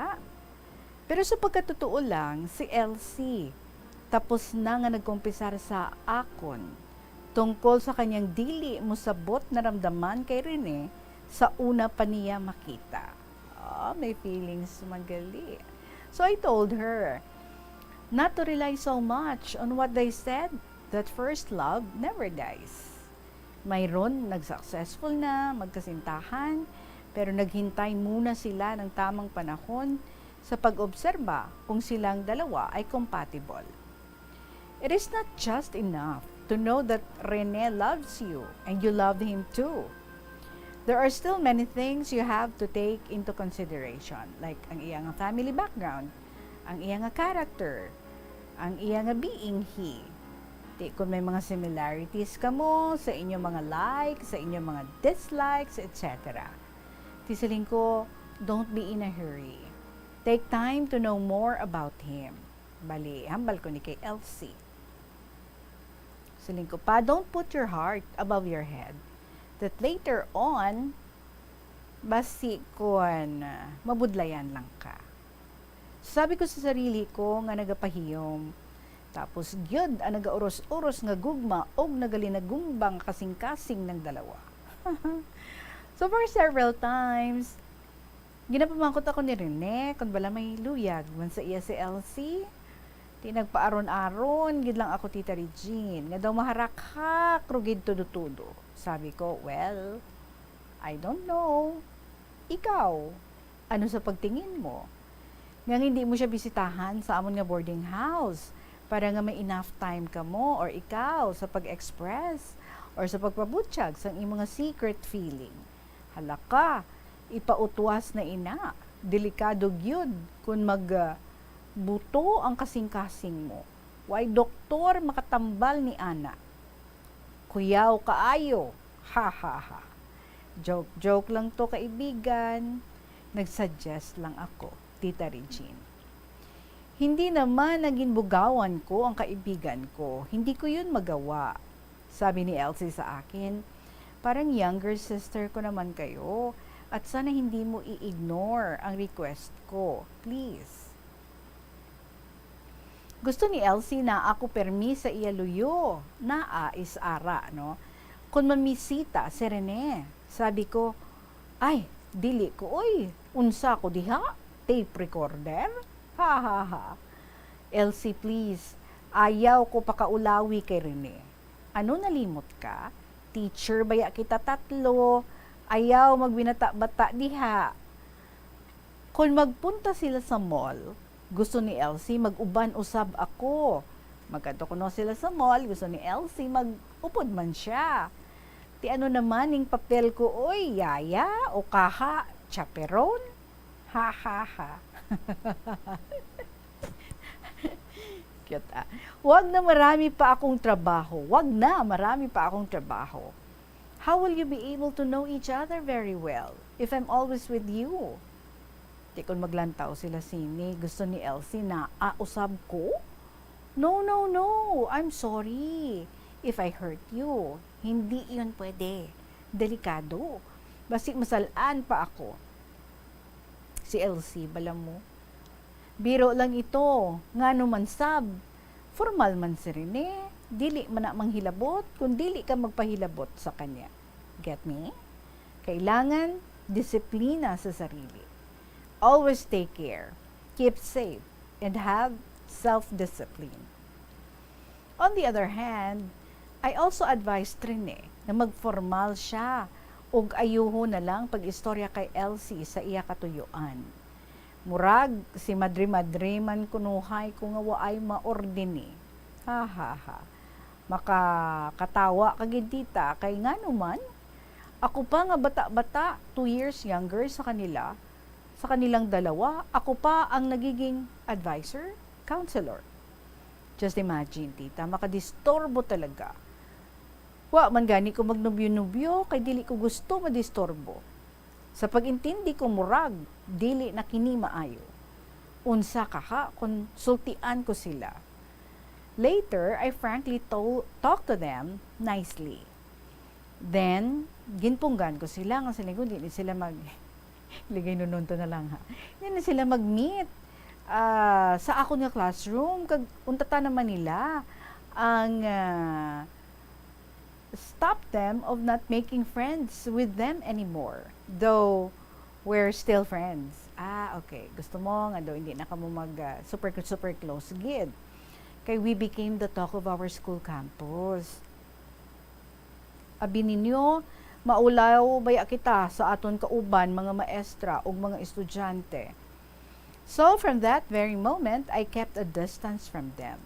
Pero sa pagkatotoo lang, si Elsie tapos na nga nagkumpisar sa akon tungkol sa kanyang dili mosabot naramdaman kay Rene sa una pa niya makita. Ah, may feelings man gali. So I told her not to rely so much on what they said, that first love never dies. Mayroon nag-successful na, magkasintahan, pero naghintay muna sila ng tamang panahon sa pag-obserba kung silang dalawa ay compatible. It is not just enough to know that Rene loves you and you love him too. There are still many things you have to take into consideration, like ang iya nga family background, ang iya nga character, ang iya nga being he. Ti kung may mga similarities kamo sa inyo mga likes, sa inyo mga dislikes, et cetera. Ti siling ko, don't be in a hurry. Take time to know more about him. Bali, hambal ko ni kay Elsie. Siling ko pa, don't put your heart above your head. That later on, basi kon, ah, mabudlayan lang ka. Sabi ko sa sarili ko nga nagapahiyom, tapos gyud ang nagauros-uros nga gugma og nagalinagumbang kasing-kasing ng dalawa. So for several times, ginapamangkot ako ni Rene kung bala may luyag man sa iya si Elsie. Ti nagpaaron-aron gid lang ako, Tita Regine, nga daw maharakhak ro gid tudo-tudo. Sabi ko, "Well, I don't know. Ikaw, ano sa pagtingin mo? Nga hindi mo siya bisitahan sa amon nga boarding house para nga may enough time kamo or ikaw sa pag-express or sa pagpabutyag sang imo nga secret feeling." Hala ka, ipautwas na ina. Delikado gyud kun mag, ah, buto ang kasing-kasing mo. Way doktor makatambal ni ana. Kuyaw kaayo. Ha, ha, ha. Joke, joke lang to, kaibigan. Nag-suggest lang ako, Tita Regine. Hindi naman naging bugawan ko ang kaibigan ko. Hindi ko yun magawa. Sabi ni Elsie sa akin, "Parang younger sister ko naman kayo. At sana hindi mo i-ignore ang request ko. Please." Gusto ni Elsie na ako permi sa iya luyo. Naa is ara, no? Kung mamisita si Rene, sabi ko, "Ay, dili ko, oy. Unsa ko diha? Tape recorder? Ha, ha, ha." "Elsie, please. Ayaw ko pakaulawi kay Rene. Ano, nalimot ka? Teacher baya kita tatlo. Ayaw magbinata-bata diha." Kon magpunta sila sa mall, gusto ni Elsie mag-uban usab ako. Magkadto kuno sila sa mall, gusto ni Elsie mag-upod man siya. Ti ano naman ning papel ko, oy, yaya o kaha, chaperon? Ha, ha, ha. Cute, ah. "Wag na marami pa akong trabaho. Wag na marami pa akong trabaho. How will you be able to know each other very well if I'm always with you?" Ti kon maglantaw sila sini, gusto ni Elsie na, ah, usab ko? "No, no, no. I'm sorry if I hurt you. Hindi iyon pwede. Delikado. Basi masal-an pa ako." Si Elsie, bala mo. Biro lang ito. Ngano man sab? Formal man si Rene. Dili man na manghilabot kung dili ka magpahilabot sa kanya. Get me? Kailangan disiplina sa sarili. Always take care, keep safe, and have self-discipline. On the other hand, I also advised Rene na magformal siya ug ayuho na lang pag-istorya kay Elsie sa iya katuyuan. Murag si madre-madre man kunuhay ko nga waay maordini. Ha, ha, ha. Makakatawa ka gid, tita, kay ngano man? Ako pa nga bata-bata, two years younger sa kanila, sa kanilang dalawa, ako pa ang nagiging adviser, counselor. Just imagine, tita, makadisturbo talaga. Wa man gani ko magnubyo-nubyo, kay dili ko gusto madisturbo. Sa pag-intindi ko, murag dili na kini maayo. Unsa kaha kon sultian ko sila? Later, I frankly told, talked to them nicely. Then, ginpunggan ko sila nga siling ko, di ni sila mag-, ligay nununto na lang, ha. Di ni sila mag-meet, ah, sa akon nga classroom. Kag unta ta naman nila ang, ah, stop them of not making friends with them anymore, though we're still friends. Ah, okay. Gusto mo nga daw hindi na kamo mag, ah, super, super close gid. Kay we became the talk of our school campus. Abi ninyo, maulaw baya kita sa aton kauban, mga maestra ug mga estudyante. So, from that very moment, I kept a distance from them.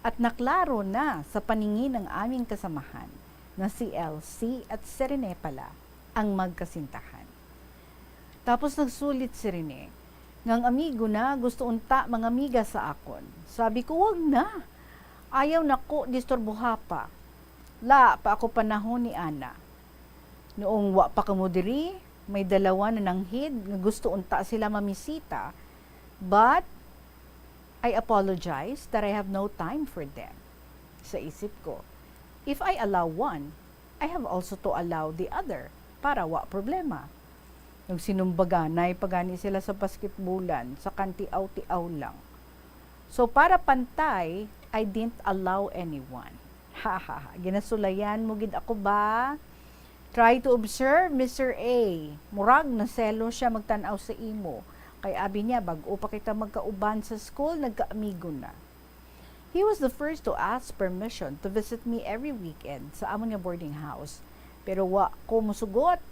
At naklaro na sa paningin ng aming kasamahan na si Elsie at si Rene pala ang magkasintahan. Tapos nagsulit si Rene, nga ang amigo na gusto unta mangamiga sa akon. Sabi ko, "Wag na. Ayaw nako disturbuha pa. La pa ako panahon ni ana. Noong wa pa kamo diri, may dalawa na nanghid nga gusto unta sila mamisita. But I apologize that I have no time for them." Sa isip ko, "If I allow one, I have also to allow the other para wa problema." Nagsinumbaganay pa gani sila sa basketbulan, sa kantiaw-tiaw lang. So, para pantay, I didn't allow anyone. Ha, ha, ha. Ginasulayan mo gid ako ba? Try to observe Mister A. Murag naselo siya magtan-aw sa imo. Kay abi niya, bag-o pa kita magkauban sa school, nagkaamigo na. He was the first to ask permission to visit me every weekend sa amon nga boarding house. Pero wa ko musugot.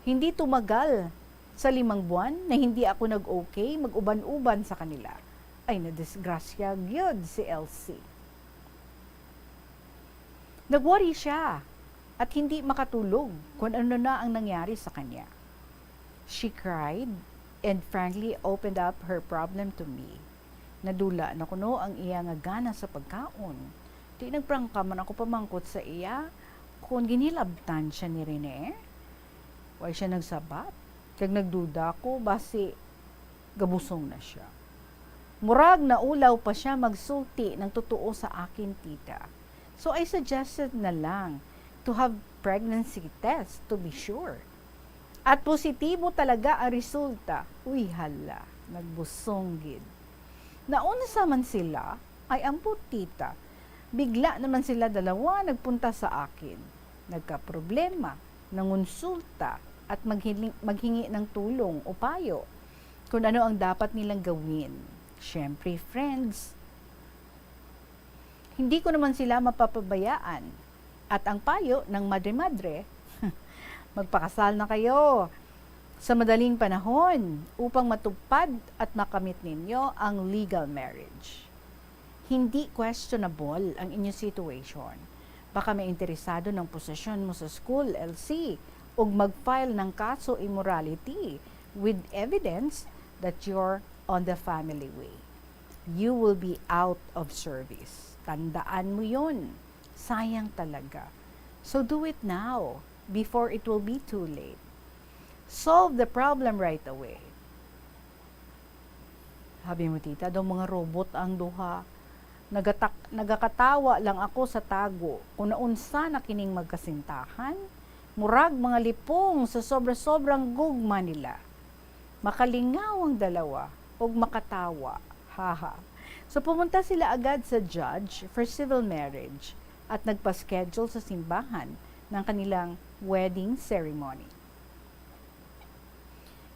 Hindi tumagal sa limang buwan na hindi ako nag-okay mag-uban-uban sa kanila. Ay, nadisgrasya gyud si Elsie. Nag-worry siya at hindi makatulog kung ano na ang nangyari sa kanya. She cried and frankly opened up her problem to me. Nadula na kuno ang iya nga gana sa pagkaon. Di nagprangka man ako pamangkot sa iya kon ginhilabtan siya ni Rene. Way siya nagsabat, kag nagduda ako basi gabusong na siya. Murag naulaw pa siya magsulti ng totoo sa akin, tita. So I suggested na lang to have pregnancy test to be sure. At positibo talaga ang resulta. Uy, hala, nagbusong gid. Naunsa man sila? Ay, ambot, tita. Bigla naman sila dalawa nagpunta sa akin. Nagkaproblema, nangonsulta, at maghiling-, maghingi ng tulong o payo kung ano ang dapat nilang gawin. Siyempre, friends, hindi ko naman sila mapapabayaan. At ang payo ng madre-madre, magpakasal na kayo sa madaling panahon upang matupad at makamit ninyo ang legal marriage. Hindi questionable ang inyong situation. Baka may interesado ng posisyon mo sa school, L C, ug mag-file ng kaso immorality with evidence that you're on the family way. You will be out of service. Tandaan mo yun. Sayang talaga. So do it now, before it will be too late. Solve the problem right away. Sabi mo, tita, daw mga robot ang duha. Nagatak-, nagakatawa lang ako sa tago kung naunsa na kining magkasintahan. Murag mga lipong sa sobra-sobrang gugma nila. Makalingaw ang dalawa ug makatawa. Haha. So, pumunta sila agad sa judge for civil marriage at nagpa-schedule sa simbahan ng kanilang wedding ceremony.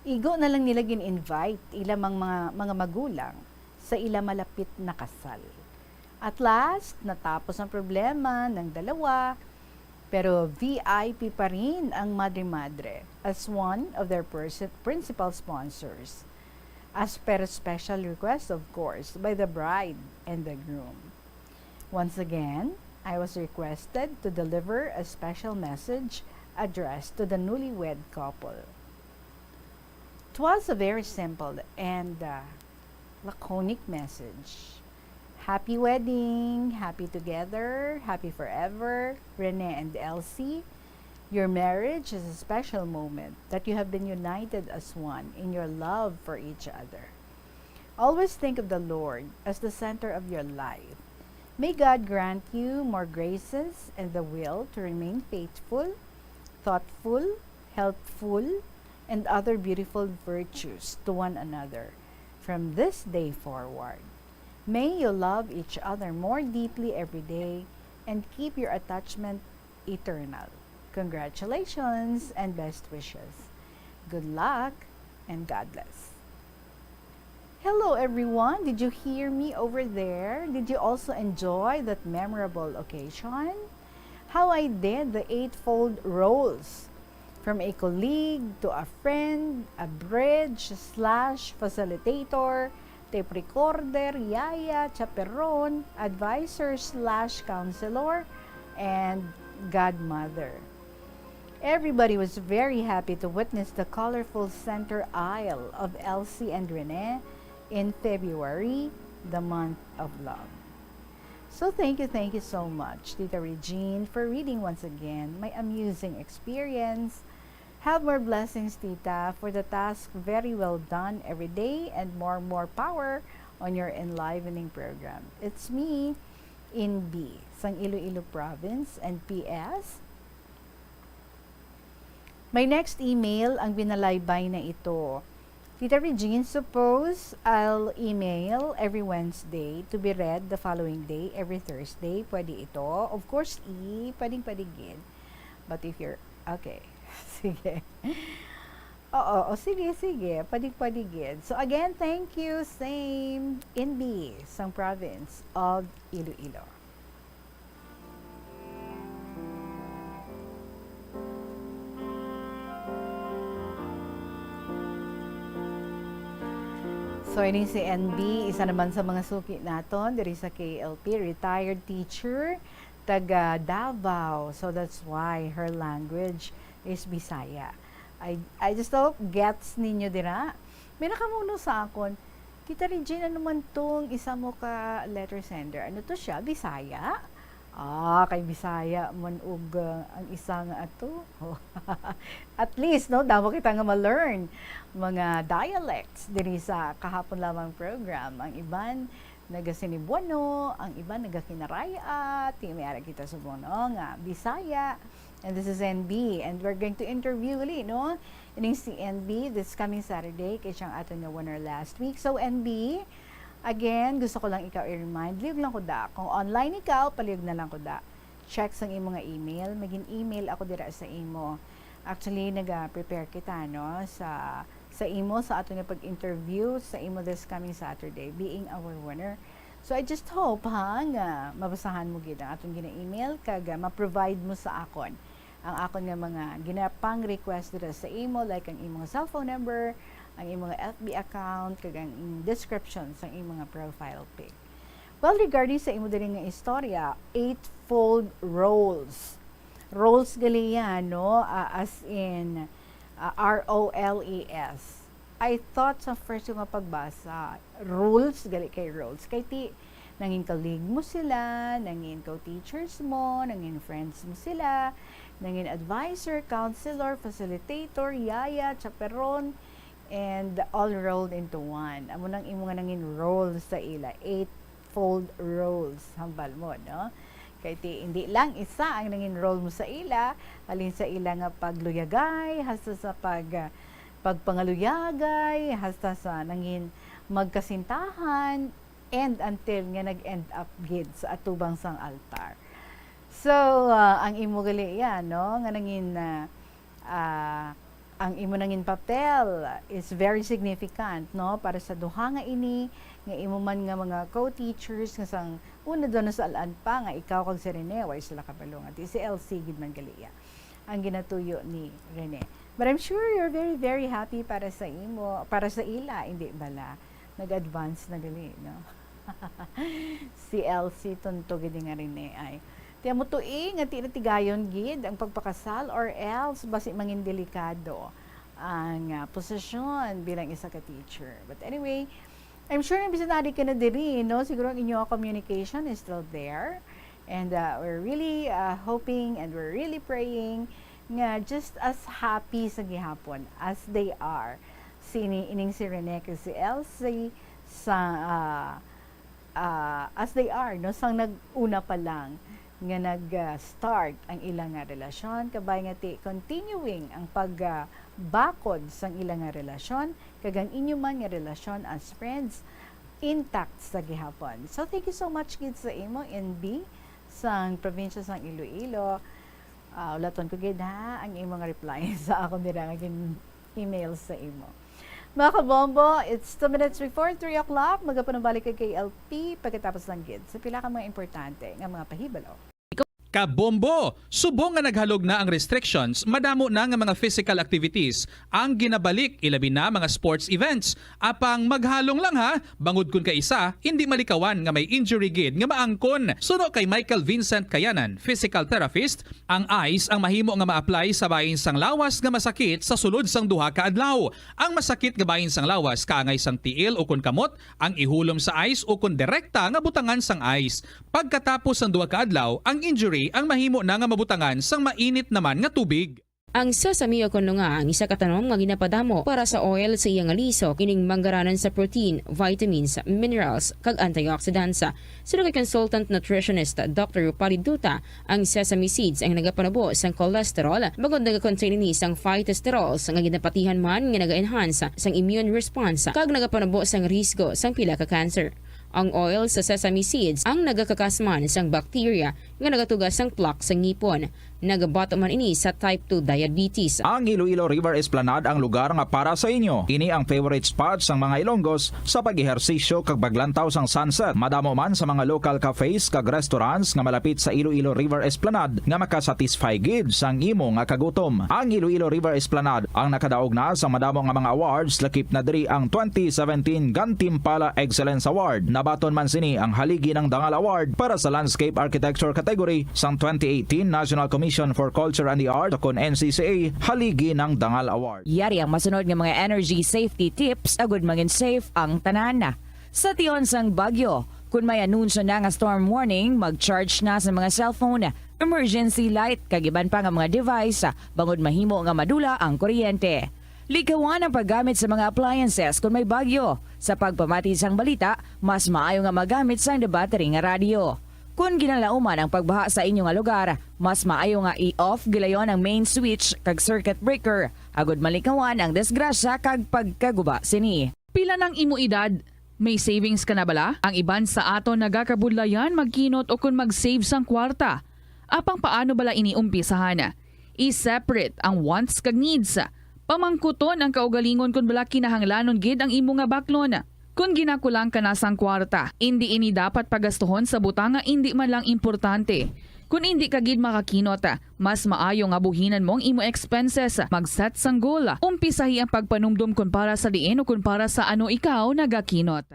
Igo na lang nila gin-invite ila mang mga, mga magulang sa ila malapit na kasal. At last, natapos ang problema ng dalawa, pero V I P pa rin ang madre-madre as one of their persi-, principal sponsors, as per special request, of course, by the bride and the groom. Once again, I was requested to deliver a special message addressed to the newlywed couple. It was a very simple and, uh, laconic message. Happy wedding, happy together, happy forever, Rene and Elsie. Your marriage is a special moment that you have been united as one in your love for each other. Always think of the Lord as the center of your life. May God grant you more graces and the will to remain faithful, thoughtful, helpful, and other beautiful virtues to one another from this day forward. May you love each other more deeply every day and keep your attachment eternal. Congratulations and best wishes. Good luck and God bless. Hello, everyone. Did you hear me over there? Did you also enjoy that memorable occasion? How I did the eightfold roles, from a colleague to a friend, a bridge slash facilitator, tape recorder, yaya, chaperon, advisor slash counselor, and godmother. Everybody was very happy to witness the colorful center aisle of Elsie and Rene in February, the month of love. So thank you, thank you so much, Tita Regine, for reading once again my amusing experience. Have more blessings, Tita, for the task very well done every day, and more, more power on your enlivening program. It's me, Inbi, sang Iloilo Province, and P S, my next email ang binalaybay na ito. Tita Regine, suppose I'll email every Wednesday to be read the following day, every Thursday. Pwede ito? Of course, i, pwedeng pwede gid. But if you're, okay. Sige. Oo, o sige, sige. Pwede, pwede gid. So again, thank you. Same. Inbi, sang province of Iloilo. So, ini si N B, isa naman sa mga suki naton diri sa K L P, retired teacher, taga Davao. So, that's why her language is Bisaya. I, I just hope gets ninyo dira. May nakamuno sa akon, "Tita Regine, ano man tong isa mo ka letter sender? Ano to siya? Bisaya?" Ah, kay Bisaya man og, uh, ang isa nga ato. At least, no, damo kita nga ma-learn mga dialects diri sa kahapon lamang program. Ang iban naga-Cenebuano, ang iban naga-Kinaray-a, ti may ara kita subong, no, nga Bisaya. And this is N B, and we're going to interview uli, no? Ining si N B this coming Saturday, kay siyang aton nga winner last week. So, N B, again, gusto ko lang ikaw i-remind, liyog lang ko da. Kung online ikaw, palihog na lang ko da. Check sang imo nga email, magin-email ako dira sa imo. Actually, naga-prepare kita, no, sa, sa imo, sa aton nga pag-interview sa imo this coming Saturday, being our winner. So, I just hope, ha, nga mabasahan mo gid ang aton gina-email, kag, ah, ma-provide mo sa akon ang akon nga mga ginapang-request dira sa imo, like ang imong cellphone number, ang imong F B account, kag ang description sa imong profile pic. Well, regarding sa imo diri nga istorya, eightfold roles. Roles gali yan, no? Ah, as in, ah, R O L E S. I thought sa first ko nga pagbasa, rules, gali kay roles. Kay ti, nangin colleague mo sila, nangin co-teachers mo, nangin friends mo sila, nangin advisor, counselor, facilitator, yaya, chaperon, and all rolled into one. Amo nang imo nga nangin role sa ila, eightfold roles, hambal mo, no? Kay ti, hindi lang isa ang nangin role mo sa ila, halin sa ila nga pagluyagay, hasta sa pag, ah, pagpangaluyagay, hasta sa nangin magkasintahan, and until nga nag-end up gid sa atubang sang altar. So, ah, ang imo gali yan, no, nga nangin, ah, ah, ang imo nangin papel is very significant, no, para sa duha nga ini, nga imo man nga mga co-teachers nga sang una daw na sa alaan pa nga ikaw kag si Rene, way sila kabalo nga ti si Elsie gid man gali iya ang ginatuyo ni Rene. But I'm sure you're very, very happy para sa imo, para sa ila, hindi bala? Nag-advance na gali, no? Si Elsie tunto gid nga Rene ay. Ti amo tuig nga ti natigayon gid ang pagpakasal, or else basi mangin delikado ang, ah, posisyon bilang isa ka teacher. But anyway, I'm sure nga bisan ari ka na diri, no? Siguro ang inyo communication is still there. And, uh, we're really, uh, hoping and we're really praying nga just as happy sa gihapon as they are, si ini, ining si Rene kag si Elsie sa, uh, uh, as they are, no, sang nag-una pa lang nga nag, uh, start ang ila nga relasyon, kabay nga ti continuing ang pag, uh, bakod sang ila nga relasyon, kag ang inyo man nga relasyon as friends intact sa gihapon. So, thank you so much gid sa imo, N B, sang probinsya sang Iloilo. Ah, ulaton ko gid, ha, ang imo nga reply sa akon dira nga gin-email sa imo. Mga kabombo, it's two minutes before three o'clock. Magapanubalik kag K L P pagkatapos lang gid sa pila ka mga importante nga mga pahibalo. Kabombo! Subong nga naghalog na ang restrictions, madamo na nga mga physical activities ang ginabalik, ilabi na mga sports events. Apang maghalong lang ha, bangod kun kaisa, hindi malikawan nga may injury gid nga maangkon. Suno kay Michael Vincent Kayanan, physical therapist, ang ice ang mahimo nga ma-apply sa bahin sang lawas nga masakit sa sulod sang duha ka adlaw. Ang masakit nga bahin sang lawas kaangay sang tiil o kun kamot ang ihulom sa ice o kun direkta nga butangan sang ice. Pagkatapos sang duha ka adlaw, ang injury ang mahimo na nga mabutangan sang mainit naman nga tubig. Ang sesame o kon nga ang isa ka tanom nga ginapadamo para sa oil sa iya nga lisok, ining manggaranan sa protein, vitamins, minerals, kag antioxidants. Suno kay consultant nutritionist Doctor Rupali Duta, ang sesame seeds ang nagapanubo sang cholesterol bangod nagakontain ini sang phytosterols nga ginapatihan man nga naga-enhance sang immune response kag nagapanubo sang risgo sang pila ka cancer. Ang oil sa sesame seeds ang nagakakas man sang bacteria nga nagatuga sang plaque sa ngipon. Nagabato man ini sa type two diabetes. Ang Iloilo River Esplanade ang lugar nga para sa inyo. Ini ang favorite spot sang mga Ilonggos sa pag-ehersisyo kag paglantaw sang sunset. Madamo man sa mga local cafes kag restaurants nga malapit sa Iloilo River Esplanade nga makasatisfy gid sang imo nga kagutom. Ang Iloilo River Esplanade ang nakadaog na sa madamo nga mga awards, lakip na diri ang twenty seventeen Gantimpala Excellence Award. Nabaton man sini ang Haligi ng Dangal Award para sa Landscape Architecture category sang twenty eighteen National Commission for Culture and the Arts, kon N C C A, Haligi ng Dangal Award. Yari ang masunod nga mga energy safety tips agud mangin safe ang tanan. Sa tion sang bagyo, kun may anunsyo na nga storm warning, mag-charge na sa mga cellphone, emergency light, kag iban pa nga mga device, bangod mahimo nga madula ang kuryente. Likawan ang paggamit sa mga appliances kun may bagyo. Sa pagpamati sang balita, mas maayo nga magamit sang battery nga radyo. Kun ginalauman ang pagbaha sa inyo nga lugar, mas maayo nga i-off gilayon ang main switch kag circuit breaker, agud malikawan ang disgrasya kag pagkaguba sini. Pila nang imo edad? May savings ka na bala? Ang iban sa aton nagakabudlayan magkinot ukon mag-save sang kwarta. Apang paano bala ini umpisahan? I-separate ang wants kag needs. Pamangkuton ang kaugalingon kon bala kinahanglanon gid ang imo nga baklon. Kon ginakulang ka na sang kwarta, indi ini dapat pagastuhon sa butang nga indi man lang importante. Kon indi ka gid makakinot, mas maayo nga buhinan mo ang imo expenses. Mag-set sang goal. Umpisahi ang pagpanumdom kon para sa diin o kon para sa ano ikaw nagakinot.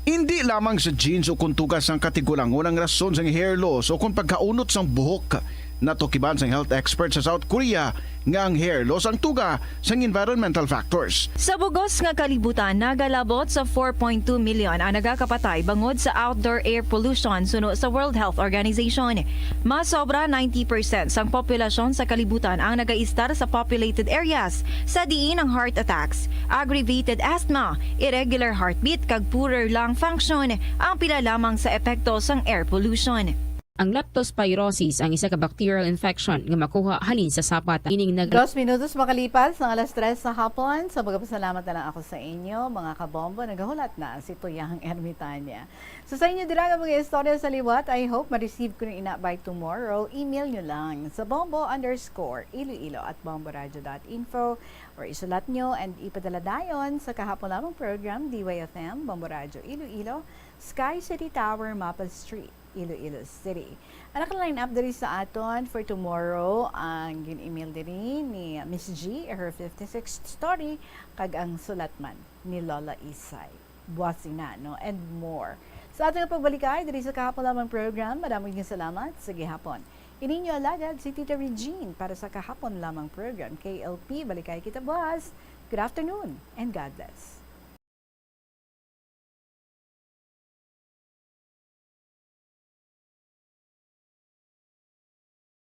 Indi lamang sa genes o kon tuga sang katigulangon ang rason sang hair loss o kon pagkaunot sang buhok. Natukiban sang health expert sa South Korea nga ang hair loss ang tuga sang environmental factors. Sa bug-os nga kalibutan, nagalabot sa four point two million ang nagakapatay bangod sa outdoor air pollution, suno sa World Health Organization. Mas sobra ninety percent sang populasyon sa kalibutan ang nagaistar sa populated areas, sa diin ang heart attacks, aggravated asthma, irregular heartbeat, kag poorer lung function ang pila lamang sa epekto sang air pollution. Ang leptospirosis ang isa ka bacterial infection nga makuha halin sa sapat. Ining nag- Dos minutos makalipas ang alas tres sa hapon. So, magpasalamat na lang ako sa inyo, mga kabombo. Nagahulat na si Tuyang Ermitania. So, sa inyo dira nga mga istorya sa liwat, I hope ma-receive ko na ina by tomorrow. Email nyo lang sa bombo underscore iloilo at bomboradio dot info or isulat nyo and ipadala dayon sa kahapon lamang program, D Y F M, Bombo Radio Iloilo, Sky City Tower, Maple Street, Iloilo City. Ang naka-line up diri sa aton for tomorrow, ang gin-email diri ni Miss G, her fifty-sixth story, kag ang sulat man ni Lola Isay. Buwas ina, no? And more. Sa aton nga pagbalikay diri sa kahapon lamang program, madamo nga salamat sa gihapon. Ini inyo alagad si Tita Regine para sa kahapon lamang program, K L P. Balikay kita buwas. Good afternoon and God bless.